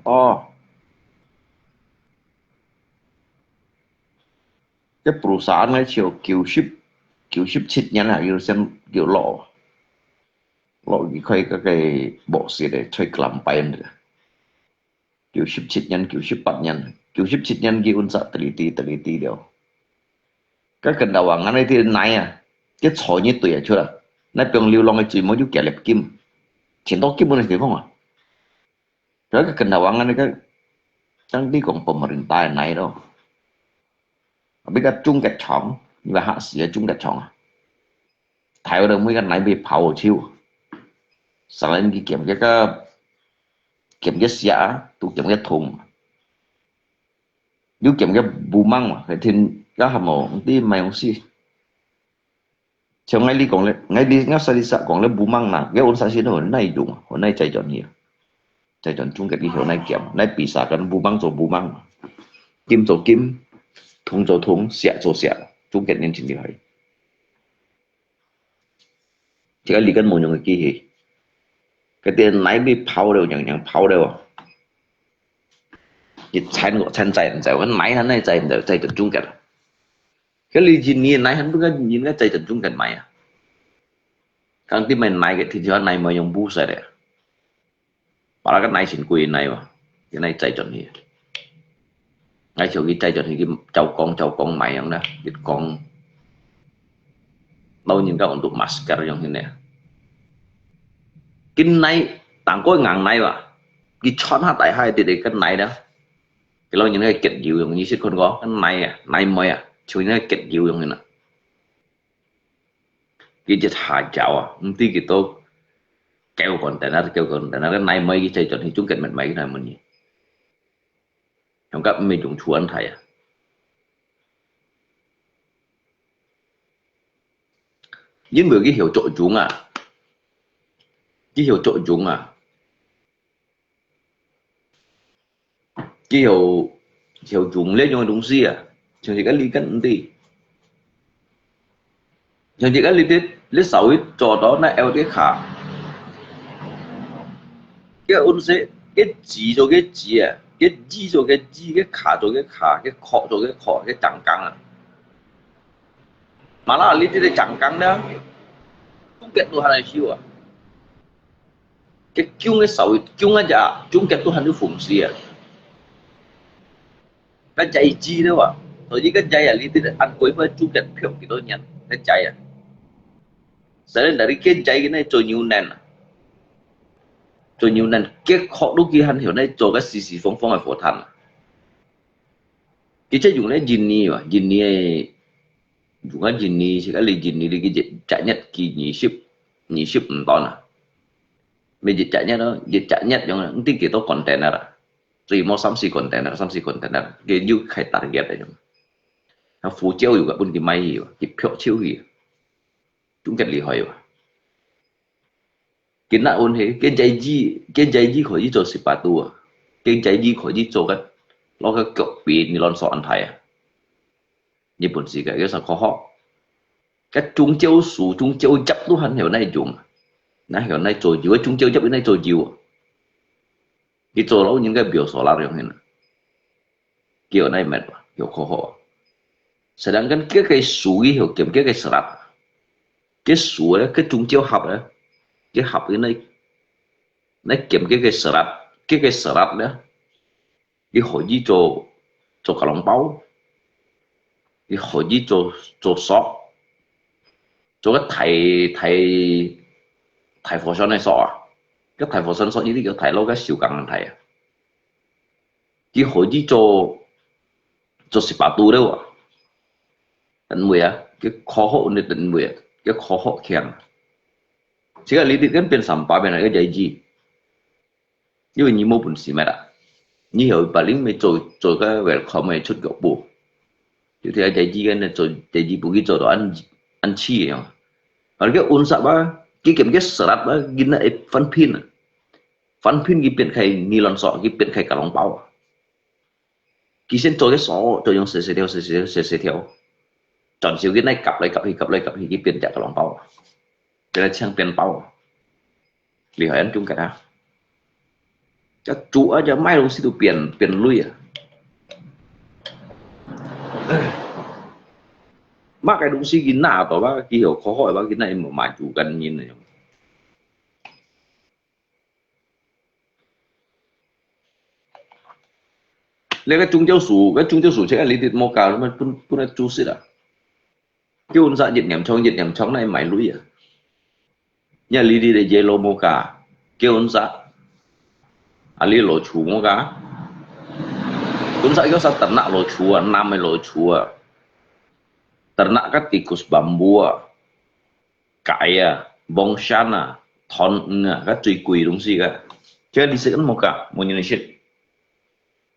多。該perusahaan个就九十，九十七年啊，有先有落，落離開該个bauxit个，在Kelampai个。 九十七年、九十八年，九十七年佢溫室teliti、teliti了。該Kendawangan个泥啊，佢坐一堆啊出來，那邊流浪个水母就夾粒金，全到金个地方啊。所以該Kendawangan个，像你講pemerintah个泥咯。 比較中結長，你話嚇死个中結長啊！大到每個泥被刨去，上來你撿个，撿个石啊，都撿个銅，又撿个布芒嘛，佢天，該還無，你買東西。 像𠊎這講咧，𠊎這，𠊎細細講咧布芒啦，該溫室先好哪用啊，好哪製轉去啊。製轉中間以後哪撿，哪比賽跟布芒做布芒，金做金，銅做銅，錫做錫，中間年輕就可以。這個你跟無用个機器，該點泥被刨了，樣樣刨了啊！一層個層載毋走，泥還哪載毋走，載轉中間啊！ 該你印尼泥還不過印尼載轉中間買啊。講這賣泥个，天天泥賣用布色个。把那個泥先歸泥嘛，該泥載轉去。𠊎就去載轉去，去照光，照光賣樣啦，一光。老人家untuk masker樣形呢。該泥，當過硬泥嘛，佢穿下大下个，這個泥啦。 佢老人家結油用，你識看過？泥啊，泥煤啊，像該結油用个啦。佢一下攪啊，毋知幾多，幾個container，幾個container，該泥煤佢載轉去中間賣賣个泥煤呢。用个毋係用出安泰啊。因為佢曉作用啊，佢曉作用啊。 佢有，有用這種東西啊，像係該你跟毋知。像係該你這，你稍微做到那L D卡，該東西，該G做該G啊，該G做該G，該卡做該卡，該殼做該殼，該長江啊。 Malah你這個長江呢，中間都還來修啊。該勼个稍微勼个隻，中間都還有縫隙啊。該G G了啊，所以該G啊，你這個按規劃中間漂幾多年，該G啊。所以那你該G个呢做牛奶啊，做牛奶，結殼都佢還有呢做個四四方方个火炭啊。 佢就用咧印尼啊，印尼个，用啊印尼，係啊，你印尼你个一隻日佢二十，二十五噸啊。每一隻日咯，一隻日用啊，毋知幾多container啊。最無三四container，三四container，佢又開target个用。啊，胡椒又个分佢買去啊，佢漂手去啊。中國厲害啊。 佢那問題，佢G G，佢G G可以做sepatu啊，佢G G可以做个，攞个腳邊，你亂說安泰啊。日本時个，佢想科學。該中招樹、中招葉都還有那種啊，那有那做油，中招葉有那做油啊。佢做老人个biosolar用个。 佢有哪乜啊？有科學啊。Sedangkan佢个樹佢有兼佢个serat，佢樹咧，佢中招葉咧，佢葉佢那，那兼佢个serat，佢个serat咧，佢可以做，做kantong包，佢可以做，做索，做个大，大，大火山个索啊，个大火山索，呢啲叫大佬个小港人大啊。 佢可以做，做sepatu了啊。因為啊，个科學个單位，个科學強。自家里底跟變三百遍啊，个在意。因為你無本事咩啦，你有把零咪做做个 welcome 个出腳步，就聽在意个呢做在意不去做到安安氣个樣。啊，个溫室啊，佢兼个設立啊，囡仔會翻篇啊，翻篇佢變開尼龍索，佢變開格朗包啊。 佢先做个鎖，就用細細條、細細條、細細條，轉手佢來夾來夾去、夾來夾去，佢變隻个籠包，變成千變包，厲害恁種个啊！這做啊，這賣東西都變變鐳啊！麼个東西佢拿到啊，佢有可好个話，佢拿無賣做緊人啊。 你个宗教書，个宗教書，這个你都無教，你分分个主食啊。叫人啥越嚴重，越嚴重，那買鐳啊。你你你个 yellow 無教，叫人啥？啊，你老鼠無教？人啥叫啥？Ternak 老鼠啊，男个老鼠啊，ternak 个 tikus bambu 啊。 雞啊、黃鱔啊、魠魚啊，該最貴个東西个。這你食無教，無人食。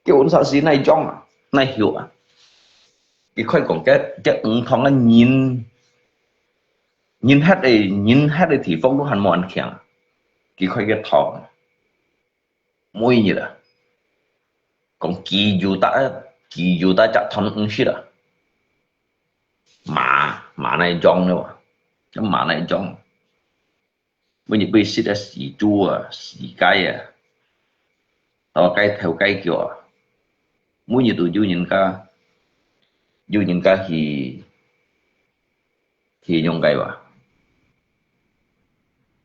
叫人啥事哪樣啊，哪曉啊？佢開講，這這魚塘个人，人歇个人歇个地方都還無恁強，佢開个塘，每日啊，講幾有大，幾有大隻塘魚食啊！ 馬，馬哪樣了哇？該馬哪樣？每日會食个死豬啊、死雞啊，到雞頭雞腳啊，每日都有人家，有人家去去用雞哇。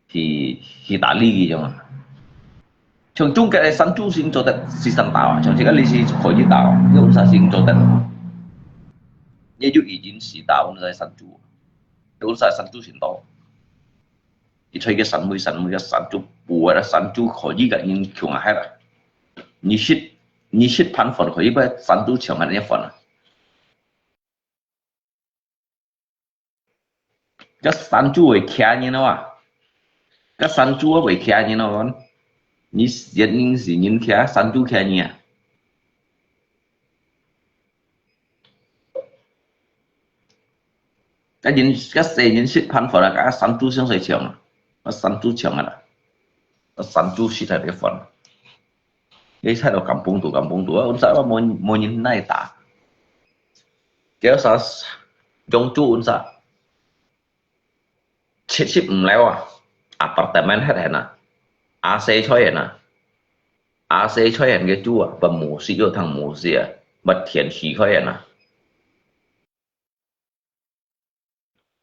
去去打理佢樣啊。像中國个山豬先做得四三打啊，像這个你是可以打啊，你有啥先做得？你就已經是打我們个山豬，有啥山豬先到？你出去个山尾山尾个山豬，不會个山豬可以个，人窮啊害了。你食你食飯飯可以把山豬搶个那飯啊。 該山豬會驚人啊哇！該山豬會驚人啊，你人是人驚，山豬驚你啊！該人該細人食飯飯啊，該山豬相隨搶啊，該山豬搶啊啦，該山豬食忒个飯。 你睇到kampung肚kampung肚啊，溫室啊，無無人來打。叫啥？養豬溫室，七十五樓啊，apartemen係係啊，AC在係啊，AC在係个豬啊，不無事又通無事啊，不天時在係啊。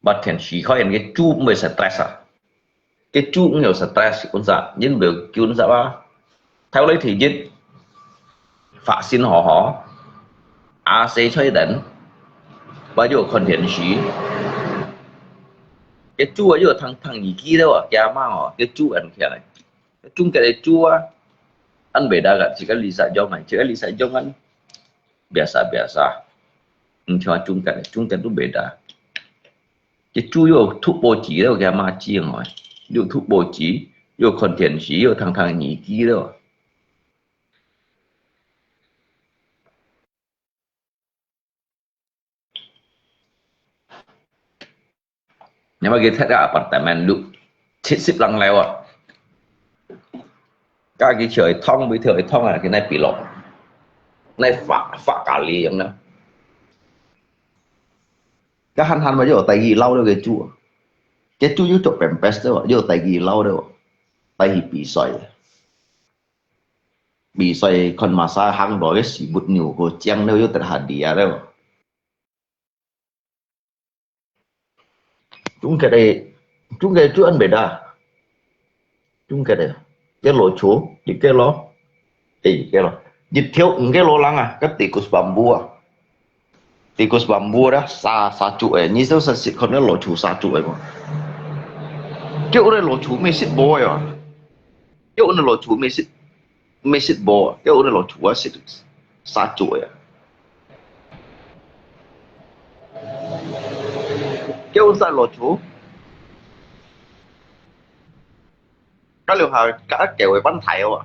But can see可能个豬毋會stress啊，个豬毋會stress，為啥？因為叫啥啊？頭來第一，發先好好，啊，洗菜等，或者看電視，个豬啊，又通聽耳機了啊，驚嘛哦，个豬安起來，中間个豬啊，安袂得个，自家理解用啊，自家理解用啊，biasa biasa。 毋像中間，中間都袂得。佢豬又讀報紙了，佢阿媽知哦，又讀報紙，又看電視，又聽聽耳機了。 你話佢忒个apartemen六七十零樓啊，加佢條一趟，每條一趟啊，佢那比落，那發發咖哩樣啦。該閒閒嘛，又帶佢撈了个豬啊，个豬又做pempes了，又帶佢撈了，帶去比賽。比賽看麼儕行到个屎朏牛个靚了，又得下地啊了。 中間个，中間就安排啦。中間个，个老鼠，一個咯，誒，一個咯，一條五個羅lang啊，个tikus bambu啊，tikus bambu啦，殺殺豬个，你就係食看个老鼠殺豬个無？叫个老鼠咩食無个啊？叫个老鼠咩食，咩食無啊？叫个老鼠啊食殺豬个啊？結婚晒落去，該兩下，該狗个半大哦，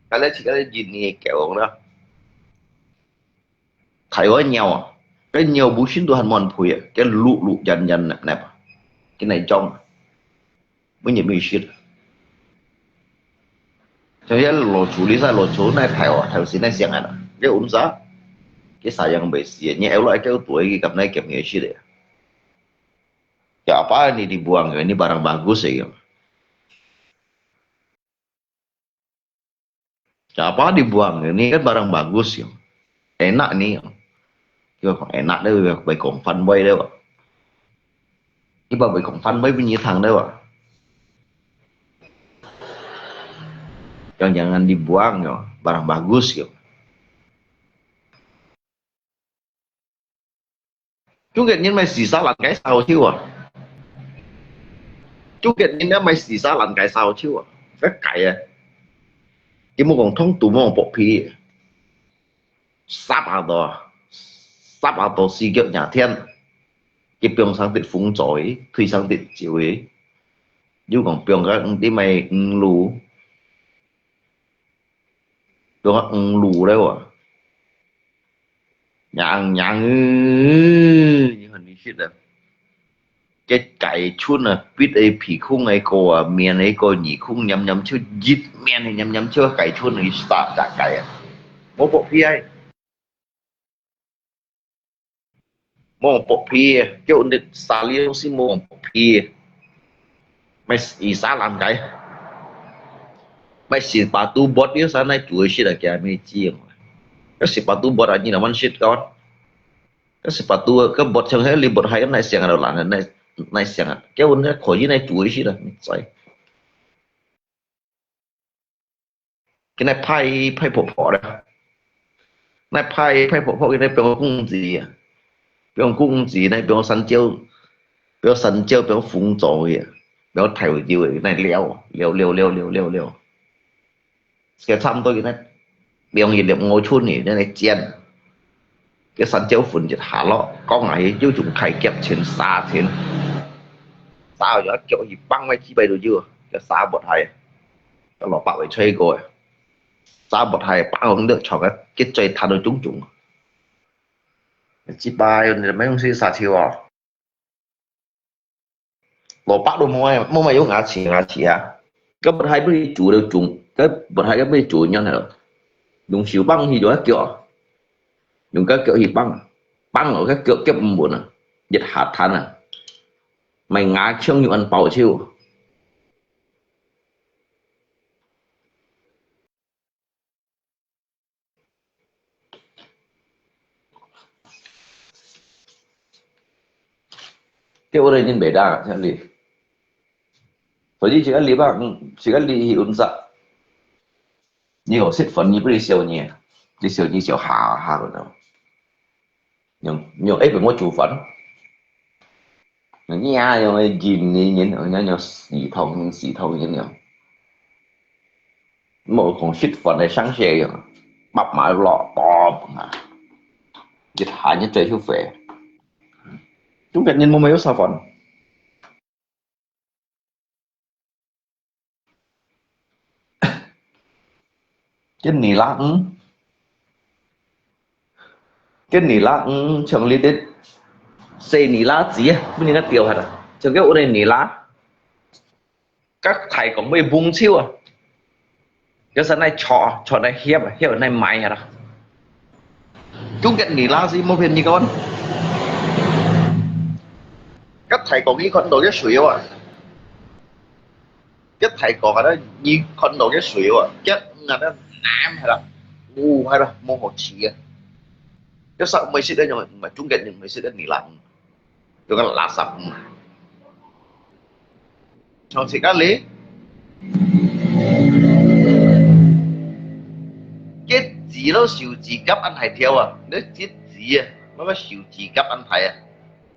該來自家个印尼狗啦。 大个鳥啊，該鳥本身都還無人陪啊，該碌碌yên yên napnap啊，該哪種啊，每日每日食啊。像這老鼠，你晒老鼠哪大哦，大時哪像啊，該溫室，該啥樣袂死啊，你摎來摎對，佢敢哪兼个食个啊。Ya apa ni dibuang, ini barang bagus ya. Siapa dibuang? Ini kan barang bagus ya. Enak ni. Dia bilang enak deh, baik kong fan boy deh. Iba baik kong fan boy bunyi tang deh. Yang jangan dibuang ya, barang bagus ya. 中國人買四儕爛雞燒酒啊！中國人咧買四儕爛雞燒酒啊！該雞啊！佢無講通肚，無講剝皮，煠啊到，煠啊到四腳若天，佢放上滴紅棗个，推上滴酒个，又講放个毋知買魚露，放个魚露了啊！ 娘娘，你看你食啊，該雞春啊，必个鼻空个個啊，面个個耳空，黏黏笑，一面个黏黏笑，雞春个殺隻雞啊，無剝皮个，無剝皮个，叫你殺了先無剝皮个。 買四儕爛雞，買四百度bot，你使哪煮个食啊？佢還毋知啊。該四百度bot啊，你哪會食到？該四百度个bot像該你bot係哪像啊，爛啊，哪哪像啊？該阮該可以哪煮个食啊？毋知。 今日派派婆婆了，那派派婆婆今日表公子啊，表公子那表三椒，表三椒表紅棗呀，表太油的那料料料料料料料，這差不多今日表一粒五寸的那來煎。 該三椒粉一下落，講啊，佢又從開夾錢、沙錢，沙有一腳去放位幾百度就，該沙不太，該蘿蔔會吹過，沙不太，放紅的炒个，結嘴彈到種種。幾百，你沒用去沙秋啊？ 蘿蔔都無愛，無愛用牙齒，牙齒啊。該不太不煮了煮，該不太該不煮樣了，用手放去用个腳，用个腳去放，放了該腳夾毋穩啊，一下彈啊，買牙槍又恁爆手。 叫我來認袂得，像你。所以這個禮拜，嗯，這個禮拜運勢，你有食飯，你不是笑你，你笑你笑哈哈个呢。用用一本我煮飯，用呀用个人人人，用用系統系統人用。 無講食飯个聲勢樣，密密落，嘭啊！一下你最後悔。中國人無沒有啥飯。今年啦，嗯，今年啦，嗯，像你兜細年啦子啊，不然个掉下啦，像个我个年啦。 該大講會蒙笑啊，該係哪撮啊，撮哪協啊，協哪買啊啦。中國人啦，係無騙你講。該大講你看到个水啊，該大講啊，你看到个水啊，該啊，該藍係啦，烏係啦，無好吃啊。該啥毋係食个，毋係中國人毋係食个你啦。 有个垃圾。嗯，像自家哩，結指咯，手指甲恁大條啊，你結指啊，乜乜手指甲恁大啊，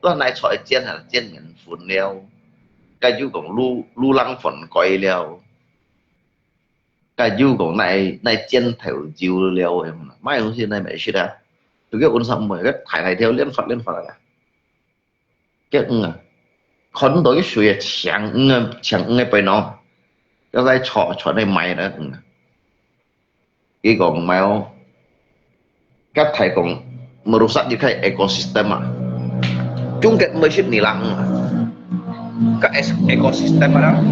都係拿出來煎啊，煎麵粉了，該就講滷滷冷粉改了，該就講拿拿煎豆油了，買東西拿來食啊，就个溫室妹，个大大條，連發連發啊。个魚啊，看到个水啊，青魚啊，青魚个背囊，要在船，船內賣个魚啊。佢講賣哦，該太講merusak一個ecosystem啊，中國毋係食你啦，該ecosystem啊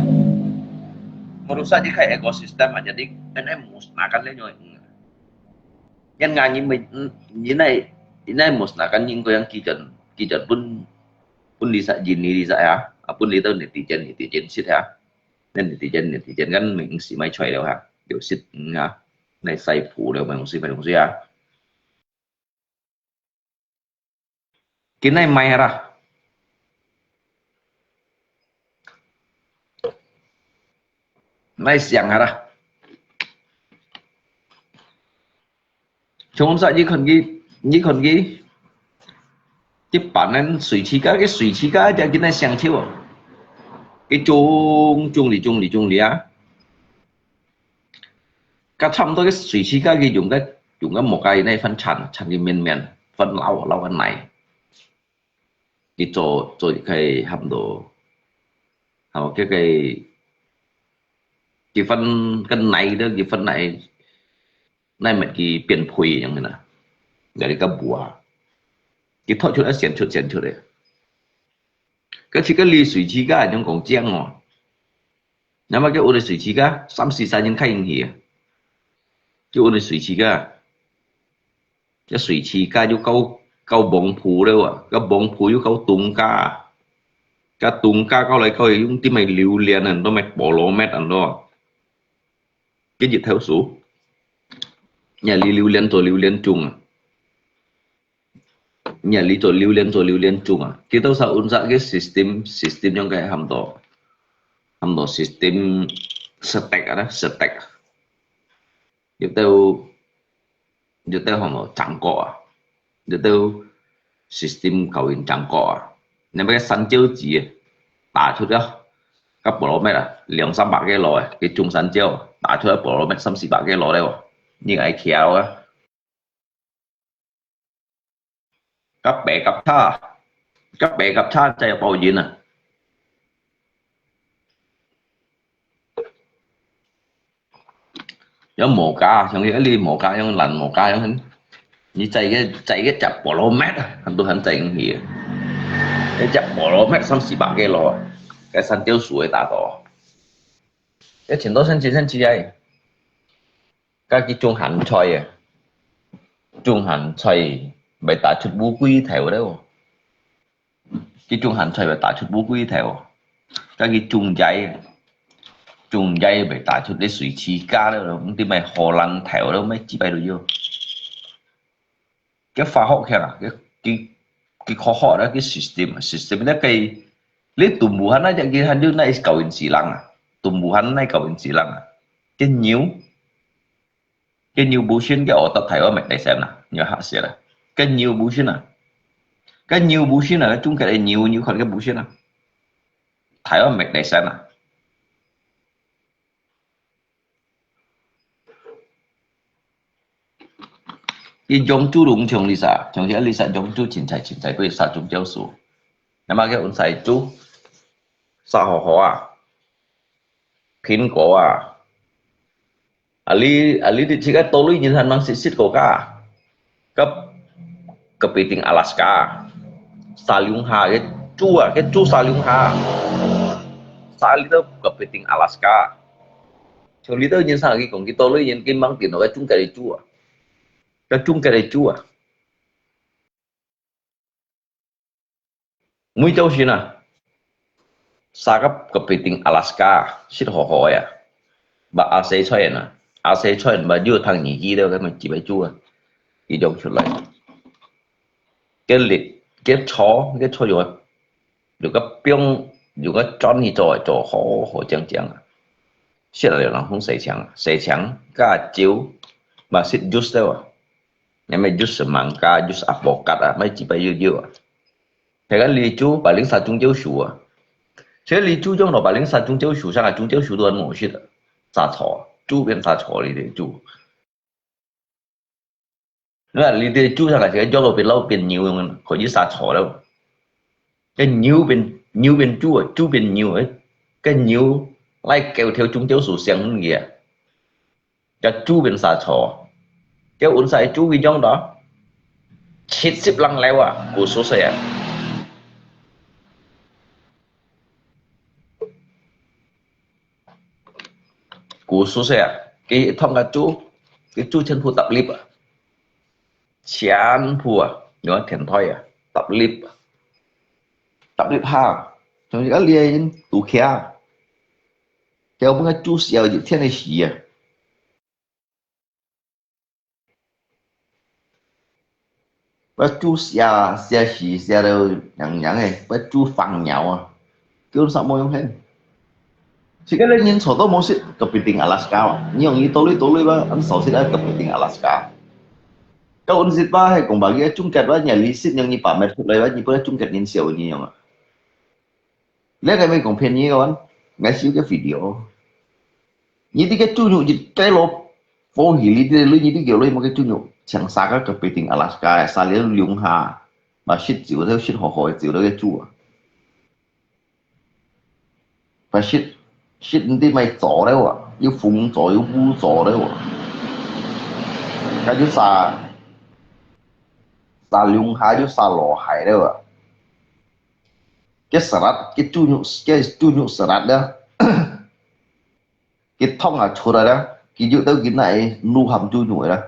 ，merusak一個ecosystem啊，jadi，anai musnahkan咧，因為，因為你，你，你那，你那musnahkan應該yang基準，基準分，分你食，分你食啊，啊，分你兜netizen，netizen食啊。 Nên netizen, netizen kan mesti mai cuai liao ha. Liao sit ha. Nai sai phu liao mai hong sui, mai hong sui ha. Kin nai mai ha ra. Nai siang ha ra. 像講啥，你看佢，你看佢，佢扮恁水池家，个水池家，隻囡仔上手啊！佢種，種哩，種哩，種哩啊！甲差毋多个水池家，佢用个，用个木架，那番鏟，鏟佢綿綿，番老，老个泥。 佢做，做一个差毋多，吼，个个，佢番个泥了，佢番泥，泥乜佢變肥樣个啦，該个个布啊，佢拖出來，顯出，顯出个。可是个你水池家，像講靚哦，那麼个有个水池家，三四十年開始去啊，就有个水池家。 个水池家又夠，夠豐富了啊，个豐富又夠東家啊，个東家搞來搞去，用啲咩榴槤啊，都咩菠蘿蜜啊，都，个日頭樹，你榴槤做榴槤種啊，你做榴槤做榴槤種啊，佢兜啥運作个system，system樣个喊到，喊到system setek啊，setek啊。 有兜，有兜項目掌握啊，有兜system搞緊掌握啊。你乜个山椒子啊，打出了，个菠蘿蜜啊，兩三百个籮啊，佢種山椒，打出來菠蘿蜜三四百个籮了哦，你愛巧啊。 甲白甲差，甲白甲差真有報應啊！有無家，像你个無家樣，爛無家樣，你摘个，摘个隻菠蘿蜜啊，很多人摘去啊。一隻菠蘿蜜三四百个籮啊，該山椒樹个打到，一千多、三千、三千哎。 甲佢種鹹菜啊，種鹹菜會打出烏龜頭了哦。佢種鹹菜會打出烏龜頭哦。甲佢種椰啊，種椰會打出个水池家了咯，毋知咩荷蘭頭了，咩幾擺都有。个化學強啊，个，个，个科學啊，个system啊，system那个，你動物還那隻，佢還有那搞緊死人啊，動物還那搞緊死人啊，个牛，个牛本身个耳朵大，我乜大聲啊，你嚇死啦，个牛本身啊，个牛本身啊，中國个牛，牛看个本身啊，大，我乜大聲啊。 佢種豬籠像你啥，像係你啥種豬青菜，青菜佢殺種椒素。那麼佢用晒豬，殺好好啊，蘋果啊，啊你，啊你哋自家到裡人還吂食，食過个，个，个必定Alaska，沙龍蝦个豬啊，个豬沙龍蝦，沙里頭个必定Alaska。 像你兜人生，佢講，佢到裡人，佢吂電腦，个中國个豬啊，个中國个豬啊。每朝晨啊，三个个必定Alaska，食好好个啊，把阿西菜啊，阿西菜把肉湯二支了，个麼幾百豬啊，佢種出來。个力，个草，个草用个 如果放，如果轉去做，做好好靚靚啊。食了人講洗腸啊，洗腸加酒，嘛食juice了啊。你乜juice mangga，juice alpukat啊，乜幾擺有有啊。大家你煮百靈沙中椒酥啊，其實你煮種落百靈沙中椒酥，上下中椒酥都很好食的，沙炒，煮變沙炒你得煮。 那你个豬上个係个肉變老變牛樣，可以殺草了。該牛變，牛變豬啊，豬變牛啊，該牛拉狗頭中間所想个啊，該豬變啥草，該溫晒豬个樣咯，七十零樓啊，古宿舍啊。 古宿舍啊，佢一趟个豬，佢豬全部搭立啊，全部啊，用天台啊，搭立啊，搭立下，像一个獵人都徛，叫分个豬燒一天个死啊。 把豬燒，燒死，燒到硬硬个，把豬放尿啊，叫啥無用ห็。自家个人坐到無食，kepiting Alaska啊，你用你倒來倒來吧，恁少食啊，kepiting Alaska。到阮食吧，係講吧，佢中間吧，你你食，你把metode出來吧，你不要中間人笑你用啊。 這个毋係講騙你个，𠊎係有个video。你這个豬肉一帶落火氣，你這裡你這个裡麼个豬肉，像三个kepiting Alaska个，三條龍蝦，嘛食酒都食好好个酒都个豬啊。嘛食，食毋知買做了啊，又紅做又烏做了啊。該就三，三龍蝦就三老蟹了啊。 該serat，該豬肉，該豬肉serat咧，該湯啊出來咧，佢就到佢那滷鹹豬肉咧。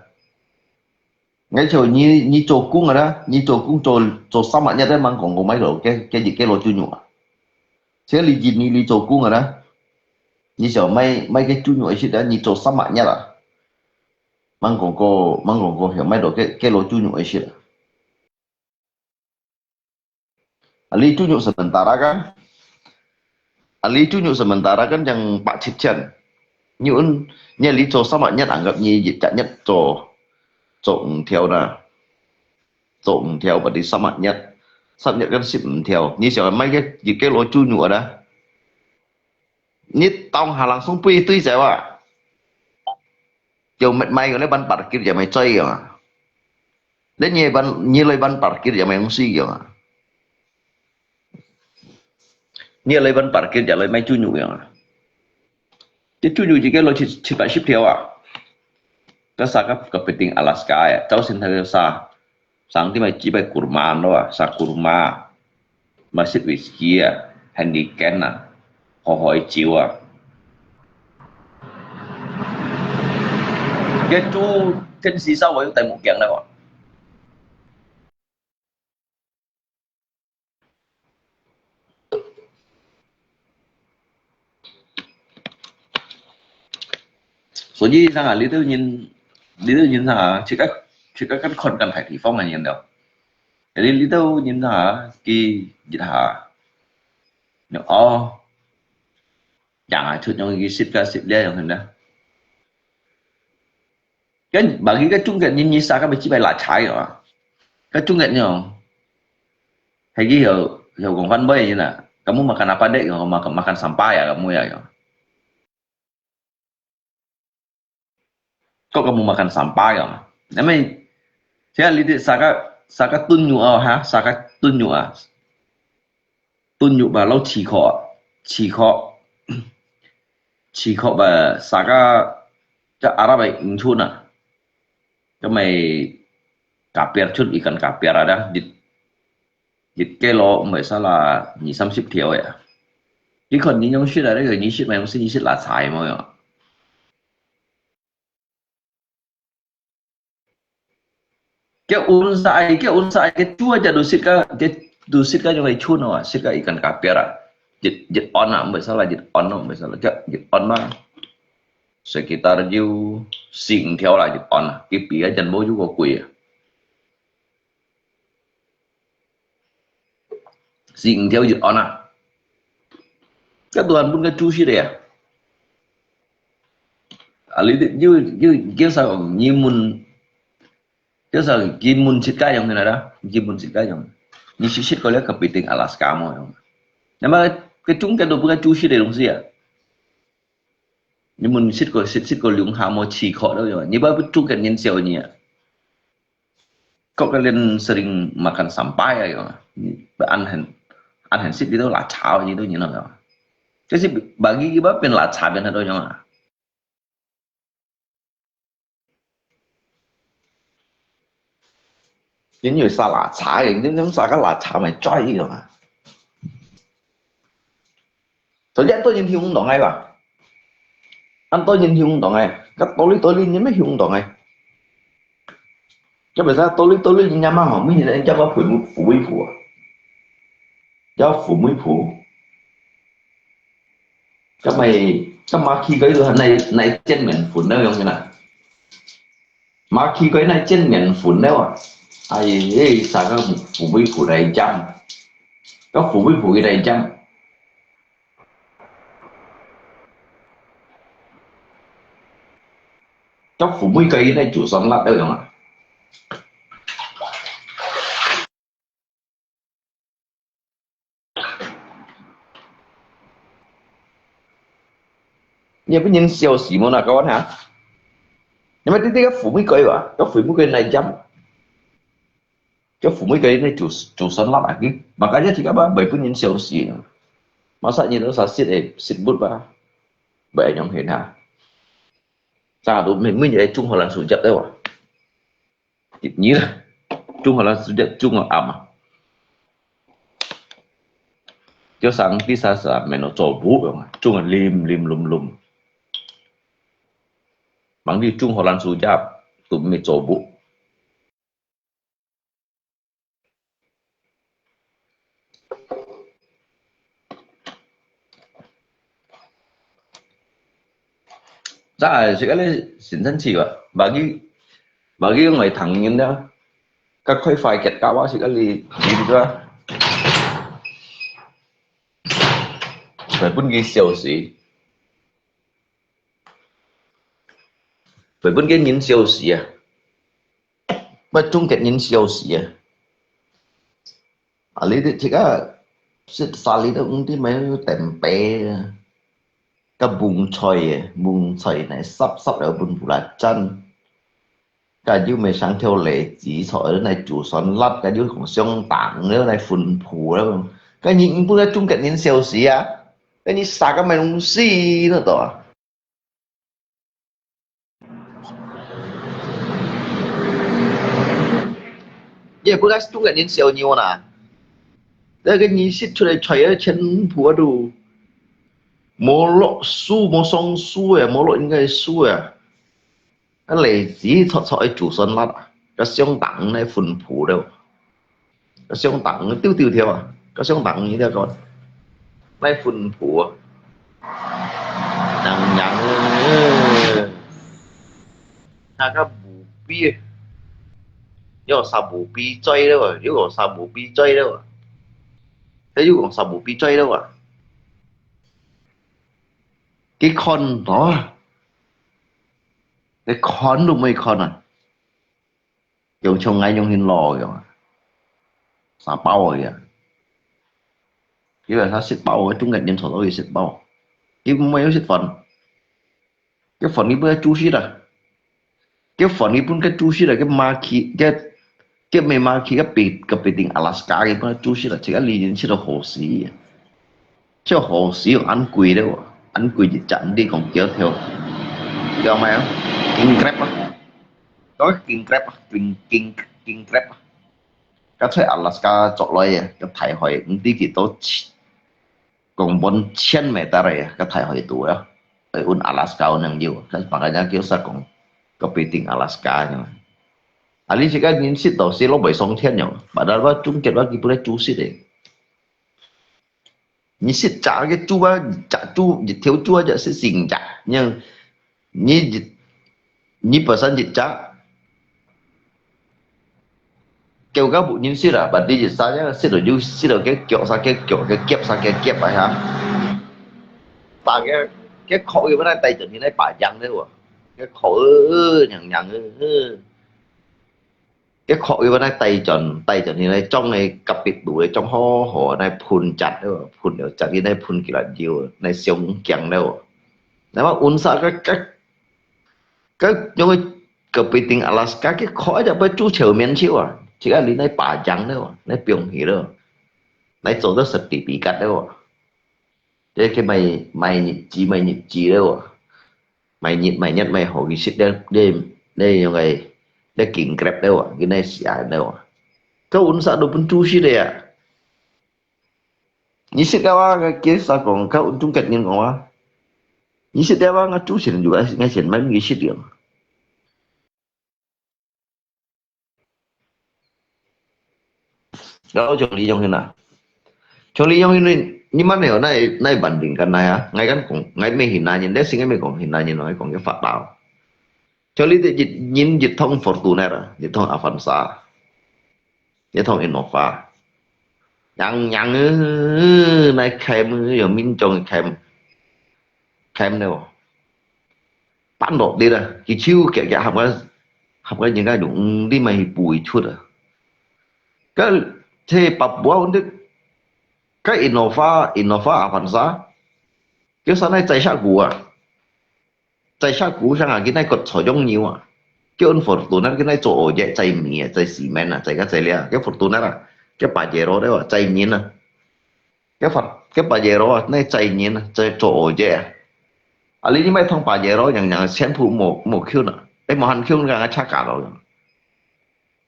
𠊎就你，你做工个咧，你做工做，做三萬一咧，吂講過買到該，該，該老豬肉啊。像你，你，你做工个咧，你就買，買該豬肉來食咧，你做三萬一啊，吂講過，吂講過，想買到該，該老豬肉來食啊。 Ahli tunjuk sementara kan? Ahli tunjuk sementara kan yang pak cicen. Ni un, ni ahli cho sama nyet anggap ni cak nyet cho, cho eng theo na. Cho eng theo berarti sama nyet. Sama nyet kan sip eng theo. Ni siapa mai ke, jike lo tunjuk ada. Ni tong halang sung pui tui jawa. Yo met mai ko le ban parkir ya mai choi ya. Le nye ban, nye le ban parkir ya mai ngsi ya. Nye le ban parkir ya le mai chunyu ya. Ti chunyu jike lo chi, chi pa ship theo a. Ka sa ka, ka peting Alaska ya. Chau sin tha sa. Sang ti mai chi bai kurma no a, sa kurma. Masjid whisky a, Heineken a, hoi hoi chiu a. Ke chu ken si sa wai tai mu kiang na wa. 所以上啊，這兜人，這兜人上啊，自家，自家看，看，看大地方个人了。Jadi這兜人上啊，佢一下，哦，樣啊，出樣佢識个識了樣个。Kan bagi ka chungket ni, ni sa ka beci bai lacai ya. Ka chungket ni, oh. Hegi yo, yo kong fan boy ni na. Kamu makan apa dek? Yo, makan, makan sampah ya kamu ya, yo. Kok kamu makan sampah ya? Namai, saya lidik saka, saka tunyu ah, ha, saka tunyu ah. Tunyu ba lo chikok, chikok, chikok ba saka, ka Arab ai ing chun ah. Ka mai kapir chun ikan kapir ada, dit, dit kilo mai sala ni samsip theo ya. Di kon ni nyong shit ada, ni shit mai mesti ni shit la sai mo ya. Ke unsa ai, ke unsa ai, ke chua ja du sit ka, ke du sit ka jong ai chun wa, sit ka ikan kapir a. Jit, jit on a, mbai sala jit on a, mbai sala ja, jit on a. Sekitar ju sing theo la jit on a, kipi a jan bo ju ko kui a. Sing theo jit on a. Ka tuan pun ka chu sit ya. Ali ti, ju, ju, kiasa kong, ni mun, kiasa kong, ki mun sit ka yong na da, ki mun sit ka yong. Ni sit sit ko le ka piting Alaska mo yong. Nama ke chung ke do bu ka chu sit de dong si ya. Ni mun sit ko, sit sit ko liung ha mo chi ko do yong. Ni ba bu chung ke nin siao ni ya. Kok kalian sering makan sampah ya, yo? Ba an hen, 恁樣食你都垃圾，你都認了。就是bagi佢變垃圾變到樣啊。因為啥垃圾个，你你啥个垃圾咪追个嘛。所以恁多人去運動个吧？恁多人去運動个，該多哩多哩人乜去運動个。 該為啥多哩多哩人家嘛吼，每日人家嘛父母父母父啊，要父母父，該咪該嘛去个又還那那見面粉那樣个啦，嘛去个那見面粉了啊，哎，啥个父母父來讲，个父母父个来讲。 該父母个那煮酸辣个樣啊。你也不能笑死么？那个哈？你们弟弟个父母个哇，个父母个那讲，个父母个那煮煮酸辣啊，你，makanya tiga ba，每不能笑死。Masa你都啥食诶食物吧？ Bayangkan ha. Sa tu min min jai chung holan sujak tu. Ni lah. Chung holan sujak chung am. Yo sang ti sa sa meno cobu, chung lim lim lum lum. Mang di chung holan sujak tu mi cobu. Sa sikali sinten siwa. Bagi bagi ngai thang ngin da. Ka khoi fai ket ka wa sikali ngin da. Phải bun gi siêu sĩ. Phải bun gi ngin siêu sĩ à. 乜中國人笑死啊！啊，你哋自家食沙律都毋知咩tempeh啊，个蕹菜啊，蕹菜呢，濕濕又分布啦真，个又咩生條荔枝菜，來煮酸辣，个又講相當了，來分布了，个你毋知中國人笑死啊！个你啥个咩東西呢都啊！ 也不该是中国人小牛啦。那个你食出来菜啊，全部啊都无落苏，无松苏诶，无落应该苏诶。啊，荔枝撮撮个煮酸辣啊，个相当来分布了。 个相当丢丢跳啊，个相当你了个，来分布啊，娘娘啊，那个无比，又啥无比追了啊，又讲啥无比追了啊，他又讲啥无比追了啊，佢看到啊，你看都没看啊。 用像𠊎用很老个啊，三包个啊。佢話他食飽个，中國人坐到佢食飽，佢毋會有食飯。佢飯佢本來煮食啦，佢飯佢本該煮食啦，佢馬去，佢佢未馬去，佢必佢必定Alaska，佢本來煮食啦，自家理人食到好死啊！ 就好少恁貴了，恁貴一隻，你講幾多條？叫咩啊？King crab啊，講king crab啊，king king king crab啊，佢在Alaska捉來个，佢大海，毋知幾多千，講半千米得个，佢大海度啊，佢搵Alaska能有，佢把人家叫啥講，佢必定Alaska呢。啊，你自家人食到死落袂上天了，padahal中國話佢本來煮食个。 你食炸个豬啊，炸豬，一條豬啊，就係生炸。你你一你本身一隻，叫个無人食啊，but你一隻呢，食到有食到个腳啥个腳，个夾啥个夾啊哈。打个个殼又不能帶着你來把羊的哦，个殼呃呃，娘娘呃呃。 个殼又拿帶轉，帶轉去，拿裝个隔壁爐个，裝好好，拿噴汁了，噴了汁，拿噴幾粒油，拿上鏡了。那麼溫莎个个个用个隔壁頂Alaska个殼就不煮炒麵去啊，這个你拿把醬了，拿放去了。來做到實地比較了哦。這个買，買日子，買日子了哦。買日，買日，買好个食了，你，你用个，你緊grab了哦，你來食了哦。到阮儕都分煮食个啊。你食了啊，佢，佢儕講，到阮中國人講啊。你食了啊，𠊎煮先就，𠊎，𠊎先買物事食了。 然後像你樣形啊，像你樣形，你，你慢了，哪，哪辦定个哪啊？𠊎敢講，𠊎毋係雲南人，你先𠊎毋係講雲南人咯，𠊎講个發達。像你這一，人一趟Fortuner啊，一趟Avanza，一趟Innova，樣樣，呃，哪開門，有民眾開門，開門了哦。 搬落地啦，佢手夾夾合个，合个人家用，嗯，你咪去背出啊。該，這Papua問題，該Innova，Innova Avanza，佢儕來載石牯啊，載石牯上啊，佢來割草種牛啊，佢用Fortuner，佢來做auger，載米啊，載cement啊，載个載料，佢Fortuner啊，佢Pajero了啊，載人啊。 該發，該Pajero啊，那載人啊，載做auger啊。啊，你，你買趟Pajero，樣樣全部無，無救呢。哎，無閒救，該車價咯。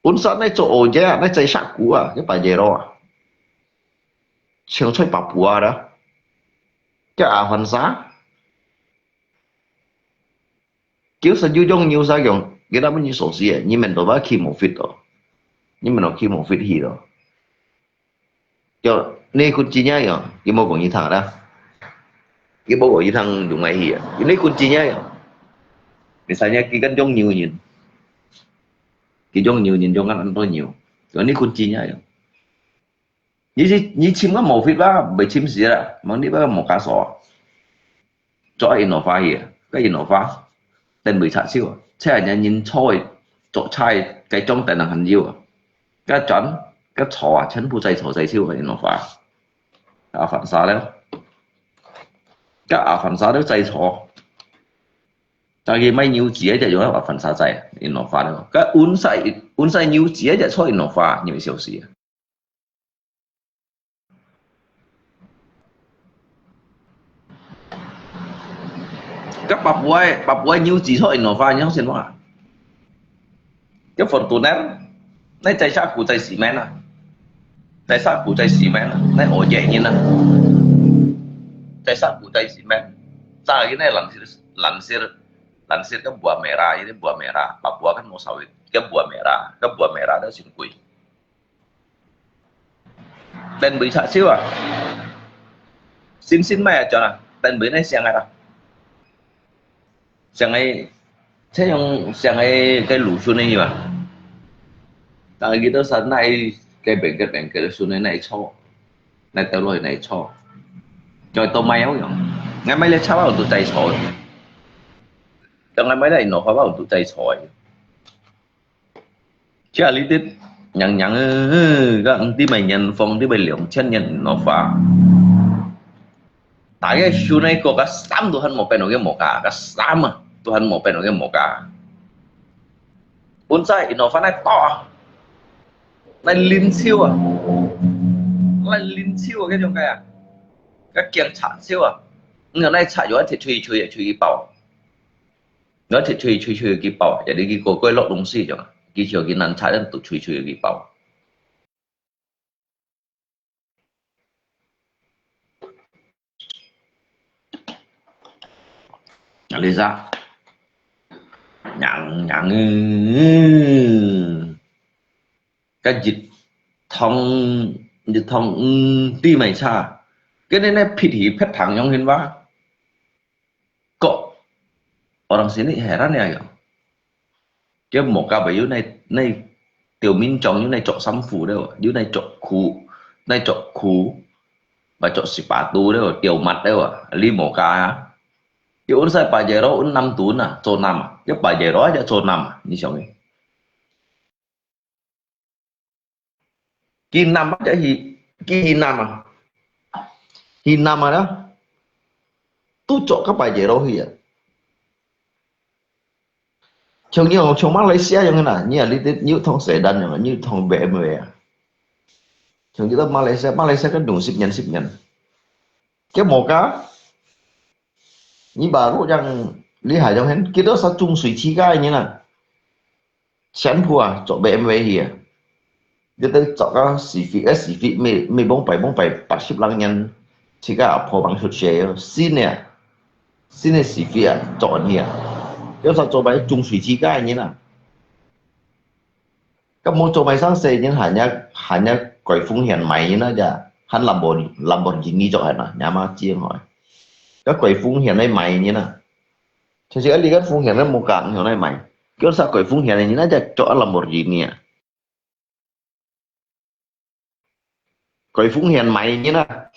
本身那做auger啊，那載石牯啊，該Pajero啊。像在Papua啊，該Avanza。 叫神就用牛啥用，佢那麼你熟悉誒，你們都把去無fit哦，你們都去無fit去咯。叫你kun知樣樣，佢無講你聽啦，佢無講你聽用來去啊，你kun知樣樣，你三日佢跟用牛人，佢用牛人用緊恁多牛，叫你kun知樣樣。 你，你尋个無fit啦，袂尋死啦，望你把無加鎖。做Innova去啊，个Innova，等袂插手啊，車人人坐个，坐車个，該種等人還有啊，个轉，个坐啊，全部載坐載手个Innova。Avanza了，个Avanza了載坐。但係買牛子个就用Avanza載，Innova了。个阮婿，阮婿牛子个就坐Innova，你會笑死啊！ 該Papua，Papua牛子坐Innova，你相信無啊？該Fortuner，那載石牯載cement啊，載石牯載cement啊，那auger人啊，載石牯載cement，載个那藍色，藍色，藍色个bawang merah，有點bawang merah，Papua kan無所謂，个bawang merah，个bawang merah都真貴。 等會插手啊！新新買啊，轉啊，等會那上个啦。上个，這用上个个魯迅个嘛。但係佢都係那个邊个邊个魯迅个那坐，那到落去那坐，再到買好用。𠊎買了車包都載坐，但𠊎買了Innova包都載坐个。 這裡的娘娘，呃，个毋知麼年風，知麼兩千年Innova。大家手內个个衫都還無變到个無價，个衫啊，都還無變到个無價。本在Innova那多啊，那輪手啊，那輪手啊，該種个啊，个警察手啊，你看那插有一條吹吹吹吹包。 你一直吹吹吹佢包，也你佢个个落東西種啊，佢就佢難產都吹吹佢包。啊，你啥？娘娘，个一趟一趟，嗯，地沒差，跟你那脾氣別樣樣，係吧？ 个，orang sini heran ya，有。佢無價位，有那，那條面上有那著衫褲了，有那著褲，那著褲，嘛著sepatu了，吊襪了啊，你無價啊。佢unsa Pajero，un nam tuna，做nam啊，佢Pajero aja做nam啊，你想誒。 佢nam啊，就係，佢nam啊，佢nam啊啦，都著个Pajero去啊。像你講，像馬來西亞樣个啦，你啊，你，你有通sedan樣啊，你有通BMW啊。像佢到馬來西亞，馬來西亞个兩十年、十年，佢無價。你baru yang你還用很，佢都係種水自家个人啊，全部啊，做BMW去啊，佢都做到四飛，哎，四飛，每每幫擺幫擺八十零年，自家阿婆幫出世哦，新个，新个四飛啊，做去啊，佢係做擺種水自家个人啊。 該無做賣生意人還要，還要改風險買人啊，就還Lambo-，Lamborghini做係嘛，也嘛知吼。該改風險來買人啊，就是啊，你个風險都無講，用來買，叫啥改風險个人啊，就做啊Lamborghini啊。 改風險買人啊。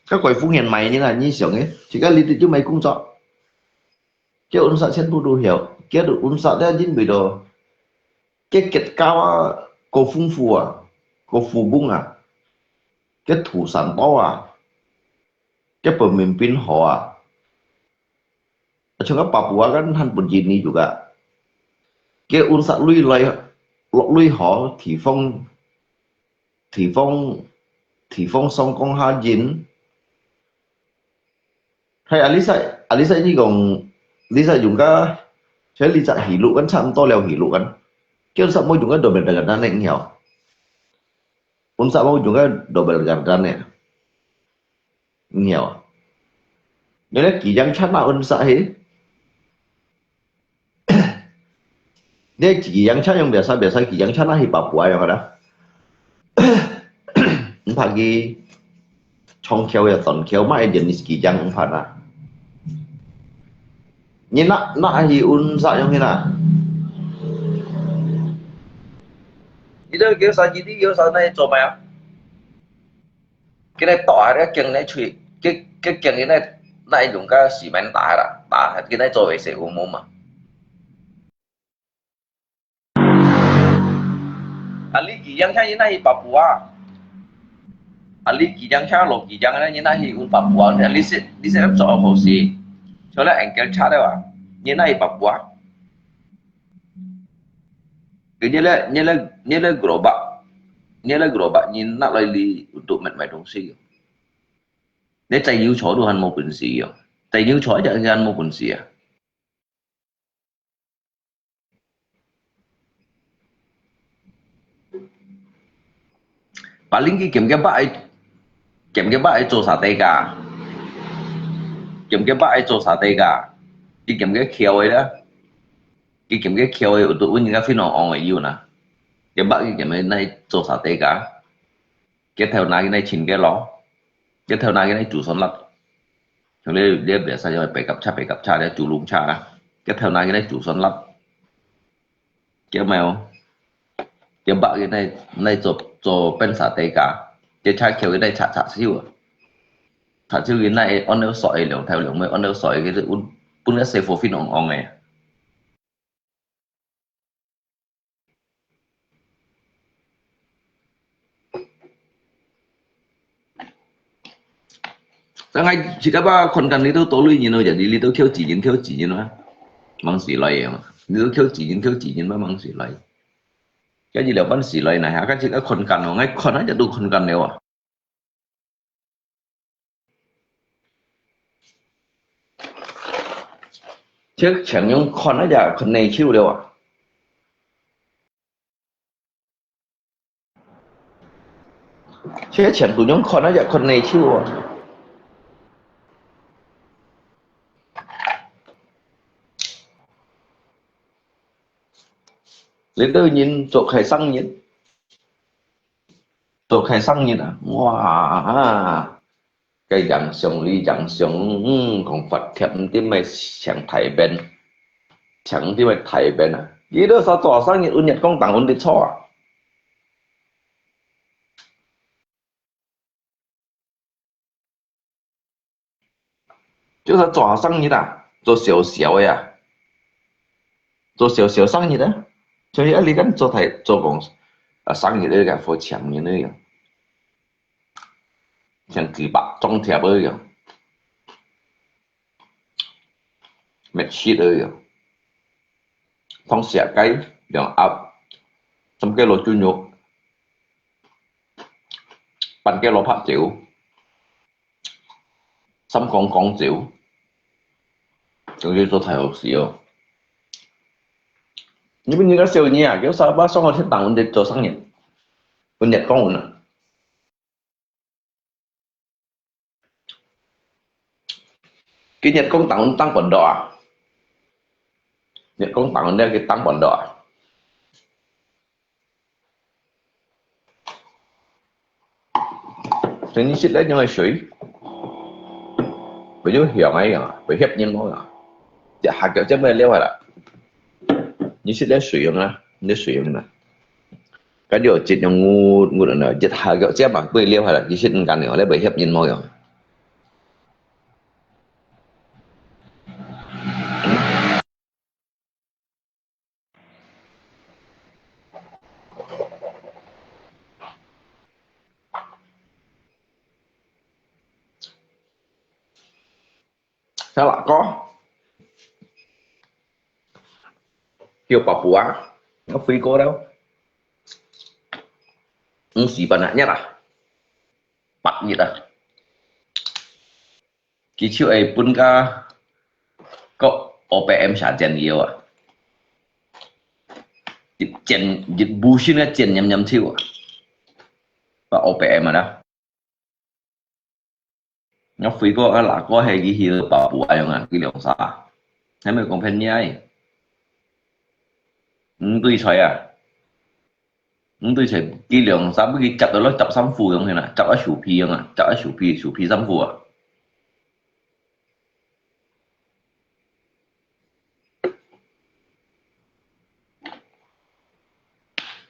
該改風險買人啊，你想个，自家你就買工作，叫unsa全部都曉，叫unsa咧，因為到，該結構啊，夠豐富啊，夠富翁啊，該土產多啊，該pemimpin好啊， 像个Papua kan han begini juga. Kaya unsa lui lai, lui ho, 地方，地方，地方上講下人。係啊，你使，啊，你使你講，你使用个，所以你隻hiluk kan差毋多了hiluk kan。Kaya unsa無用个double gardan呢，你曉？Unsa無用个double gardan呢？ 你曉啊？你个幾樣車那運啥去？你幾樣車用biasa biasa幾樣車那去Papua用个啦？毋怕去長橋呀、短橋，買一點你幾樣毋怕啦。你那，那去運啥用去啦？你都叫啥？你叫啥？那做咩啊？ 佢个刀啊，佢个劍个喙，佢，佢劍个那，那用个cement打啦，打，佢那做維修服務嘛。啊，你幾樣車，你那去Papua啊？啊，你幾樣車，落幾樣，你那去Papua，你是，你是做好事，除了engkel車的啊，你那去Papua啊？ 你个，你个，你个gerobak，你个gerobak，你拿來哩，untuk買，買東西。你載油車都還無本事哦，載油車一隻還無本事啊。Paling佢兼个bak愛，兼个bak愛做satay ka，兼个bak愛做satay ka，佢兼个橋个啦。 佢兼个橋个，有都搵人家分orang orang个油呐。佢bak佢兼个拿做satay ka，佢頭拿佢拿清个咯，佢頭拿佢拿煮酸辣。像你，你biasa用白kapcha，白kapcha咧煮龍蝦啦，佢頭拿佢拿煮酸辣。佢有無？佢bak佢拿，拿做，做變satay ka，佢車橋佢拿炒，炒燒啊。炒燒佢拿按到水个，兩頭兩尾按到水个，佢就分，分个師傅分orang orang个。 Tangai jika ba khon kan nito tolui nino jadi nito kêu chỉ nhân kêu chỉ nhân mà. Mang sĩ lai mà. Nito kêu chỉ nhân kêu chỉ nhân mà mang sĩ lai. Cái gì là bắn sĩ lai này hả? Cái gì cái khon kan nó ngay khon á, jatuh khon kan nèo à. Chứ chẳng những khon á, giờ khon này chịu được à. Chứ chẳng tụi nhóm khon á, giờ khon này chịu à. Lý tự nhiên, chỗ khai sang nhiên. Tô khai sang nhiệt à? Wow, cái dáng sống lý dáng sống, ừ, còn Phật thiệp tí mày sáng thái bên. Sáng tí mày thái bên à? Ý đó sao tỏ sang nhiệt, ôn nhiệt công tàng ôn đi cho à? Chứ sao tỏ sang nhiệt à? Tô xéo xéo à? Tô xéo xéo sang nhiệt à? Cho nên lý gắn tô thái, tô công, à, sang nhiệt đấy cả, phô chiếm nhiệt đấy cả. Chẳng kỳ bạc trong thiệp ơi kìa. Mệt shit ơi kìa. Phong xẻ cái, dòng ập. Trong cái lô chú nhục. 半个蘿蔔酒，三公公酒，總之做太好食哦。你們這個小人啊，叫啥把送到天堂，你做生日，分日光啊。 今日講當當半島啊，日講當了去當半島啊。所以你食了樣个水，會有香个樣啊，會翕人無樣啊？這下腳尖會撩下來。你食了水樣啊，你的水樣啊。 該條節用烏烏个，一下腳尖嘛，會撩下來，其實毋緊要，你會翕人無樣。Salah ko. Hiu Papua, ngau phui ko dau. Ngau si pa nak nyat ah. Pak nyit ah. Kichu ai pun ka ko O P M sa jen yo ah. Jen, jen busin ka jen nyam nyam chiu ah. Pa O P M ada. Ngau phui ko, a, lah ko he ki hi Papua yong a, ki liong sa. Hai mai kong phen nyai. Ng tui choi a. Ng tui choi ki liong sa, bu ki chap do lo chap sam fu yong he na, chap a shu pi yong a, chap a shu pi, shu pi sam fu a.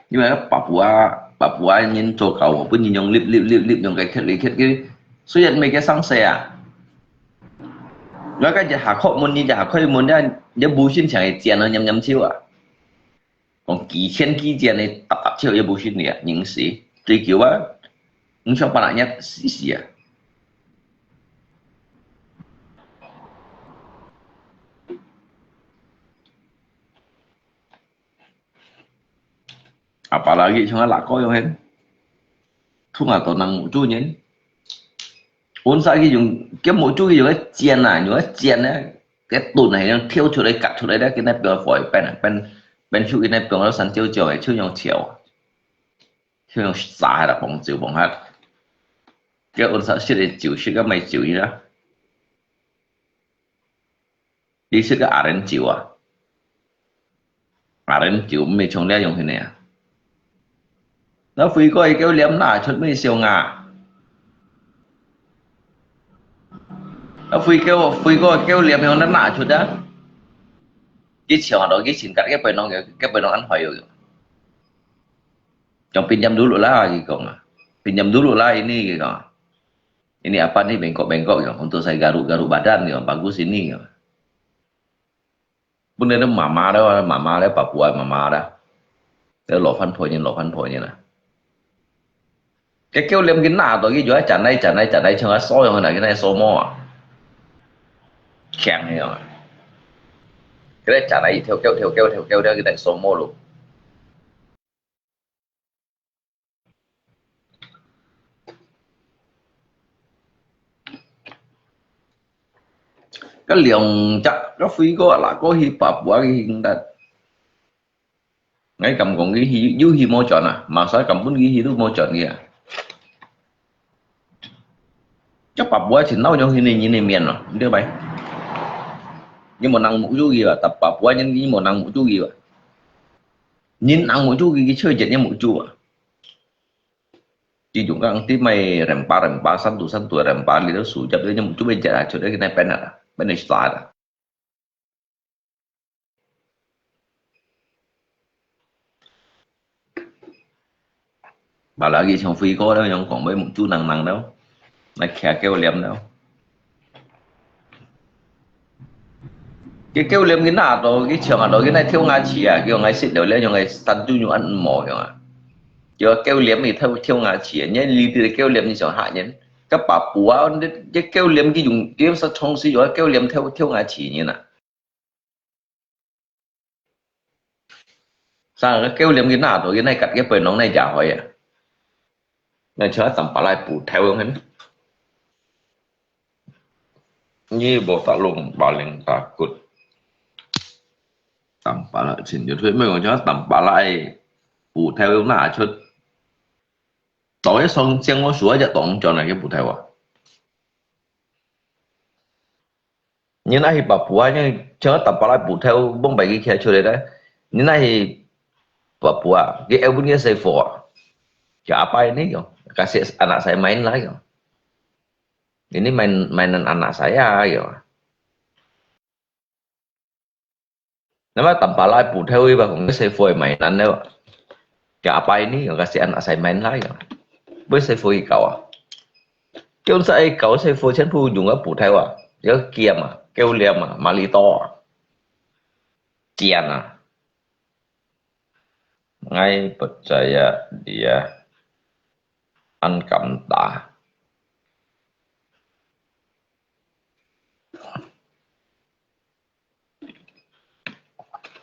Ni mai Papua, Papua nin cho kau, pun nin yong lip, lip, lip, lip, yong kai khet, kai khet ki. Sui yat mai kai sang se a. Lo kai ja ha kho mun ni ja ha kho mun ja, ja bu sin chang e jian lo nyam nyam chiu a. Kong ki chen ki jian ni tap tap chiu ja bu sin ni a, ning si. Tui kiu a, ng chong pa na nyat si si a. Apalagi chong a lah ko yong hen. Thung a to nang mu chu nyen. Un sa ki yong, ke mu chu ki yong e jian a, yong e jian a. Ke tun a yong thiu chu lai kat chu lai da, ke na pyo foi pen, pen, pen chu ke na pyo lo san chiu chiu e, chu yong chiu. Chu yong sa ha da bong chiu bong ha. Ke un sa sit e chiu, sit ke mai chiu yi da. Li sit ke aren chiu a. Aren chiu mei chong lia yong hin ne a. Na phui ko i kêu liam na chut mei siu nga. Na phui kêu, phui ko kêu liam yong na na chut a. Ki chiu a do ki chin kat ke pai nong, ke pai nong an hoi yo. Chong pinjam dulu lah ki kong a. Pinjam dulu lah ini ki kong. Ini apa ni bengkok-bengkok yo, untuk saya garuk-garuk badan yo, bagus ini yo. Pun ada mama dah, mama dah, Papua mama dah. Dah lo fan po nyen, lo fan po nyen lah. Ke kêu liam ki na to ki jua chanai, chanai, chanai, chang a so yong na ki na so mo a. Kiang yo. Ke chanai theo kêu, theo kêu, theo kêu, theo ki na so mo lo. Ka liang jak ka fui ko ala ko hi Papua ki hing dat. Ngai kam kong ki hi, yu hi mo chọn a, ma sa kam pun ki hi tu mo chọn ki a. Ka Papua chin nau nyong hi ni ni ni mian lo, nde bai. Ni mo nang mu ju ki ba, ta Papua ni ni mo nang mu ju ki ba. Nin ang mu chu ki ki choi jet nya mu chu a. Ti jung kang ti mai rem pa rem pa san tu san tu rem pa li lo su jap le nya mu chu be jet a choi le ki nai pen a. Pen ni sa da. Ba la ki chong fui ko da yong kong bai mu chu nang nang da. Nai kia kêu liam da. Ki kêu liam ki na to, ki chiang a to, ki nai thiêu nga chi a, ki yong ngai sit liu le, yong ngai san tu yong an mo yong a. Ki kêu liam ki thiêu, thiêu nga chi a, nyen li ti kêu liam ni chong ha nyen. Ka Papua, ki kêu liam ki yung, ki sa chong si yong kêu liam thiêu, thiêu nga chi nyen a. Sa ka kêu liam ki na to, ki nai kat ki poi nong nai ja hoi a. 那像打巴拉布頭樣个，你無打龍巴零打骨，打巴拉親就出，無講像打巴拉个布頭樣拿出，到底上正我數一隻當長个布頭啊！ 你若去Papua，你像打巴拉布頭，往擺佢企出來咧。你若去Papua，佢愛問个師傅啊，叫阿伯呢樣，kasih anak saya main lah樣。Ini main mainan anak saya樣。那麼打巴拉布頭，佢話講師傅會mainan咧，叫阿伯呢樣，kasih anak saya main lah樣。問師傅去搞啊。 叫啥个搞師傅全部用个布頭啊，有劍啊，狗鏈啊，馬里刀啊，劍啊。𠊎毋知啊，你啊，恁敢打。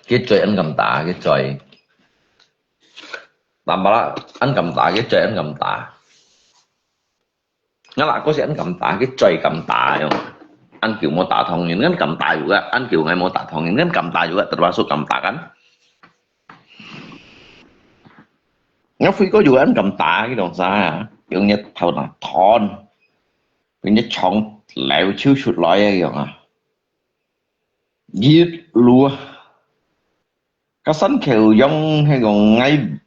佢嘴恁敢打，佢嘴。打巴拉恁敢打，佢嘴恁敢打。𠊎阿哥係恁敢打，佢嘴敢打樣。恁久無打通人，恁敢打有个，恁久𠊎無打通人，恁敢打有个，termasuk敢打kan。𠊎飛過有恁敢打，佢當啥啊？用隻頭那彈，用隻長溜手出來个樣啊！ 一路啊，該山口洋係講𠊎，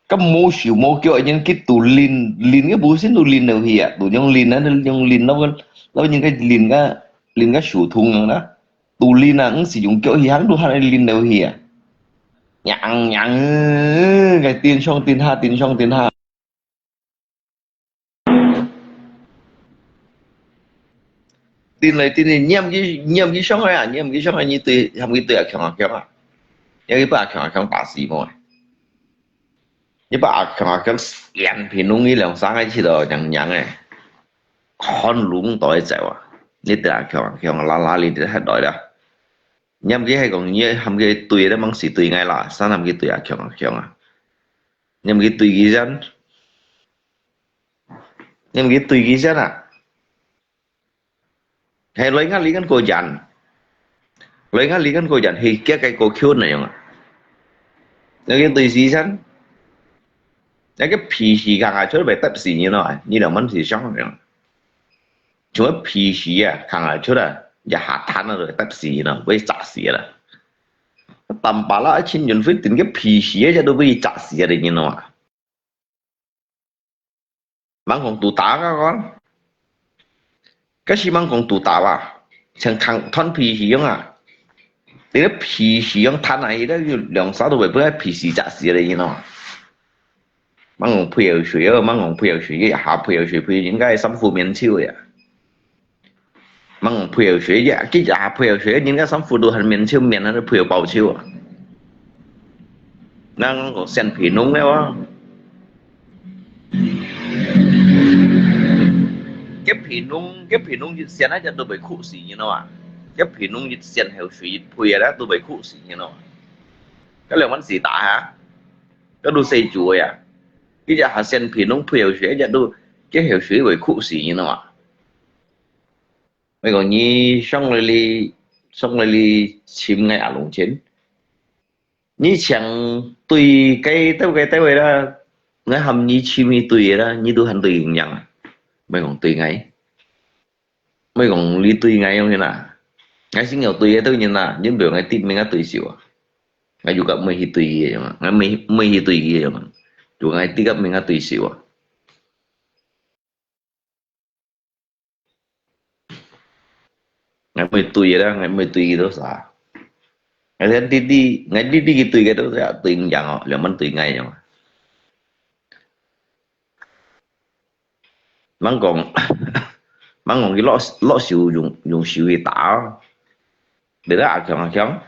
該無手無腳，人佢都輪，輪个無線都輪落去啊，都用輪啊，用輪落个，落人个輪个，輪个手痛樣啦，都輪啊，毋係用腳去行，都還輪落去啊，娘娘，該顛上顛下，顛上顛下。 顛來顛去，拈佢，拈佢上來啊，拈佢上來，你對，喊佢對啊，強啊強啊。要佢把強啊強打死無啊？你把強啊強，眼皮弄一兩三个去到，娘娘誒，看龍都會走啊！你對啊，強啊強，拉拉你就還來了。拈佢還講，你喊佢對咧，吂死對𠊎啦，啥喊佢對啊，強啊強啊！ 你毋去對佢先，你毋去對佢先啊！係來𠊎離恁過遠，來𠊎離恁過遠，係佢个過近來樣啊！你去對佢先，你个脾氣強啊，出來會得死人咯，你兩蚊是傷樣。 像个脾氣啊，扛啊出來，一下攤啊，就會得死人咯，會砸死啦。打巴拉親人會定个脾氣啊，這都會砸死个人咯啊。吂講都打个講，該係吂講都打啊，像扛斷脾氣樣啊。你个脾氣樣攤啊，佢个兩儕都會分脾氣砸死个人咯。 吂講賠後水哦，吂講賠後水，一下賠後水賠人家三副面手呀。吂講賠後水，一，一下賠後水，人家三副都還面手面，還賠後包手啊。那講先賠農了啊。該賠農，該賠農一先啊，人都會苦死，你知道嗎？該賠農一先後水一賠啊，都會苦死，你知道嗎？該兩萬四打哈。 該都細豬个呀，佢隻下線皮攏配好水，一隻都結好水會苦死人啊嘛。𠊎講你上來哩，上來哩尋𠊎阿龍錢，你請對該兜該兜个啦，𠊎喊你尋一對个啦，你都還對人樣啊？𠊎講對𠊎。 毋係講你對𠊎樣人啊，𠊎先有對个兜人啊，你毋愛𠊎知名个對手啊。𠊎又甲毋會去對佢个樣啊，𠊎毋會，毋會去對佢个樣啊，就𠊎知甲名个對手啊。𠊎毋會對个啦，𠊎毋會對佢多少。𠊎先知知，𠊎知知佢對个都係對人樣哦，兩萬對𠊎樣啊。 吂講，吂講佢落，落手用，用手去打哦。你兜阿強阿強，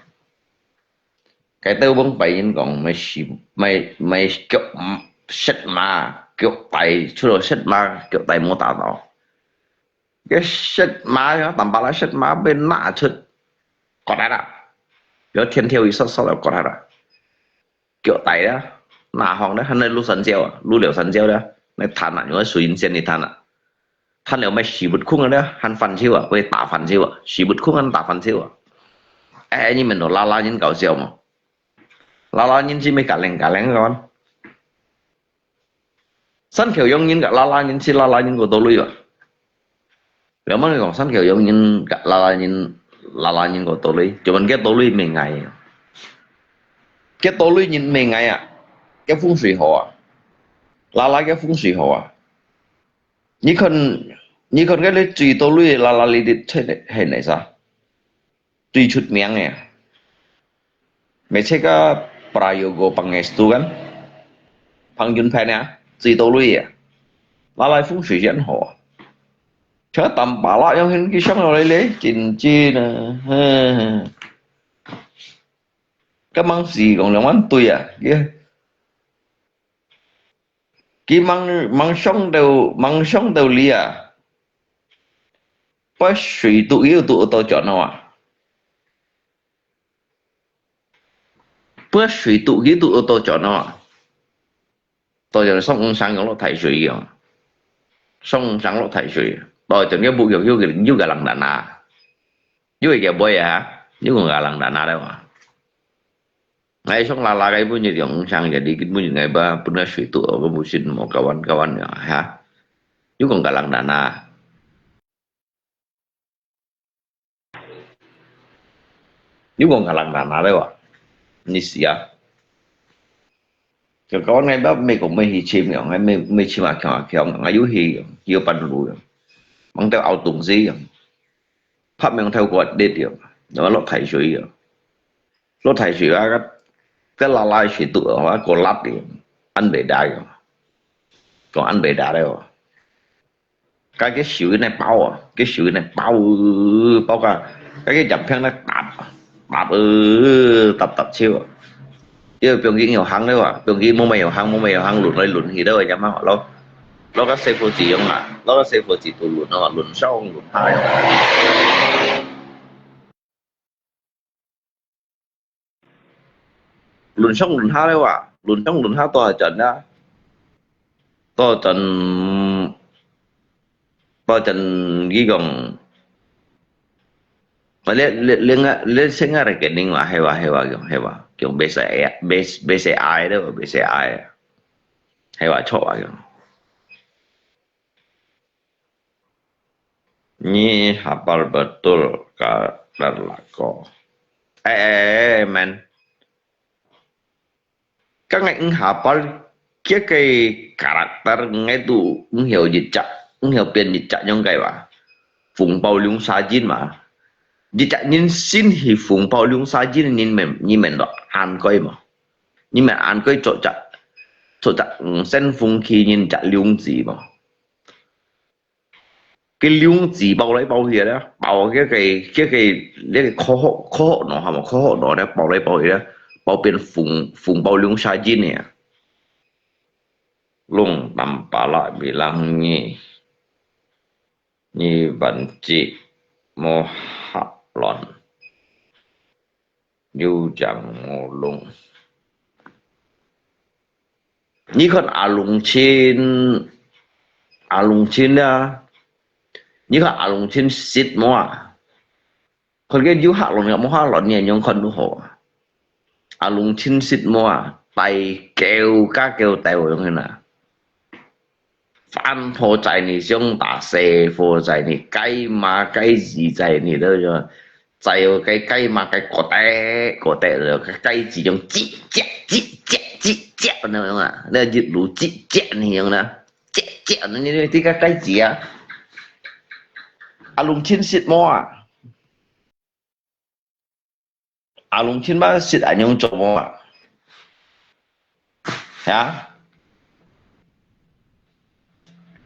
該兜往擺人講，買死，買，買腳，嗯，色馬，腳大，出到色馬，腳大無打到。該色馬呀，打巴拉色馬，被拿出，割下啦。然後天條一索索了，割下啦。 腳大啦，哪行啦，還係擼山蕉啊，擼了山蕉啦，來談啊，用該水銀線來談啊。談了乜屎朏空啊，還番手啊，會打番手啊，屎朏空還打番手啊。哎，你們都拉拉人搞笑嘛？拉拉人係乜嘎零嘎零个。山口洋人个拉拉人係拉拉人个道理啊。 了麼你講山口洋人、拉拉人、拉拉人个道理，就問佢道理乜𠊎啊？佢道理人乜𠊎啊？佢風水好啊？拉拉佢風水好啊？你看，你看該兜最道理个拉拉里底，係哪儕？最出名个啊。 Meceka Prayogo Pangestu kan? Pang Yun Phan ya, 最道理啊。拉拉風水真好啊。像Tampalak樣，佢上落來咧，真真啊，哼。該吂死講兩萬對啊，佢，佢吂，吂上到，吂上到哩啊。不過水都有都到轉了啊。 不過水肚佢都有倒轉哦。倒轉上五城用落大水哦。上五城落大水，倒轉个屋用又个，又个人難啊。又个妹啊，又个人難啊了嘛。𠊎上拉拉个本日用五城个，你本日𠊎把本來水肚，我本身無kawan kawan了哈。又講个人難啊。 你講个人難啊，對吧？你死啊！就講𠊎摎美國妹去尋樣，𠊎美，美尋啊強啊強，𠊎又去樣，又半路樣，吂得拗東西樣，拍命頭過跌樣，然後落大水樣，落大水啊，該，該拉拉水肚啊，過辣樣，恁袂大樣，講恁袂大了。 該个手个包啊，个手个包，包个，該个飲品个搭，搭呃，搭搭手啊。因為放佢有行了啊，放佢無咩有行，無咩有行，輪來輪去了，飲嘛，咯，咯个細伙子用啊，咯个細伙子都輪啊，輪上輪下啊。 輪上輪下了啊，輪上輪下多少錢啊？多少錢？多少錢？佢講，啊，你，你，你，你，你先啊，rekening嘛，係哇，係哇，講，係哇，講B C A，B，BCI了，BCI啊，係哇，著啊，講。 Nyi hafal betul karakter lako. Eh, eh, eh, man. Kan ngai eng hafal kia ke karakter ngai tu eng hiau jejak, eng hiau pian jejak nyong kai ba. Phùng Pau Lung sa jin ma. Jejak nyin sin hi Phùng Pau Lung sa jin nyin men, nyin men lo an koi ma. Nyin men an koi chok chak, chok chak, mm, sen phùng khi nyin chak liung zi ma. Cái liung zi bao來bao去咧，包cái cái cái cái，那个科學，科學喏，係無？科學喏咧，包來包去咧，包變紅，紅包兩三斤呢。Lung tam pala bilang nyi, nyi banci mohalon. Yu jang ngulung. 你看阿龍親，阿龍親啊，你看阿龍親識無啊？看佢有客論个，無客論，你仰看都好啊。阿龍親識無啊？大狗加狗大王个啦。 番婆在你，想打細婆在你，雞嫲雞子在你，對不對？在有雞，雞嫲雞個垤個垤了，雞子用吱吱吱吱吱吱那種啊，那一路吱吱那種呢，吱吱那你你這個雞子啊，阿龍親識無啊？ 阿龍親爸識恁樣做無啊？呀？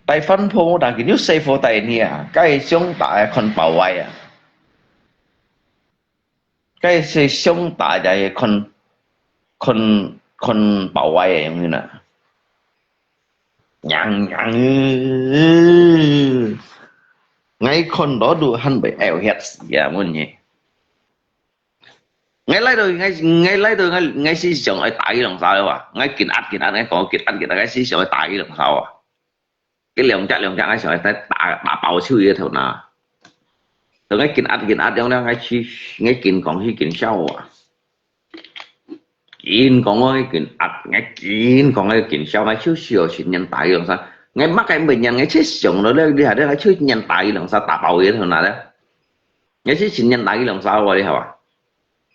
大番婆無打緊，有細貨帶你啊，該係想打个看包歪啊，該係想打个看，看，看包歪个樣呢。 娘娘，𠊎看到都還會噭血死啊！問你，𠊎來到，𠊎，𠊎來到，𠊎，𠊎思想愛打佢兩儕了哇！𠊎緊壓緊壓，𠊎講緊壓緊壓，𠊎思想愛打佢兩儕啊！佢兩隻兩隻，𠊎想愛打，打包手个頭那。同𠊎緊壓緊壓，兩兩，𠊎去，𠊎緊講去緊笑啊。緊講𠊎緊壓，𠊎緊講𠊎緊笑，𠊎就笑，去年打佢兩下。𠊎麼个毋會念，𠊎就想到了，你還在，𠊎就念打佢兩下，打包个頭那了。𠊎就去年打佢兩下，我你好啊。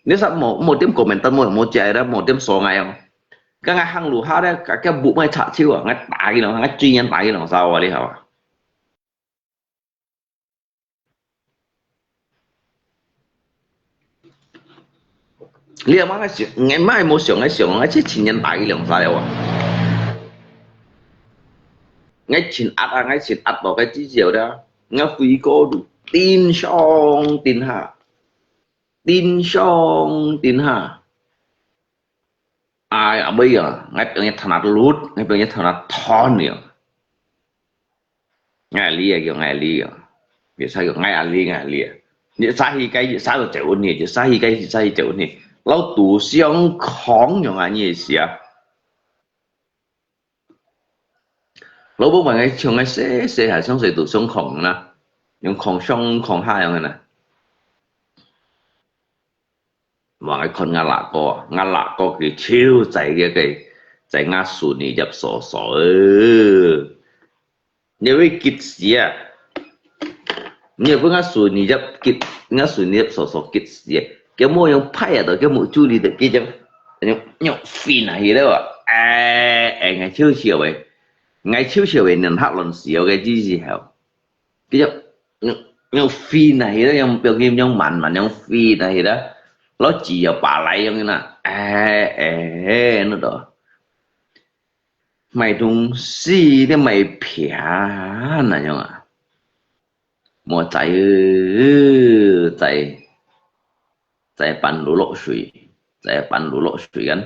你說無，無點comment，無，無接了，無點說𠊎哦。剛剛行路下了，該，該屋莫插手啊，𠊎打佢兩下，𠊎最年打佢兩下，我你好啊。 你阿媽个想，𠊎媽無想，𠊎想，𠊎就前年打佢兩下了啊。𠊎前壓啊，𠊎前壓落个至少了，𠊎飛過路，叮上叮下，叮上叮下。哎呀，尾啊，𠊎變成頭那熝，𠊎變成頭那斷了。 𠊎阿里啊，叫𠊎阿里啊，別儕叫𠊎阿里，𠊎阿里啊。一儕去該，一儕就走運去，一儕去該，一儕去走運去，老杜相囥樣啊，你會死啊！老母問𠊎，像𠊎細細還像誰都相囥啦，用囥上囥下樣个啦。 𠊎看𠊎阿哥啊，𠊎阿哥佢就在該个，在𠊎孫女入所所呃。你會激死啊！你會分𠊎孫女入激，𠊎孫女入所所激死啊！佢無用拍啊，都佢無處理的，佢就用，用飛下去了啊！哎，哎，𠊎就笑誒，𠊎就笑誒，人客亂笑个之時候。 佢就用，用飛下去，用，用，用慢慢用飛下去啦，老子又爬來樣啦，哎，哎，那個，買東西的買票那樣啊，莫在，在，在半路落水，在半路落水啊。